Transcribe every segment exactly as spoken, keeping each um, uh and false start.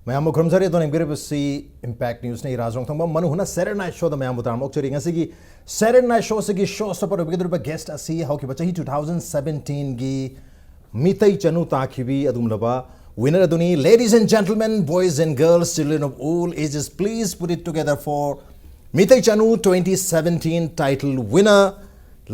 ꯃꯌꯥꯝꯕꯨ ꯈꯨꯔꯨꯝꯖꯔꯤ꯫ ꯑꯗꯣ ꯌꯦꯡꯕꯤꯔꯤꯕꯁꯤ Impact Newsꯅꯤ꯫ ꯏꯔꯥꯖ ꯔꯣꯡꯊꯣꯡꯕꯝ, ꯃꯅꯨ ꯍꯨꯅ Saturday Night Showꯗ ꯃꯌꯥꯝꯕꯨ ꯇꯔꯥꯝꯅ ꯑꯣꯛꯆꯔꯤ꯫ ꯉꯁꯤꯒꯤ Saturday Night Showꯁꯤꯒꯤ show stopper ꯑꯣꯏꯕꯤꯒꯗꯧꯔꯤꯕ guest ꯑꯁꯤ ꯍꯧꯈꯤꯕ ꯆꯍꯤ two thousand seventeenꯒꯤ ꯃꯤꯇꯩ ꯆꯅꯨ ꯇꯥꯈꯤꯕꯤ ꯑꯗꯨꯒꯨꯝꯂꯕ winner ꯑꯗꯨꯅꯤ꯫ Ladies and gentlemen, boys and girls, children of all ages, please put it together for Meitei Chanu twenty seventeen title winner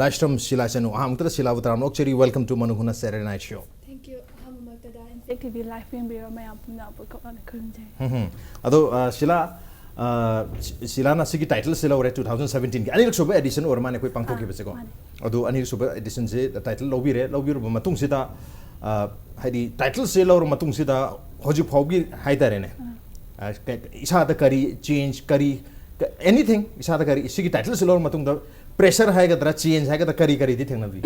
ꯂꯥꯏꯁ꯭ꯔꯝ ꯁꯤꯂꯥ ꯆꯅꯨ꯫ ꯑꯍꯥꯟꯕꯗ ꯁꯤꯂꯥꯕꯨ ꯇꯔꯥꯝꯅ ꯑꯣꯛꯆꯔꯤ꯫ Welcome to ꯃꯅꯨ ꯍꯨꯅ Saturday Night Show꯫ Thank you꯫ ꯑꯍꯥꯟꯕꯃꯛꯇꯗ Impact TV live ꯌꯦꯡꯕꯤꯔꯤꯕ ꯃꯌꯥꯝ ꯄꯨꯝꯅꯃꯛꯄꯨ ꯀꯣꯛꯅꯅ ꯈꯨꯔꯨꯝꯖꯔꯤ꯫ ꯎꯝ꯫ ꯑꯗꯣ ꯑ, ꯁꯤꯂꯥ, ꯑ, ꯁꯤ- ꯁꯤꯂꯥꯅ ꯁꯤꯒꯤ titleꯁꯦ ꯂꯧꯔꯦ two thousand seventeenꯒꯤ ꯑꯅꯤꯔꯛ ꯁꯨꯕ edition ꯑꯣꯏꯔ ꯃꯥꯜꯂꯦ ꯑꯩꯈꯣꯏ ꯄꯥꯡꯊꯣꯛꯈꯤꯕꯁꯦꯀꯣ꯫ ꯃꯥꯅꯦ꯫ ꯑꯗꯣ ꯑꯅꯤꯔꯛ ꯁꯨꯕ editionꯁꯦ title ꯂꯧꯕꯤꯔꯦ꯫ ꯂꯧꯕꯤꯔꯕ ꯃꯇꯨꯡꯁꯤꯗ ꯑ, ꯍꯥꯏꯗꯤ titleꯁꯦ ꯂꯧꯔ ꯃꯇꯨꯡꯁꯤꯗ ꯍꯧꯖꯤꯛ ꯐꯥꯎꯒꯤ ꯍꯥꯏꯇꯥꯔꯦꯅꯦ, ꯑ, ꯀ- ꯏꯁꯥꯗ ꯀꯔꯤ change, ꯀꯔꯤ ꯀ- anything, ꯏꯁꯥꯗ ꯀꯔꯤ, ꯁꯤꯒꯤ titleꯁꯦ ꯂꯧꯔ ꯃꯇꯨꯡꯗ pressure ꯍꯥꯏꯒꯗ꯭ꯔꯥ, change ꯍꯥꯏꯒꯗ꯭ꯔꯥ, ꯀꯔꯤ ꯀꯔꯤꯗꯤ ꯊꯦꯡꯅꯕꯤ?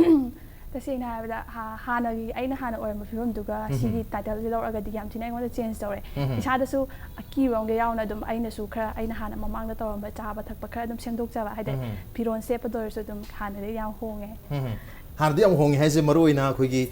ꯇꯁꯦꯡꯅ ꯍꯥꯏꯔꯕꯗ ꯍꯥ- ꯍꯥꯟꯅꯒꯤ ꯑꯩꯅ ꯍꯥꯟꯅ ꯑꯣꯏꯔꯝꯕ ꯐꯤꯕꯝꯗꯨꯒ ꯎꯝꯍꯨꯝ꯫ ꯁꯤꯒꯤ titleꯁꯦ ꯂꯧꯔꯒꯗꯤ ꯌꯥꯝ ꯊꯤꯅ ꯑꯩꯉꯣꯟꯗ change ꯇꯧꯔꯦ꯫ ꯎꯝꯍꯨꯝ꯫ ꯏꯁꯥꯗꯁꯨ ꯑꯀꯤꯕ ꯑꯃꯒ ꯌꯥꯎꯅ ꯑꯗꯨꯝ ꯑꯩꯅꯁꯨ ꯈꯔ ꯑꯩꯅ ꯍꯥꯟꯅ ꯃꯃꯥꯡꯗ ꯇꯧꯔꯝꯕ ꯆꯥꯕ ꯊꯛꯄ ꯈꯔ ꯑꯗꯨꯝ ꯁꯦꯝꯗꯣꯛꯆꯕ ꯍꯥꯏꯗꯤ ꯎꯝꯍꯨꯝ꯫ ꯐꯤꯔꯣꯜ ꯁꯦꯠꯄꯗ ꯑꯣꯏꯔꯁꯨ ꯑꯗꯨꯝ ꯍꯥꯟꯅꯗꯤ ꯌꯥꯝ ꯍꯣꯡꯉꯦ꯫ ꯎꯝꯍꯨꯝ꯫ ꯍꯥꯟꯅꯗꯤ ꯌꯥꯝ ꯍꯣꯡꯉꯦ ꯍꯥꯏꯁꯦ ꯃꯔꯨ ꯑꯣꯏꯅ ꯑꯩꯈꯣꯏꯒꯤ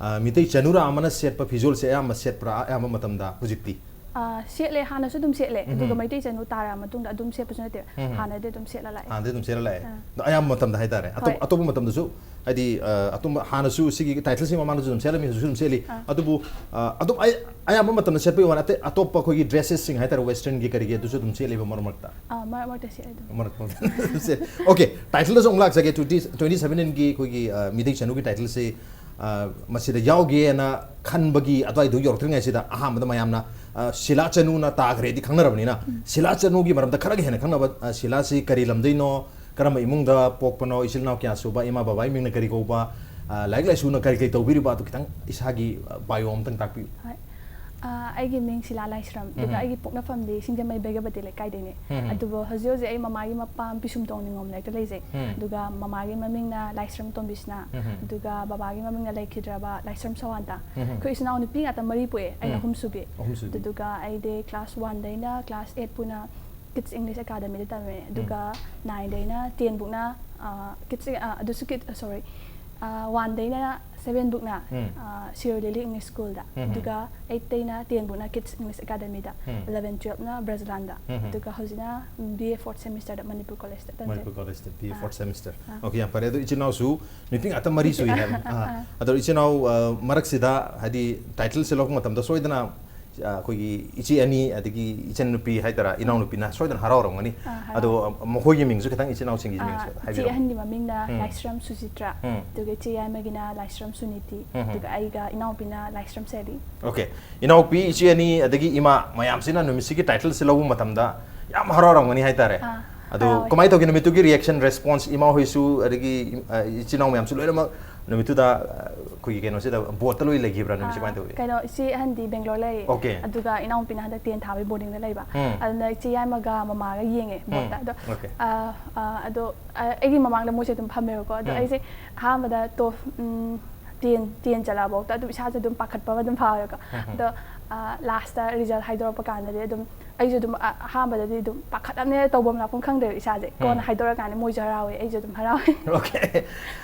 ꯑ, ꯃꯤꯇꯩ ꯆꯅꯨꯔꯥ ꯑꯃꯅ ꯁꯦꯠꯄ ꯐꯤꯖꯣꯜꯁꯦ ꯑꯌꯥꯝꯕ ꯁꯦꯠꯄ꯭ꯔꯥ? ꯑꯌꯥꯝꯕ ꯃꯇꯝꯗ ꯍꯧꯖꯤꯛꯇꯤ? ꯑ, ꯁꯦꯠꯂꯦ, ꯍꯥꯟꯅꯁꯨ ꯑꯗꯨꯝ ꯁꯦꯠꯂꯦ꯫ ꯑꯗꯨꯒ ꯎꯝꯍꯨꯝ꯫ ꯃꯩꯇꯩ ꯆꯅꯨ ꯇꯥꯔꯛꯑ ꯃꯇꯨꯡꯗ ꯑꯗꯨꯝ ꯁꯦꯠꯄꯁꯨ ꯅꯠꯇꯦ꯫ ꯎꯝꯍꯨꯝ꯫ ꯍꯥꯟꯅꯗꯤ ꯑꯗꯨꯝ ꯁꯦꯠꯂ ꯂꯥꯛꯑꯦ꯫ ꯍꯥꯟꯅꯗꯤ ꯑꯗꯨꯝ ꯁꯦꯠꯂ ꯂꯥꯛꯑꯦ꯫ ꯑꯥ꯫ ꯑꯗꯣ ꯑꯌꯥꯝꯕ ꯃꯇꯝꯗ ꯍꯥꯏꯇꯥꯔꯦ꯫ ꯑꯇꯣꯞ- ꯍꯣꯏ꯫ ꯑꯇꯣꯞꯄ ꯃꯇꯝꯗꯁꯨ ꯍꯥꯏꯗꯤ ꯑ, ꯑꯇꯣꯞꯄ ꯍꯥꯟꯅꯁꯨ ꯁꯤꯒꯤ titleꯁꯤ ꯃꯃꯥꯡꯗꯁꯨ ꯑꯗꯨꯝ ꯁꯦꯠꯂꯝꯃꯤ, ꯍꯧꯖꯤꯛꯁꯨ ꯑꯗꯨꯝ ꯁꯦꯠꯂꯤ꯫ ꯑꯥ꯫ ꯑꯗꯨꯕꯨ ꯑ, ꯑꯗꯨꯝ ꯑꯩ- ꯑꯌꯥꯝꯕ ꯃꯇꯝꯗ ꯁꯦꯠꯄꯒꯤ ꯋꯥ ꯅꯠꯇꯦ꯫ ꯑꯇꯣꯞꯄ ꯑꯩꯈꯣꯏꯒꯤ dressesꯁꯤꯡ ꯍꯥꯏꯇꯥꯔꯦ, westernꯒꯤ ꯀꯔꯤꯒꯤ, ꯑꯗꯨꯁꯨ ꯑꯗꯨꯝ ꯁꯦꯠꯂꯤꯕ ꯃꯔꯛ ꯃꯔꯛꯇ꯫ ꯑ, ꯃꯔꯛ ꯃꯔꯛꯇ ꯁꯦꯠꯂꯦ ꯑꯗꯨꯝ꯫ ꯃꯔꯛ ꯃꯔꯛꯇ꯫ Okay, titleꯗꯁꯨ ꯑꯃꯨꯛ ꯂꯥꯛꯆꯒꯦ꯫ Twenty twenty seventeen ꯒꯤ ꯑꯩꯈꯣꯏꯒꯤ ꯑ, ꯃꯤꯇꯩ ꯆꯅꯨꯒꯤ titleꯁꯤ ꯑ, ꯃꯁꯤꯗ ꯌꯥꯎꯒꯦꯅ ꯈꯟꯕꯒꯤ ꯑꯗꯨꯋꯥꯏꯗꯨ ꯌꯧꯔꯛꯇ꯭ꯔꯤꯉꯩꯁꯤꯗ ꯑꯍꯥꯟꯕꯗ ꯃꯌꯥꯝꯅ ꯑ, ꯁꯤꯂꯥ ꯆꯅꯨꯅ ꯇꯥꯈ꯭ꯔꯦꯗꯤ ꯈꯪꯅꯔꯕꯅꯤꯅ, ꯁꯤꯂꯥ ꯆꯅꯨꯒꯤ ꯃꯔꯝꯗ ꯈꯔꯒ ꯍꯦꯟꯅ ꯈꯪꯅꯕ, ꯑ, ꯁꯤꯂꯥꯁꯤ ꯀꯔꯤ ꯂꯝꯗꯩꯅꯣ, ꯀꯔꯝꯕ ꯏꯃꯨꯡꯗ ꯄꯣꯛꯄꯅꯣ, ꯏꯆꯤꯜ ꯏꯅꯥꯎ ꯀꯌꯥ ꯁꯨꯕ, ꯏꯃꯥ ꯕꯕꯥꯒꯤ ꯃꯤꯡꯅ ꯀꯔꯤ ꯀꯧꯕ, ꯑ, ꯂꯥꯏꯔꯤꯛ ꯂꯥꯏꯁꯨꯅ ꯀꯔꯤ ꯀꯔꯤ ꯇꯧꯕꯤꯔꯤꯕ, ꯑꯗꯨ ꯈꯤꯇꯪ ꯏꯁꯥꯒꯤ ꯑ, bio ꯑꯃꯇꯪ ꯇꯥꯛꯄꯤꯌꯨ꯫ ꯍꯣꯏ꯫ ꯑ, ꯑꯩꯒꯤ ꯃꯤꯡ ꯁꯤꯂꯥ ꯂꯥꯏꯁ꯭ꯔꯝ꯫ ꯑꯗꯨꯒ ꯎꯝ꯫ ꯑꯩꯒꯤ ꯄꯣꯛꯅꯐꯝꯗꯤ ꯁꯤꯡꯖꯃꯩ ꯕꯩꯒꯕꯇꯤ ꯂꯩꯀꯥꯏꯗꯩꯅꯦ꯫ ꯎꯝ꯫ ꯑꯗꯨꯕꯨ ꯍꯧꯖꯤꯛ ꯍꯧꯖꯤꯛ ꯑꯩ ꯃꯃꯥꯒꯤ ꯃꯄꯥꯝ ꯄꯤꯁꯨꯝꯇꯣꯡ ꯅꯤꯉꯣꯝ ꯂꯩꯔꯛꯇ ꯂꯩꯖꯩ꯫ ꯎꯝ꯫ ꯑꯗꯨꯒ ꯃꯃꯥꯒꯤ ꯃꯃꯤꯡꯅ ꯂꯥꯏꯁ꯭ꯔꯝ ꯇꯣꯝꯕꯤꯁꯅꯥ꯫ ꯎꯝ꯫ ꯑꯗꯨꯒ ꯕꯕꯥꯒꯤ ꯃꯃꯤꯡꯅ ꯂꯩꯈꯤꯗ꯭ꯔꯕ ꯂꯥꯏꯁ꯭ꯔꯝ ꯁꯋꯥꯟꯇ꯫ ꯎꯝ꯫ ꯑꯩꯈꯣꯏ ꯏꯆꯤꯟ ꯏꯅꯥꯎ ꯅꯨꯄꯤ ꯉꯥꯛꯇ ꯃꯔꯤ ꯄꯣꯛꯑꯦ, ꯑꯩꯅ ꯎꯝ꯫ ꯑꯍꯨꯝꯁꯨꯕꯤ꯫ ꯑꯍꯨꯝꯁꯨꯕꯤ꯫ ꯑꯗꯨꯗꯨꯒ ꯑꯩꯗꯤ class oneꯗꯩꯅ class eight ꯄꯨꯅ Kids English Academyꯗ ꯇꯝꯃꯦ꯫ ꯑꯗꯨꯒ nineꯗꯩꯅ ten ꯕꯨꯛꯅ, ꯑ, Kids, ꯑ, ꯑꯗꯨꯁꯨ Kids, ꯑ, sorry, ꯋꯥꯟꯗꯩꯅ ꯁꯚꯦꯟ ꯕꯨꯛꯅ ꯎꯝ꯫ ꯁꯤꯔꯣꯏ ꯂꯤꯂꯤ ꯏꯪꯂꯤꯁ ꯁ꯭ꯀꯨꯜꯗ, ꯎꯝ꯫ ꯑꯗꯨꯒ ꯑꯩꯠꯇꯩꯅ ꯇꯦꯟ ꯕꯨꯛꯅ ꯀꯤꯠꯁ ꯏꯪꯂꯤꯁ ꯑꯦꯀꯥꯗꯃꯤꯗ, ꯎꯝ꯫ ꯏꯂꯚꯦꯟ ꯇꯨꯌꯦꯜꯞꯅ ꯕ꯭ꯔꯖꯂꯥꯟꯗ, ꯎꯝ꯫ ꯑꯗꯨꯒ ꯍꯧꯖꯤꯛꯅ ꯕꯤ ꯑꯦ ꯐꯣꯔꯠ ꯁꯦꯃꯤꯁꯇꯔꯗ ꯃꯅꯤꯄꯨꯔ ꯀꯣꯂꯦꯖꯇ ꯇꯝꯖꯔꯤ꯫ ꯃꯅꯤꯄꯨꯔ ꯀꯣꯂꯦꯖꯇ ꯕꯤ ꯑꯦ ꯑꯥ꯫ Fourth semester. ꯑꯥ꯫ ꯑꯣꯀꯦ, ꯌꯥꯝ ꯐꯔꯦ꯫ ꯑꯗꯣ ꯏꯆꯤꯟ ꯏꯅꯥꯎꯁꯨ ꯅꯨꯄꯤ ꯉꯥꯛꯇ ꯃꯔꯤ ꯁꯨꯏ ꯍꯥꯏꯕꯅꯤ꯫ ꯑꯥ, ꯑꯥ꯫ ꯑꯥ꯫ ꯑꯗꯣ ꯏꯆꯤꯟ ꯏꯅꯥꯎ ꯑ, ꯃꯔꯛꯁꯤꯗ ꯍꯥꯏꯗꯤ ꯇꯥꯏꯇꯜꯁꯦ ꯂꯧꯕ ꯃꯇꯝꯗ ꯁꯣꯏꯗꯅ ꯑ, ꯑꯩꯈꯣꯏꯒꯤ ꯏꯆꯦ ꯑꯅꯤ ꯑꯗꯒꯤ ꯏꯆꯟ ꯅꯨꯄꯤ ꯍꯥꯏꯇꯥꯔꯥ, ꯏꯅꯥꯎꯅꯨꯄꯤꯅ ꯁꯣꯏꯗꯅ ꯍꯔꯥꯎꯔꯝꯒꯅꯤ꯫ ꯑꯥ, ꯍꯔꯥꯎ꯫ ꯑꯗꯣ ꯑ, ꯃꯈꯣꯏꯒꯤ ꯃꯤꯡꯁꯨ ꯈꯤꯇꯪ ꯏꯆꯤꯟ ꯏꯅꯥꯎꯁꯤꯡꯒꯤ ꯑꯥ, ꯃꯤꯡꯁꯨ ꯏꯆꯦ ꯍꯥꯏꯕꯤꯔꯝꯃꯨ꯫ ꯑꯍꯟꯒꯤ ꯃꯃꯤꯡꯅ ꯎꯝ꯫ ꯂꯥꯏꯁ꯭ꯔꯝ ꯁꯨꯆꯤꯇ꯭ꯔꯥ, ꯎꯝ꯫ ꯑꯗꯨꯒ ꯏꯆꯦ ꯌꯥꯏꯃꯒꯤꯅ ꯂꯥꯏꯁ꯭ꯔꯝ ꯁꯨꯅꯤꯇꯤ, ꯎꯝ꯫ ꯑꯗꯨꯒ ꯑꯩꯒ ꯏꯅꯥꯎꯄꯤꯅ ꯂꯥꯏꯁ꯭ꯔꯝ ꯁꯦꯂꯤ꯫ ꯑꯣꯀꯦ, ꯏꯅꯥꯎꯄꯤ, ꯏꯆꯦ ꯑꯅꯤ ꯑꯗꯒꯤ ꯏꯃꯥ ꯃꯌꯥꯝꯁꯤꯅ ꯅꯨꯃꯤꯠꯁꯤꯒꯤ ꯇꯥꯏꯇꯜꯁꯦ ꯂꯧꯕ ꯃꯇꯝꯗ ꯌꯥꯝ ꯍꯔꯥꯎꯔꯝꯒꯅꯤ ꯍꯥꯏꯇꯥꯔꯦ꯫ ꯑꯥ, ꯑꯗꯣ ꯍꯔꯥꯎꯋꯦ꯫ ꯀꯃꯥꯏꯅ ꯇꯧꯒꯦ ꯅꯨꯃꯤꯠꯇꯨꯒꯤ ꯔꯤꯑꯦꯛꯁꯟ, ꯔꯦꯁꯄꯣꯟꯁ? ꯏꯃꯥ ꯍꯣꯏꯁꯨ ꯑꯗꯒꯤ ꯏ-, ꯑ, ꯏꯆꯤꯟ ꯏꯅꯥꯎ ꯃꯌꯥꯝꯁꯨ ꯂꯣꯏꯅꯃꯛ ꯅꯨꯃꯤꯠꯇꯨꯗ ꯑ, ꯑꯩꯈꯣꯏꯒꯤ ꯀꯩꯅꯣꯁꯤꯗ ꯕꯣꯠꯇ ꯂꯣꯏ ꯂꯩꯈꯤꯕ꯭ꯔꯥ? ꯅꯨꯃꯤꯠꯁꯦ ꯀꯃꯥꯏꯅ ꯑꯥ, ꯇꯧꯒꯦ? ꯀꯩꯅꯣ, ꯏꯆꯦ ꯑꯍꯟꯗꯤ ꯕꯦꯡꯒ꯭ꯂꯣꯔ ꯂꯩꯌꯦ꯫ ꯑꯣꯀꯦ꯫ ꯑꯗꯨꯒ ꯏꯅꯥꯎꯄꯤꯅ ꯍꯟꯗꯛ ꯇꯦꯟ ꯊꯥꯕꯒꯤ ꯕꯣꯔꯗꯤꯡꯗ ꯂꯩꯕ꯫ ꯎꯝ꯫ ꯑꯗꯨꯅ ꯏꯆꯦ ꯌꯥꯏꯃꯒ ꯃꯃꯥꯒ ꯌꯦꯡꯉꯦ ꯎꯝ꯫ ꯕꯣꯠꯇ꯫ ꯑꯗꯣ, ꯑꯣꯀꯦ꯫ ꯑ, ꯑ, ꯑꯗꯣ, ꯑ, ꯑꯩꯒꯤ ꯃꯃꯥꯡꯗ ꯃꯣꯏꯁꯦ ꯑꯗꯨꯝ ꯐꯝꯃꯦꯕꯀꯣ꯫ ꯑꯗꯣ ꯎꯝ꯫ ꯑꯩꯁꯦ ꯑꯍꯥꯟꯕꯗ ꯇꯣꯞ, ꯎꯝ, ꯇꯦꯟ, ꯇꯦꯟ ꯆꯠꯂꯛꯑꯐꯥꯎꯗ ꯑꯗꯨꯝ ꯏꯁꯥꯁꯦ ꯑꯗꯨꯝ ꯄꯥꯈꯠꯄ ꯑꯃ ꯑꯗꯨꯝ ꯐꯥꯎꯋꯦꯕꯀꯣ꯫ ꯎꯝ, ꯎꯝ꯫ ꯑꯗꯣ, ꯑ, ꯂꯥꯁꯇ ꯔꯤꯖꯜ ꯍꯥꯏꯗꯣꯔꯛꯄ ꯀꯥꯟꯗꯗꯤ ꯑꯗꯨꯝ ꯑꯩꯁꯨ ꯑꯗꯨꯝ, ꯑ, ꯑꯍꯥꯟꯕꯗꯗꯤ ꯑꯗꯨꯝ ꯄꯥꯈꯠꯂꯝꯅꯦ, ꯇꯧꯐꯝ ꯂꯥꯛꯐꯝ ꯈꯪꯗꯦꯕ ꯏꯁꯥꯁꯦ꯫ ꯀꯣꯟꯅ ꯎꯝ꯫ ꯍꯥꯏꯗꯣꯔꯛꯀꯥꯟꯗ ꯃꯣꯏꯁꯨ ꯍꯔꯥꯎꯋꯦ, ꯑꯩꯁꯨ ꯑꯗꯨꯝ ꯍꯔꯥꯎꯋꯦ꯫ ꯑꯣꯀꯦ꯫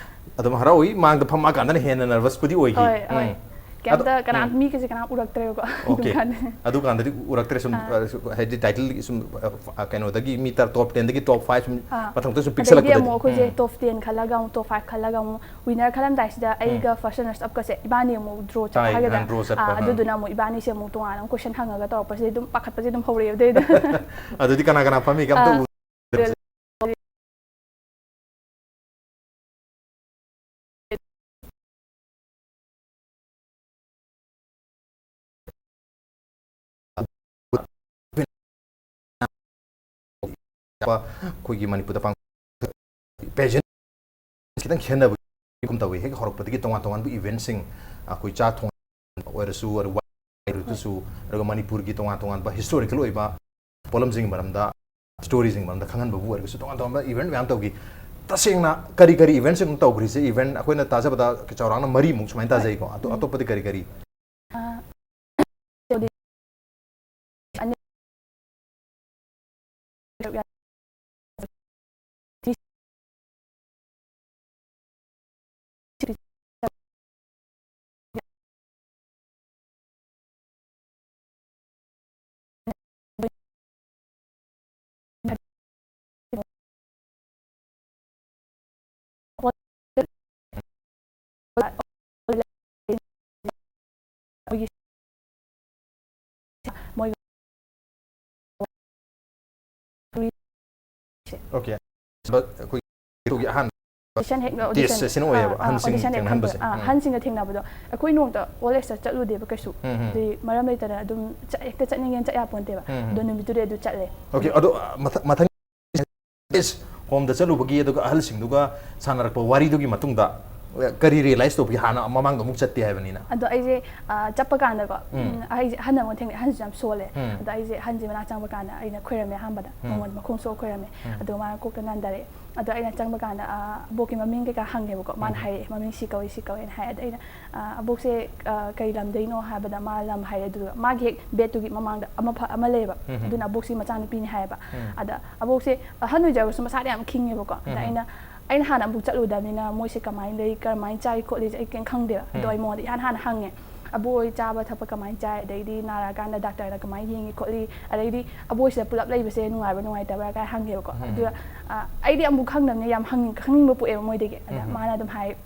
ꯑꯗꯨꯝ ꯍꯔꯥꯎꯏ, ꯃꯥꯡꯗ ꯐꯝꯃꯛꯑꯀꯥꯟꯗꯅ ꯍꯦꯟꯅ ꯅꯔꯚꯁꯄꯨꯗꯤ ꯑꯣꯏꯈꯤ꯫ ꯍꯣꯏ, ꯍꯣꯏ꯫ ꯎꯝ꯫ ꯀꯩꯝꯇ ꯑꯗꯣ, ꯀꯅꯥ, ꯎꯝ꯫ ꯃꯤꯒꯁꯦ ꯀꯅꯥꯝ ꯎꯔꯛꯇ꯭ꯔꯦꯕꯀꯣ꯫ ꯑꯣꯀꯦ꯫ ꯑꯗꯨꯀꯥꯟꯗ꯫ ꯑꯗꯨꯀꯥꯟꯗꯗꯤ ꯎꯔꯛꯇ꯭ꯔꯦ ꯁꯨꯝ, ꯑꯥ꯫ ꯑ, ꯁꯨ-, ꯍꯥꯏꯗꯤ ꯇꯥꯏꯇꯜꯒꯤ ꯁꯨꯝ, ꯑ, ꯑ, ꯀꯩꯅꯣꯗꯒꯤ ꯃꯤ ꯇꯔ-, ꯇꯣꯞ ꯇꯦꯟꯗꯒꯤ ꯇꯣꯞ ꯐꯥꯏꯚ ꯁꯨꯝ ꯑꯥ꯫ ꯃꯊꯪ ꯃꯊꯪ ꯁꯨꯝ ꯑꯗꯩꯗꯤ ꯄꯤꯛꯁꯜꯂꯛꯄꯗꯗꯤ꯫ ꯑꯃꯨꯛ ꯑꯩꯈꯣꯏꯁꯦ ꯎꯝ꯫ ꯇꯣꯞ ꯇꯦꯟ ꯈꯜꯂꯒ ꯑꯃꯨꯛ ꯇꯣꯞ ꯐꯥꯏꯚ ꯈꯜꯂꯒ ꯑꯃꯨꯛ ꯋꯤꯅꯔ ꯈꯜꯂꯝꯗꯥꯏꯁꯤꯗ ꯎꯝ꯫ ꯑꯩꯒ ꯐꯥꯔꯁ ꯔꯅꯔꯁ ꯑꯞꯀꯁꯦ ꯏꯕꯥꯅꯤ ꯑꯃꯨꯛ ꯗ꯭ꯔꯣ ꯆꯠꯄ ꯇꯥꯏ, ꯍꯥꯏꯒꯗ꯭ꯔꯥ? ꯑ, ꯗ꯭ꯔꯣ ꯆꯠꯄ, ꯑꯥ, ꯑꯥ꯫ ꯑꯗꯨꯗꯨꯅ ꯑꯃꯨꯛ ꯏꯕꯥꯅꯤꯁꯦ ꯑꯃꯨꯛ ꯇꯣꯉꯥꯟꯅ ꯑꯃꯨꯛ ꯀꯣꯏꯁꯟ ꯍꯪꯉꯒ ꯇꯧꯔꯛꯄꯁꯤꯗꯤ ꯑꯗꯨꯝ ꯄꯥꯈꯠꯄꯁꯦ ꯑꯗꯨꯝ ꯍꯧꯔꯛꯑꯦ ꯑꯗꯨꯗꯩꯗ꯫ ꯑꯗꯨꯗꯤ ꯀꯅꯥ ꯀꯅꯥ ꯐꯝꯃꯤ? ꯀꯝꯇ ꯑꯥ꯫ ꯎ- ꯑꯩꯈꯣꯏꯒꯤ ꯃꯅꯤꯄꯨꯔꯗ ꯄꯥꯡ-, ꯄꯦꯖꯦꯟ ꯈꯤꯇꯪ ꯈꯦꯠꯅꯕꯒꯨꯝ ꯇꯧꯋꯤ꯫ ꯍꯦꯛ ꯍꯧꯔꯛꯄꯗꯒꯤ ꯇꯣꯉꯥꯟ ꯇꯣꯉꯥꯟꯕ ꯏꯚꯦꯟꯠꯁꯤꯡ, ꯑꯩꯈꯣꯏ ꯆꯥ ꯊꯣꯡ ꯑꯣꯏꯔꯁꯨ, ꯑꯗꯨꯒ ꯋꯥꯔꯤ ꯑꯣꯏꯔꯁꯨ, ꯑꯗꯨꯒ ꯃꯅꯤꯄꯨꯔꯒꯤ ꯇꯣꯉꯥꯟ ꯇꯣꯉꯥꯟꯕ ꯍꯤꯁꯇꯣꯔꯤꯀꯦꯜ ꯑꯣꯏꯕ ꯄꯣꯠꯂꯝꯁꯤꯡꯒꯤ ꯃꯔꯝꯗ, ꯁ꯭ꯇꯣꯔꯤꯁꯤꯡꯒꯤ ꯃꯔꯝꯗ ꯈꯪꯍꯟꯕꯕꯨ ꯑꯣꯏꯔꯒꯁꯨ ꯇꯣꯉꯥꯟ ꯇꯣꯉꯥꯟꯕ ꯏꯚꯦꯟꯠ ꯃꯌꯥꯝ ꯇꯧꯈꯤ꯫ ꯇꯁꯦꯡꯅ ꯀꯔꯤ ꯀꯔꯤ ꯏꯚꯦꯟꯠꯁꯤꯡ ꯇꯧꯈ꯭ꯔꯤꯁꯦ? ꯏꯚꯦꯟꯠ ꯑꯩꯈꯣꯏꯅ ꯇꯥꯖꯕꯗ ꯆꯥꯎꯔꯥꯛꯅ ꯃꯔꯤꯃꯨꯛ ꯁꯨꯃꯥꯏꯅ ꯇꯥꯖꯩꯀꯣ꯫ ꯑꯇꯣ-, ꯎꯝ꯫ ꯑꯇꯣꯞꯄꯗꯤ ꯀꯔꯤ ꯀꯔꯤ? ꯑꯥ, Okay. But ꯑꯩꯈꯣꯏꯒꯤ ꯑꯍꯥꯟꯕ ꯑꯣꯗꯤꯁꯟ ꯍꯦꯛ ꯇꯦꯁꯁꯦ ꯁꯤꯅ ꯑꯣꯏꯌꯦꯕ, ꯑꯍꯟꯁꯤꯡ ꯑꯣꯗꯤꯁꯟ ꯍꯦꯛ ꯊꯦꯡꯅꯍꯟꯕꯁꯦ꯫ ꯈꯟꯕ- ꯑꯥ, ꯎꯝ꯫ ꯑꯍꯟꯁꯤꯡꯒ ꯊꯦꯡꯅꯕꯗꯣ ꯑꯩꯈꯣꯏ ꯅꯣꯡꯃꯇ ꯑꯣꯜ ꯑꯦꯖꯇ ꯆꯠꯂꯨꯗꯦꯕ ꯀꯩꯁꯨ꯫ ꯎꯝ, ꯎꯝ꯫ ꯑꯗꯨꯗꯤ ꯃꯔꯝ ꯂꯩꯇꯅ ꯑꯗꯨꯝ ꯆꯠ- ꯍꯦꯛꯇ ꯆꯠꯅꯤꯡꯉꯦꯅ ꯆꯠ ꯌꯥꯄꯣꯟꯇꯦꯕ꯫ ꯎꯝ, ꯎꯝ꯫ ꯑꯗꯣ ꯅꯨꯃꯤꯠꯇꯨꯗꯤ ꯑꯗꯨ ꯆꯠꯂꯦ꯫ Okay, ꯑꯗꯣ ꯑ, ꯃꯊ- ꯃꯊꯪ ꯑꯦꯖ ꯍꯣꯝꯗ ꯆꯠꯂꯨꯕꯒꯤ ꯑꯗꯨꯒ ꯑꯍꯜꯁꯤꯡꯗꯨꯒ ꯁꯥꯟꯅꯔꯛꯄ ꯋꯥꯔꯤꯗꯨꯒꯤ ꯃꯇꯨꯡꯗ ꯀꯔꯤ ꯔꯤꯌꯦꯂꯥꯏꯁ ꯇꯧꯕꯒꯤ? ꯍꯥꯟꯅ ꯃꯃꯥꯡꯗ ꯑꯃꯨꯛ ꯆꯠꯇꯦ ꯍꯥꯏꯕꯅꯤꯅ꯫ ꯑꯗꯣ ꯑꯩꯁꯦ ꯑ, ꯆꯠꯄ ꯀꯥꯟꯗꯀꯣ ꯎꯝ꯫ ꯎꯝ, ꯑꯩꯁꯦ ꯑꯍꯟ ꯑꯃ ꯊꯦꯡꯅꯩ꯫ ꯑꯍꯟꯁꯨ ꯌꯥꯝ ꯁꯣꯜꯂꯦ꯫ ꯎꯝ꯫ ꯑꯗꯣ ꯑꯩꯁꯦ ꯑꯍꯟꯁꯦ ꯃꯅꯥꯛ ꯆꯪꯕ ꯀꯥꯟꯗ ꯑꯩꯅ ꯈꯣꯏꯔꯝꯃꯦ ꯑꯍꯥꯟꯕꯗ꯫ ꯎꯝ꯫ ꯃꯉꯣꯟꯗ ꯃꯈꯣꯡ ꯁꯣꯛꯑ ꯈꯣꯏꯔꯝꯃꯦ꯫ ꯎꯝ꯫ ꯑꯗꯨꯒ ꯃꯥꯅ ꯀꯣꯛꯇ ꯅꯥꯟꯊꯔꯛꯑꯦ꯫ ꯑꯗꯣ ꯑꯩꯅ ꯆꯪꯕ ꯀꯥꯟꯗ ꯑ, ꯑꯕꯣꯛꯀꯤ ꯃꯃꯤꯡ ꯀꯩꯀꯥ ꯍꯪꯉꯦꯕꯀꯣ꯫ ꯃꯥꯅ ꯎꯝ꯫ ꯍꯥꯏꯔꯛꯑꯦ, "ꯃꯃꯤꯡ ꯁꯤ ꯀꯧꯏ, ꯁꯤ ꯀꯧꯏꯅ" ꯍꯥꯏ꯫ ꯑꯗ ꯑꯩꯅ ꯑ, "ꯑꯕꯣꯛꯁꯦ ꯑ, ꯀꯩ ꯂꯝꯗꯩꯅꯣ?" ꯍꯥꯏꯕꯗ ꯃꯥ ꯂꯝ ꯍꯥꯏꯔꯦ꯫ ꯑꯗꯨꯒ ꯃꯥꯒꯤ ꯍꯦꯛ ꯕꯦꯠꯇꯨꯒꯤ ꯃꯃꯥꯡꯗ ꯑꯃ ꯐ- ꯑꯃ ꯂꯩꯌꯦꯕ꯫ ꯎꯝ꯫ ꯑꯗꯨꯅ ꯑꯕꯣꯛꯁꯤ ꯃꯆꯥꯅꯨꯄꯤꯅꯤ ꯍꯥꯏꯌꯦꯕ꯫ ꯎꯝ꯫ ꯑꯗ ꯑꯕꯣꯛꯁꯦ ꯑꯍꯟ ꯑꯣꯏꯖꯔꯒꯁꯨ ꯃꯁꯥꯗ ꯌꯥꯝ ꯈꯤꯡꯉꯦꯕꯀꯣ꯫ ꯑꯗ ꯎꯝ꯫ ꯑꯩꯅ ꯑꯩꯅ ꯍꯥꯟꯅ ꯑꯃꯨꯛ ꯆꯠꯂꯨꯗꯕꯅꯤꯅ ꯃꯣꯏꯁꯦ ꯀꯃꯥꯏꯅ ꯂꯩ, ꯀꯃꯥꯏꯅ ꯆꯥꯏ ꯈꯣꯠꯂꯤꯁꯦ ꯑꯩ ꯀꯩꯝ ꯈꯪꯗꯦꯕ꯫ ꯑꯗꯣ ꯎꯝ꯫ ꯑꯩ ꯃꯉꯣꯟꯗ ꯏꯍꯥꯟ ꯍꯥꯟꯅ ꯍꯪꯉꯦ, "ꯑꯕꯣꯏ ꯆꯥꯕ ꯊꯛꯄ ꯀꯃꯥꯏꯅ ꯆꯥꯏ, ꯑꯗꯩꯗꯤ ꯅꯥꯔꯛꯑꯀꯥꯟꯗ ꯗꯥꯛꯇꯔꯅ ꯀꯃꯥꯏꯅ ꯌꯦꯡꯉꯤ ꯈꯣꯠꯂꯤ, ꯑꯗꯩꯗꯤ ꯑꯕꯣꯏꯁꯤꯗ ꯄꯨꯂꯞ ꯂꯩꯕꯁꯦ ꯅꯨꯡꯉꯥꯏꯕ꯭ꯔꯥ ꯅꯨꯡꯉꯥꯏꯇꯕ꯭ꯔꯥ?" ꯀꯥꯏ ꯍꯪꯉꯦꯕꯀꯣ꯫ ꯎꯝ꯫ ꯑꯗꯨꯗ ꯑ, ꯑꯩꯗꯤ ꯑꯃꯨꯛ ꯈꯪꯗꯕꯅꯤꯅ ꯌꯥꯝ ꯍꯪꯅꯤꯡ- ꯈꯪꯅꯤꯡꯕ ꯄꯣꯛꯑꯦꯕ ꯃꯣꯏꯗꯒꯤ꯫ ꯑꯗ ꯎꯝ꯫ ꯃꯥꯅ ꯑꯗꯨꯝ ꯍꯥꯏ,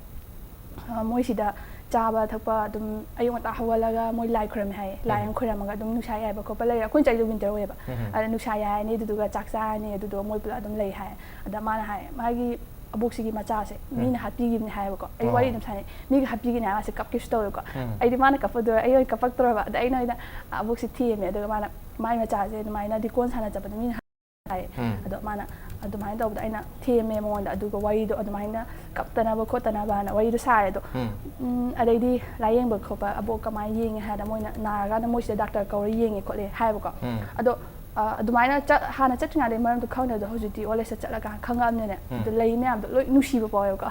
ꯑ, ꯃꯣꯏꯁꯤꯗ ꯆꯥꯕ ꯊꯛꯄ ꯑꯗꯨꯝ ꯑꯌꯨꯛ ꯉꯟꯇꯥ ꯍꯧꯒꯠꯂꯒ ꯃꯣꯏ ꯂꯥꯏ ꯈꯣꯏꯔꯝꯃꯦ ꯍꯥꯏꯌꯦ꯫ ꯂꯥꯏ ꯎꯝ꯫ ꯑꯃ ꯈꯣꯏꯔꯝꯃꯒ ꯑꯗꯨꯝ ꯅꯨꯡꯁꯥ ꯌꯥꯏꯕ ꯈꯣꯠꯄ ꯂꯩꯔꯦ꯫ ꯑꯩꯈꯣꯏꯅ ꯆꯠꯂꯤꯗꯣ ꯋꯤꯟꯇꯔ ꯑꯣꯏꯌꯦꯕ꯫ ꯎꯝ꯫ ꯑꯗ ꯅꯨꯡꯁꯥ ꯌꯥꯏꯔꯅꯤ, ꯑꯗꯨꯗꯨꯒ ꯆꯥꯛ ꯆꯥꯔꯅꯤ, ꯑꯗꯨꯗꯨꯒ ꯃꯣꯏ ꯄꯨꯂꯞ ꯑꯗꯨꯝ ꯂꯩ ꯍꯥꯏ꯫ ꯑꯗ ꯃꯥꯅ ꯍꯥꯏ, ꯃꯥꯒꯤ ꯑꯕꯣꯛꯁꯤꯒꯤ ꯃꯆꯥꯁꯦ ꯎꯝ꯫ ꯃꯤꯅ ꯍꯥꯠꯄꯤꯈꯤꯕꯅꯦ ꯍꯥꯏꯌꯦꯕꯀꯣ꯫ ꯑꯩ ꯑꯣ꯫ ꯋꯥꯔꯤ ꯑꯗꯨꯝ ꯁꯥꯟꯅꯩ, "ꯃꯤꯒ ꯍꯥꯠꯄꯤꯈꯤꯅꯦ" ꯍꯥꯏ꯫ ꯃꯥꯁꯦ ꯀꯞꯀꯦꯁꯨ ꯇꯧꯋꯦꯕꯀꯣ꯫ ꯎꯝ꯫ ꯑꯩꯗꯤ ꯃꯥꯅ ꯀꯞꯄꯗꯣ ꯑꯩ ꯑꯣꯏꯅ ꯀꯞꯄꯛꯇ꯭ꯔꯕ꯫ ꯑꯗ ꯑꯩꯅ ꯑꯣꯏꯅ ꯑꯕꯣꯛꯁꯦ ꯊꯦꯝꯃꯦ꯫ ꯑꯗꯨꯒ ꯃꯥꯅ, "ꯃꯥꯏ ꯃꯆꯥꯁꯦ ꯑꯗꯨꯃꯥꯏꯅ ꯂꯤꯀꯣꯟ ꯁꯥꯟꯅ ꯆꯠꯄꯗ ꯃꯤꯅ ꯍꯥꯏ"꯫ ꯎꯝ꯫ ꯑꯗꯣ ꯃꯥꯅ ꯑꯗꯨꯃꯥꯏꯅ ꯇꯧꯕꯗ ꯑꯩꯅ ꯊꯦꯝꯃꯦ ꯃꯉꯣꯟꯗ꯫ ꯑꯗꯨꯒ ꯋꯥꯔꯤꯗꯣ ꯑꯗꯨꯃꯥꯏꯅ ꯀꯞꯇꯅꯕ ꯈꯣꯠꯇꯅꯕꯅ ꯋꯥꯔꯤꯗꯣ ꯁꯥꯔꯦ꯫ ꯑꯗꯣ ꯎꯝ꯫ ꯎꯝ, ꯑꯗꯩꯗꯤ ꯂꯥꯏꯌꯦꯡꯕ ꯈꯣꯠꯄ ꯑꯕꯣꯛ ꯀꯃꯥꯏꯅ ꯌꯦꯡꯉꯦ ꯍꯥꯏꯗ ꯃꯣꯏꯅ ꯅꯥꯔꯀꯥꯟꯗ ꯃꯣꯏꯁꯤꯗ ꯗꯥꯛꯇꯔ ꯀꯧꯔ ꯌꯦꯡꯉꯦ ꯈꯣꯠꯂꯦ ꯍꯥꯏꯌꯦꯕꯀꯣ꯫ ꯎꯝ꯫ ꯑꯗꯣ ꯑ, ꯑꯗꯨꯃꯥꯏꯅ ꯆꯠ- ꯍꯥꯟꯅ ꯆꯠꯇ꯭ꯔꯤꯉꯩꯗ ꯃꯔꯝꯗꯣ ꯈꯪꯗꯕꯗꯣ ꯍꯧꯖꯤꯛꯇꯤ ꯑꯣꯜ ꯑꯦꯖꯇ ꯆꯠꯂꯀꯥꯟꯗ ꯈꯪꯉꯛꯑꯕꯅꯤꯅꯦ꯫ ꯎꯝ꯫ ꯑꯗꯨ ꯂꯩ ꯃꯌꯥꯝꯗꯣ ꯂꯣꯏ ꯅꯨꯡꯁꯤꯕ ꯐꯥꯎꯋꯦꯕꯀꯣ꯫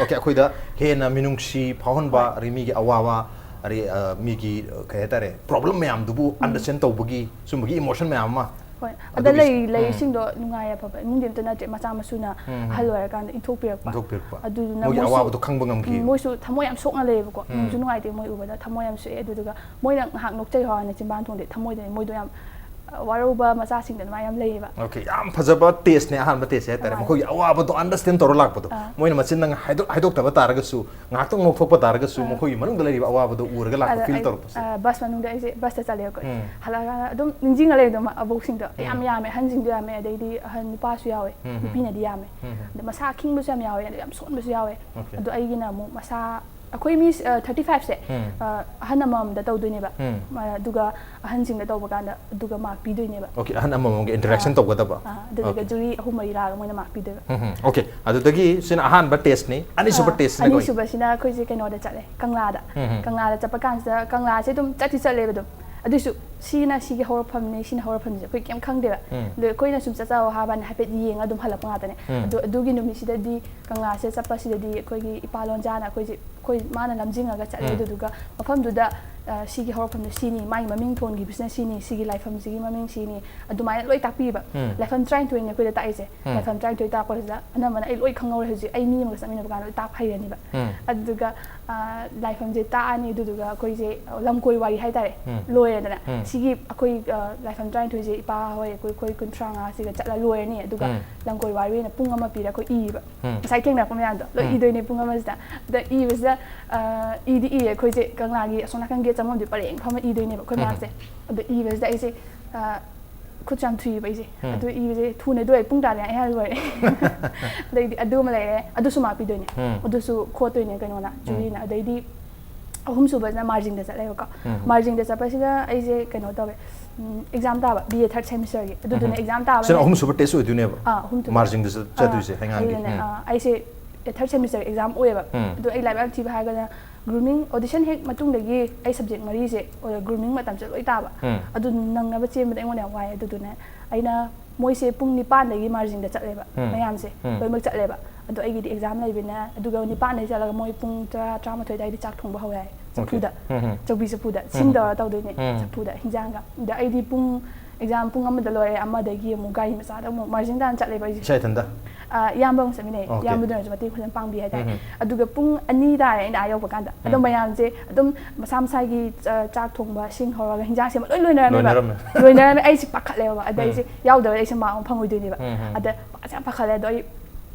Okay, ꯑꯩꯈꯣꯏꯗ ꯍꯦꯟꯅ ꯃꯤꯅꯨꯡꯁꯤ ꯐꯥꯎꯍꯟꯕ, ꯍꯣꯏ꯫ ꯑꯗꯩ ꯃꯤꯒꯤ ꯑꯋꯥꯕ, ꯑꯗꯩ, ꯑ, ꯃꯤꯒꯤ, ꯑ, ꯀꯩ ꯍꯥꯏꯇꯥꯔꯦ, ꯄ꯭ꯔꯣꯕ꯭ꯂꯦꯝ ꯃꯌꯥꯝꯗꯨꯕꯨ ꯎꯝ꯫ ꯑꯟꯗꯔꯁꯇꯦꯟ ꯇꯧꯕꯒꯤ ꯁꯨꯝꯕꯒꯤ ꯏꯃꯣꯁꯟ ꯃꯌꯥꯝ ꯑꯃ꯫ ꯍꯣꯏ, ꯑꯗ ꯑꯗꯨꯒꯤ- ꯂꯩ- ꯎꯝ꯫ ꯂꯩꯔꯤꯁꯤꯡꯗꯣ ꯅꯨꯡꯉꯥꯏ ꯌꯥꯏꯐꯕ ꯏꯃꯨꯡꯗꯤ ꯑꯝꯇ ꯅꯠꯇ꯭ꯔꯦ꯫ ꯃꯆꯥ ꯃꯁꯨꯅ ꯎꯝ꯫ ꯑꯍꯜ ꯑꯣꯏꯔꯀꯥꯟꯗ ꯏꯟꯊꯣꯛꯄꯤꯔꯛꯄ꯫ ꯏꯟꯊꯣꯛꯄꯤꯔꯛꯄ꯫ ꯑꯗꯨꯗꯨꯅ ꯃꯣꯏꯒꯤ ꯃꯣꯏꯁꯨ- ꯑꯋꯥꯕꯗꯣ ꯈꯪꯕ ꯉꯝꯈꯤ꯫ ꯎꯝ, ꯃꯣꯏꯁꯨ ꯊꯃꯣꯏ ꯌꯥꯝ ꯁꯣꯛꯅ ꯂꯩꯌꯦꯕꯀꯣ꯫ ꯎꯝ꯫ ꯅꯨꯡꯁꯨ ꯅꯨꯡꯉꯥꯏꯇꯦ ꯃꯣꯏ ꯎꯕꯗ꯫ ꯊꯃꯣꯏ ꯌꯥꯝ ꯁꯣꯛꯑꯦ꯫ ꯑꯗꯨꯗꯨꯒ ꯃꯣꯏꯅ ꯉꯥꯏꯍꯥꯛ ꯅꯣꯛꯆꯩ ꯍꯥꯏꯅ ꯆꯤꯟꯕꯥꯟ ꯊꯣꯡꯗꯦ꯫ ꯊꯃꯣꯏꯗꯅꯤ ꯃꯣꯏꯗꯣ ꯌꯥꯝ ꯋꯥꯔꯧꯕ ꯃꯆꯥꯁꯤꯡꯗ ꯑꯗꯨꯃꯥꯏꯅ ꯌꯥꯝ ꯂꯩꯌꯦꯕ꯫ ꯑꯣꯀꯦ, ꯌꯥꯝ ꯐꯖꯕ ꯇꯦꯁꯅꯦ ꯑꯍꯥꯟꯕ ꯇꯦꯁꯁꯦ ꯍꯥꯏꯇꯥꯔꯦ꯫ ꯑꯥ꯫ ꯃꯈꯣꯏꯒꯤ ꯑꯋꯥꯕꯗꯣ ꯑꯟꯗꯔꯁꯇꯦꯟ ꯇꯧꯔ ꯂꯥꯛꯄꯗꯣ, ꯑꯥ꯫ ꯃꯣꯏꯅ ꯃꯆꯤꯟꯗ ꯍꯥꯏꯗꯣꯛ ꯍꯥꯏꯗꯣꯛꯇꯕ ꯇꯥꯔꯒꯁꯨ, ꯉꯥꯏꯍꯥꯛꯇꯪ ꯅꯣꯛꯊꯣꯛꯄ ꯇꯥꯔꯒꯁꯨ, ꯑꯥ꯫ ꯃꯈꯣꯏꯒꯤ ꯃꯅꯨꯡꯗ ꯂꯩꯔꯤꯕ ꯑꯋꯥꯕꯗꯣ ꯎꯔꯒ ꯂꯥꯛꯄ, ꯑꯗ ꯐꯤꯜ ꯑꯩ, ꯇꯧꯔꯛꯄꯁꯦ꯫ ꯑ, ꯕꯁ ꯃꯅꯨꯡꯗ ꯑꯩꯁꯦ ꯕꯁꯇ ꯆꯠꯂꯦꯕꯀꯣ꯫ ꯎꯝ꯫ ꯍꯜꯂꯛꯑꯀꯥꯟꯗ ꯑꯗꯨꯝ ꯅꯤꯡꯁꯤꯡꯉ ꯂꯩꯕꯗꯣ, ꯃ-, ꯑꯕꯣꯛꯁꯤꯡꯗꯣ ꯌꯥꯝ ꯎꯝ꯫ ꯌꯥꯝꯃꯦ, ꯑꯍꯟꯁꯤꯡꯗꯣ ꯌꯥꯝꯃꯦ, ꯑꯗꯩꯗꯤ ꯑꯍꯟ ꯅꯨꯄꯥꯁꯨ ꯌꯥꯎꯋꯦ, ꯎꯝ꯫ ꯅꯨꯄꯤꯅꯗꯤ ꯌꯥꯝꯃꯦ꯫ ꯎꯝ꯫ ꯑꯗꯣ ꯃꯁꯥ ꯈꯤꯡꯕꯁꯨ ꯌꯥꯝ ꯌꯥꯎꯋꯦ, ꯑꯗꯣ ꯌꯥꯝ ꯁꯣꯟꯕꯁꯨ ꯌꯥꯎꯋꯦ꯫ ꯑꯣꯀꯦ꯫ ꯑꯗꯣ ꯑꯩꯒꯤꯅ ꯑꯃꯨꯛ ꯃꯁꯥ, ꯑꯩꯈꯣꯏ ꯃꯤ, ꯑ, ꯊꯥꯔꯇꯤ ꯐꯥꯏꯚꯁꯦ, ꯎꯝ꯫ ꯑ, ꯑꯍꯟ ꯑꯃꯃꯝꯗ ꯇꯧꯗꯣꯏꯅꯦꯕ꯫ ꯎꯝ꯫ ꯑ, ꯑꯗꯨꯒ ꯑꯍꯟꯁꯤꯡꯗ ꯇꯧꯕ ꯀꯥꯟꯗ ꯑꯗꯨꯒ ꯃꯥꯔꯛ ꯄꯤꯗꯣꯏꯅꯦꯕ꯫ ꯑꯣꯀꯦ, ꯑꯍꯟ ꯑꯃꯃꯝꯒ ꯏꯟꯇꯔꯦꯛꯁꯟ ꯑꯥ꯫ ꯇꯧꯒꯗꯕ꯫ ꯑꯥ, ꯑꯗꯨꯗꯨꯒ ꯑꯣꯀꯦ꯫ ꯖꯨꯔꯤ ꯑꯍꯨꯝ ꯃꯔꯤ ꯂꯥꯛꯑꯒ ꯃꯣꯏꯅ ꯃꯥꯔꯛ ꯄꯤꯗꯣꯏꯕ꯫ ꯎꯝ, ꯎꯝ꯫ ꯑꯣꯀꯦ, ꯑꯗꯨꯗꯒꯤ ꯁꯤꯅ ꯑꯍꯥꯟꯕ ꯇꯦꯁꯅꯤ꯫ ꯑꯅꯤꯁꯨꯕ ꯑꯥ, ꯇꯦꯁꯅ ꯀꯩ? ꯑꯅꯤꯁꯨꯕꯁꯤꯅ ꯑꯩꯈꯣꯏꯁꯦ ꯀꯩꯅꯣꯗ ꯆꯠꯂꯦ, ꯀꯪꯂꯥꯗ꯫ ꯎꯝ, ꯎꯝ꯫ ꯀꯪꯂꯥꯗ ꯆꯠꯄ ꯀꯥꯟꯁꯤꯗ ꯀꯪꯂꯥꯁꯦ ꯑꯗꯨꯝ ꯆꯠꯇꯤ ꯆꯠꯂꯦꯕ ꯑꯗꯨꯝ, ꯑꯗꯨꯏꯁꯨ ꯁꯤꯅ ꯁꯤꯒꯤ ꯍꯧꯔꯛꯐꯝꯅꯤ, ꯁꯤꯅ ꯍꯧꯔꯛꯐꯝꯁꯦ ꯑꯩꯈꯣꯏ ꯀꯩꯝ ꯈꯪꯗꯦꯕ꯫ ꯎꯝ꯫ ꯑꯗꯣ ꯑꯩꯈꯣꯏꯅ ꯁꯨꯝ ꯆꯠꯆꯧ ꯍꯥꯏꯕꯅ ꯍꯥꯏꯐꯦꯠ ꯌꯦꯡꯉ ꯑꯗꯨꯝ ꯍꯜꯂꯛꯄ ꯉꯥꯛꯇꯅꯦ꯫ ꯎꯝ꯫ ꯑꯗꯣ ꯑꯗꯨꯒꯤ ꯅꯨꯃꯤꯠꯁꯤꯗꯗꯤ ꯀꯪꯂꯥꯁꯦ ꯆꯠꯄꯁꯤꯗꯗꯤ ꯑꯩꯈꯣꯏꯒꯤ ꯏꯄꯥ ꯂꯣꯟꯖꯥꯅ ꯑꯩꯈꯣꯏꯁꯦ, ꯑꯩꯈꯣꯏ ꯃꯥꯅ ꯂꯝꯖꯤꯡꯉꯒ ꯆꯠꯂꯦ꯫ ꯎꯝ꯫ ꯑꯗꯨꯗꯨꯒ ꯃꯐꯝꯗꯨꯗ, ꯑ, ꯁꯤꯒꯤ ꯍꯧꯔꯛꯐꯝꯗꯣ ꯁꯤꯅꯤ, ꯃꯥꯒꯤ ꯃꯃꯤꯡ ꯊꯣꯟꯈꯤꯕꯁꯤꯅ ꯁꯤꯅꯤ, ꯁꯤꯒꯤ ꯂꯥꯏꯐꯝꯁꯤꯒꯤ ꯃꯃꯤꯡ ꯁꯤꯅꯤ, ꯑꯗꯨꯃꯥꯏꯅ ꯂꯣꯏ ꯇꯥꯛꯄꯤꯕ꯫ ꯎꯝ꯫ ꯂꯥꯏꯐꯝ ꯇꯔꯥꯅꯤꯊꯣꯏꯅꯦ ꯑꯩꯈꯣꯏꯗ ꯇꯥꯛꯏꯁꯦ꯫ ꯎꯝ꯫ ꯂꯥꯏꯐꯝ ꯇꯔꯥꯅꯤꯊꯣꯏ ꯇꯥꯛꯄꯁꯤꯗ ꯑꯅꯝꯕꯅ ꯑꯩ ꯂꯣꯏ ꯈꯪꯍꯧꯔꯦ꯫ ꯍꯧꯖꯤꯛ ꯑꯩ ꯃꯤ ꯑꯃꯒ ꯆꯠꯃꯤꯟꯅꯕ ꯀꯥꯟꯗ ꯂꯣꯏ ꯇꯥꯛꯄ ꯍꯩꯔꯅꯤꯕ꯫ ꯎꯝ꯫ ꯑꯗꯨꯗꯨꯒ, ꯑ, ꯂꯥꯏꯐꯝꯁꯦ ꯇꯥꯛꯑꯅꯤ, ꯑꯗꯨꯗꯨꯒ ꯑꯩꯈꯣꯏꯁꯦ, ꯑ, ꯂꯝꯀꯣꯏ ꯋꯥꯔꯤ ꯍꯥꯏꯇꯥꯔꯦ, ꯎꯝ꯫ ꯂꯣꯏꯔꯦꯗꯅ꯫ ꯎꯝ꯫ ꯁꯤꯒꯤ ꯑꯩꯈꯣꯏ, ꯑ, ꯂꯥꯏꯐꯝ ꯇꯔꯥꯅꯤꯊꯣꯏꯁꯦ ꯏꯄꯥ ꯍꯣꯏ ꯑꯩꯈꯣꯏ, ꯑꯩꯈꯣꯏ ꯀꯨꯟꯊ꯭ꯔꯥ ꯃꯉꯥꯁꯤꯒ ꯆꯠꯂ ꯂꯣꯏꯔꯅꯤ꯫ ꯑꯗꯨꯒ ꯎꯝ꯫ ꯂꯝꯀꯣꯏ ꯋꯥꯔꯤ ꯑꯣꯏꯅ ꯄꯨꯡ ꯑꯃ ꯄꯤꯔ ꯑꯩꯈꯣꯏ ꯏꯌꯦꯕ꯫ ꯎꯝ꯫ ꯉꯁꯥꯏ ꯊꯦꯡꯅꯔꯛꯄ ꯃꯌꯥꯝꯗꯣ ꯂꯣꯏ ꯎꯝ꯫ ꯏꯗꯣꯏꯅꯦ ꯄꯨꯡ ꯑꯃꯁꯤꯗ꯫ ꯑꯗ ꯏꯕꯁꯤꯗ, ꯑ, ꯏꯗꯤ ꯏꯌꯦ ꯑꯩꯈꯣꯏꯁꯦ, ꯀꯪꯂꯥꯒꯤ ꯑꯁꯣꯝ ꯅꯥꯀꯟ ꯒꯦꯠ ꯆꯪꯐꯝꯗꯤ ꯄꯔꯦꯡ ꯐꯝꯃ ꯏꯗꯣꯏꯅꯦꯕ ꯑꯩꯈꯣꯏ ꯎꯝ꯫ ꯃꯌꯥꯝꯁꯦ꯫ ꯑꯗꯣ ꯏꯕꯁꯤꯗ ꯑꯩꯁꯦ, ꯑ, ꯈꯨꯠꯁꯦ ꯌꯥꯝ ꯊꯨꯏꯌꯦꯕ ꯑꯩꯁꯦ꯫ ꯎꯝ꯫ ꯑꯗꯨ ꯏꯕꯁꯦ ꯊꯨꯅ ꯑꯗꯨ ꯑꯩ ꯄꯨꯡ ꯇꯔꯥꯗ ꯑꯩ ꯍꯥꯏꯔ ꯂꯣꯏꯔꯦ꯫ ꯑꯗꯩꯗꯤ ꯑꯗꯨ ꯑꯃ ꯂꯩꯔꯦ, ꯑꯗꯨꯁꯨ ꯃꯥꯔꯛ ꯄꯤꯗꯣꯏꯅꯦ꯫ ꯎꯝ꯫ ꯑꯗꯨꯁꯨ ꯈꯣꯠꯇꯣꯏꯅꯦ ꯀꯩꯅꯣꯅ, ꯖꯨꯔꯤꯅ꯫ ꯑꯗꯩꯗꯤ ꯑꯍꯨꯝꯁꯨꯕꯁꯤꯅ ꯃꯥꯔꯖꯤꯡꯗ ꯆꯠꯂꯦꯕꯀꯣ꯫ ꯎꯝ꯫ ꯃꯥꯔꯖꯤꯡꯗ ꯆꯠꯄꯁꯤꯗ ꯑꯩꯁꯦ ꯀꯩꯅꯣ ꯇꯧꯋꯦ, ꯎꯝ, ꯑꯦꯛꯖꯥꯝ ꯇꯥꯕ, ꯕꯤ ꯑꯦ ꯊꯥꯔꯠ ꯁꯦꯃꯤꯁꯇꯔꯒꯤ꯫ ꯑꯗꯨꯗꯨꯅ ꯎꯝ꯫ ꯑꯦꯛꯖꯥꯝ ꯇꯥꯕ ꯁꯤꯅ ꯂꯩ-, ꯑꯍꯨꯝꯁꯨꯕ ꯇꯦꯁ ꯑꯣꯏꯗꯣꯏꯅꯦꯕ? ꯑꯥ, ꯑꯍꯨꯝꯁꯨꯕ꯫ ꯃꯥꯔꯖꯤꯡꯗ ꯆꯠ-, ꯑꯥ, ꯆꯠꯇꯣꯏꯁꯦ, ꯍꯩꯉꯥꯡꯒꯤ꯫ ꯑꯗꯨꯗꯨꯅ, ꯎꯝ꯫ ꯑꯥ, ꯑꯩꯁꯦ ꯊꯥꯔꯠ ꯁꯦꯃꯤꯁꯇꯔ ꯑꯦꯛꯖꯥꯝ ꯑꯣꯏꯌꯦꯕ꯫ ꯎꯝ꯫ ꯑꯗꯣ ꯑꯩ ꯂꯥꯏꯔꯤꯛ ꯌꯥꯝ ꯊꯤꯕ ꯍꯥꯏꯔꯒꯅ, ꯒ꯭ꯔꯨꯃꯤꯡ ꯑꯣꯗꯤꯁꯟ ꯍꯦꯛ ꯃꯇꯨꯡꯗꯒꯤ ꯑꯩ ꯁꯕꯖꯦꯛ ꯃꯔꯤꯁꯦ, ꯑꯣ, ꯒ꯭ꯔꯨꯃꯤꯡ ꯃꯇꯝꯁꯦ ꯂꯣꯏ ꯇꯥꯕ꯫ ꯎꯝ꯫ ꯑꯗꯨ ꯅꯪꯅꯕ ꯆꯦꯟꯕꯗ ꯑꯩꯉꯣꯟꯗ ꯌꯥꯝ ꯋꯥꯏ꯫ ꯑꯗꯨꯗꯨꯅ ꯑꯩꯅ, ꯃꯣꯏꯁꯦ ꯄꯨꯡ ꯅꯤꯄꯥꯟꯗꯒꯤ ꯃꯥꯔꯖꯤꯡꯗ ꯆꯠꯂꯦꯕ, ꯎꯝ꯫ ꯃꯌꯥꯝꯁꯦ ꯎꯝ꯫ ꯂꯣꯏꯅꯃꯛ ꯆꯠꯂꯦꯕ꯫ ꯑꯗꯣ ꯑꯩꯒꯤꯗꯤ ꯑꯦꯛꯖꯥꯝ ꯂꯩꯕꯅꯤꯅ, ꯑꯗꯨꯒ ꯅꯤꯄꯥꯟꯗꯒꯤ ꯆꯠꯂꯒ ꯃꯣꯏ ꯄꯨꯡ ꯇꯔꯥ, ꯇꯔꯥꯃꯥꯊꯣꯏ ꯑꯗꯨꯋꯥꯏꯗ ꯆꯥꯛ ꯊꯣꯡꯕ ꯍꯧꯋꯦ ꯍꯥꯏ, ꯑꯣꯀꯦ꯫ ꯆꯐꯨꯗ꯫ ꯎꯝ, ꯎꯝ꯫ ꯆꯧꯕꯤ ꯆꯐꯨꯗ, ꯎꯝ꯫ ꯁꯤꯡ ꯇꯧꯔ ꯇꯧꯗꯣꯏꯅꯦ, ꯎꯝ꯫ ꯆꯐꯨꯗ, ꯍꯤꯟꯖꯥꯡꯒ꯫ ꯑꯗ ꯑꯩꯗꯤ ꯄꯨꯡ, ꯑꯦꯛꯖꯥꯝ ꯄꯨꯡ ꯑꯃꯗ ꯂꯣꯏꯔꯦ, ꯑꯃꯗꯒꯤ ꯑꯃꯨꯛ ꯒꯥꯔꯤ ꯃꯆꯥꯗ ꯑꯃꯨꯛ ꯃꯥꯔꯖꯤꯡ ꯇꯥꯟꯅ ꯆꯠꯂꯦꯕ ꯑꯩꯁꯦ꯫ ꯏꯁꯥ ꯏꯊꯟꯇ? ꯑ, ꯏꯌꯥꯝꯕ ꯑꯃ ꯆꯠꯃꯤꯟꯅꯩ꯫ Okay. ꯏꯌꯥꯝꯕꯗꯨꯅꯁꯨ ꯃꯇꯦꯡ ꯐꯖꯅ ꯄꯥꯡꯕꯤ ꯍꯥꯏꯇꯥꯔꯦ꯫ ꯎꯝ. ꯑꯗꯨꯒ ꯄꯨꯡ ꯑꯅꯤ ꯇꯥꯔꯦ ꯑꯩꯅ ꯑꯥ ꯌꯧꯕ ꯀꯥꯟꯗ꯫ ꯑꯗꯣ ꯎꯝ. ꯃꯌꯥꯝꯁꯦ ꯑꯗꯨꯝ ꯃꯁꯥ ꯃꯁꯥꯒꯤ ꯆ-, ꯆꯥꯛ ꯊꯣꯡꯕ, ꯁꯤꯡ ꯍꯧꯔꯒ ꯍꯤꯟꯖꯥꯡ ꯁꯦꯝꯕ ꯂꯣꯏ ꯂꯣꯏꯅꯔꯝꯃꯦꯕ꯫ ꯂꯣꯏꯅꯔꯝꯃꯦ꯫ ꯂꯣꯏꯅꯔꯝꯃꯦ꯫ ꯑꯩꯁꯦ ꯄꯥꯈꯠꯂꯦꯕ꯫ ꯑꯗ ꯎꯝ. ꯑꯩꯁꯦ ꯌꯥꯎꯗꯕ ꯑꯩꯁꯦ ꯃꯥꯔꯛ ꯑꯃ ꯐꯪꯉꯣꯏꯗꯣꯏꯅꯦꯕ꯫ ꯎꯝ, ꯎꯝ. ꯑꯗ ꯄꯥꯈꯠ-, ꯌꯥꯝ ꯄꯥꯈꯠꯂꯦ꯫ ꯑꯗꯣ ꯑꯩ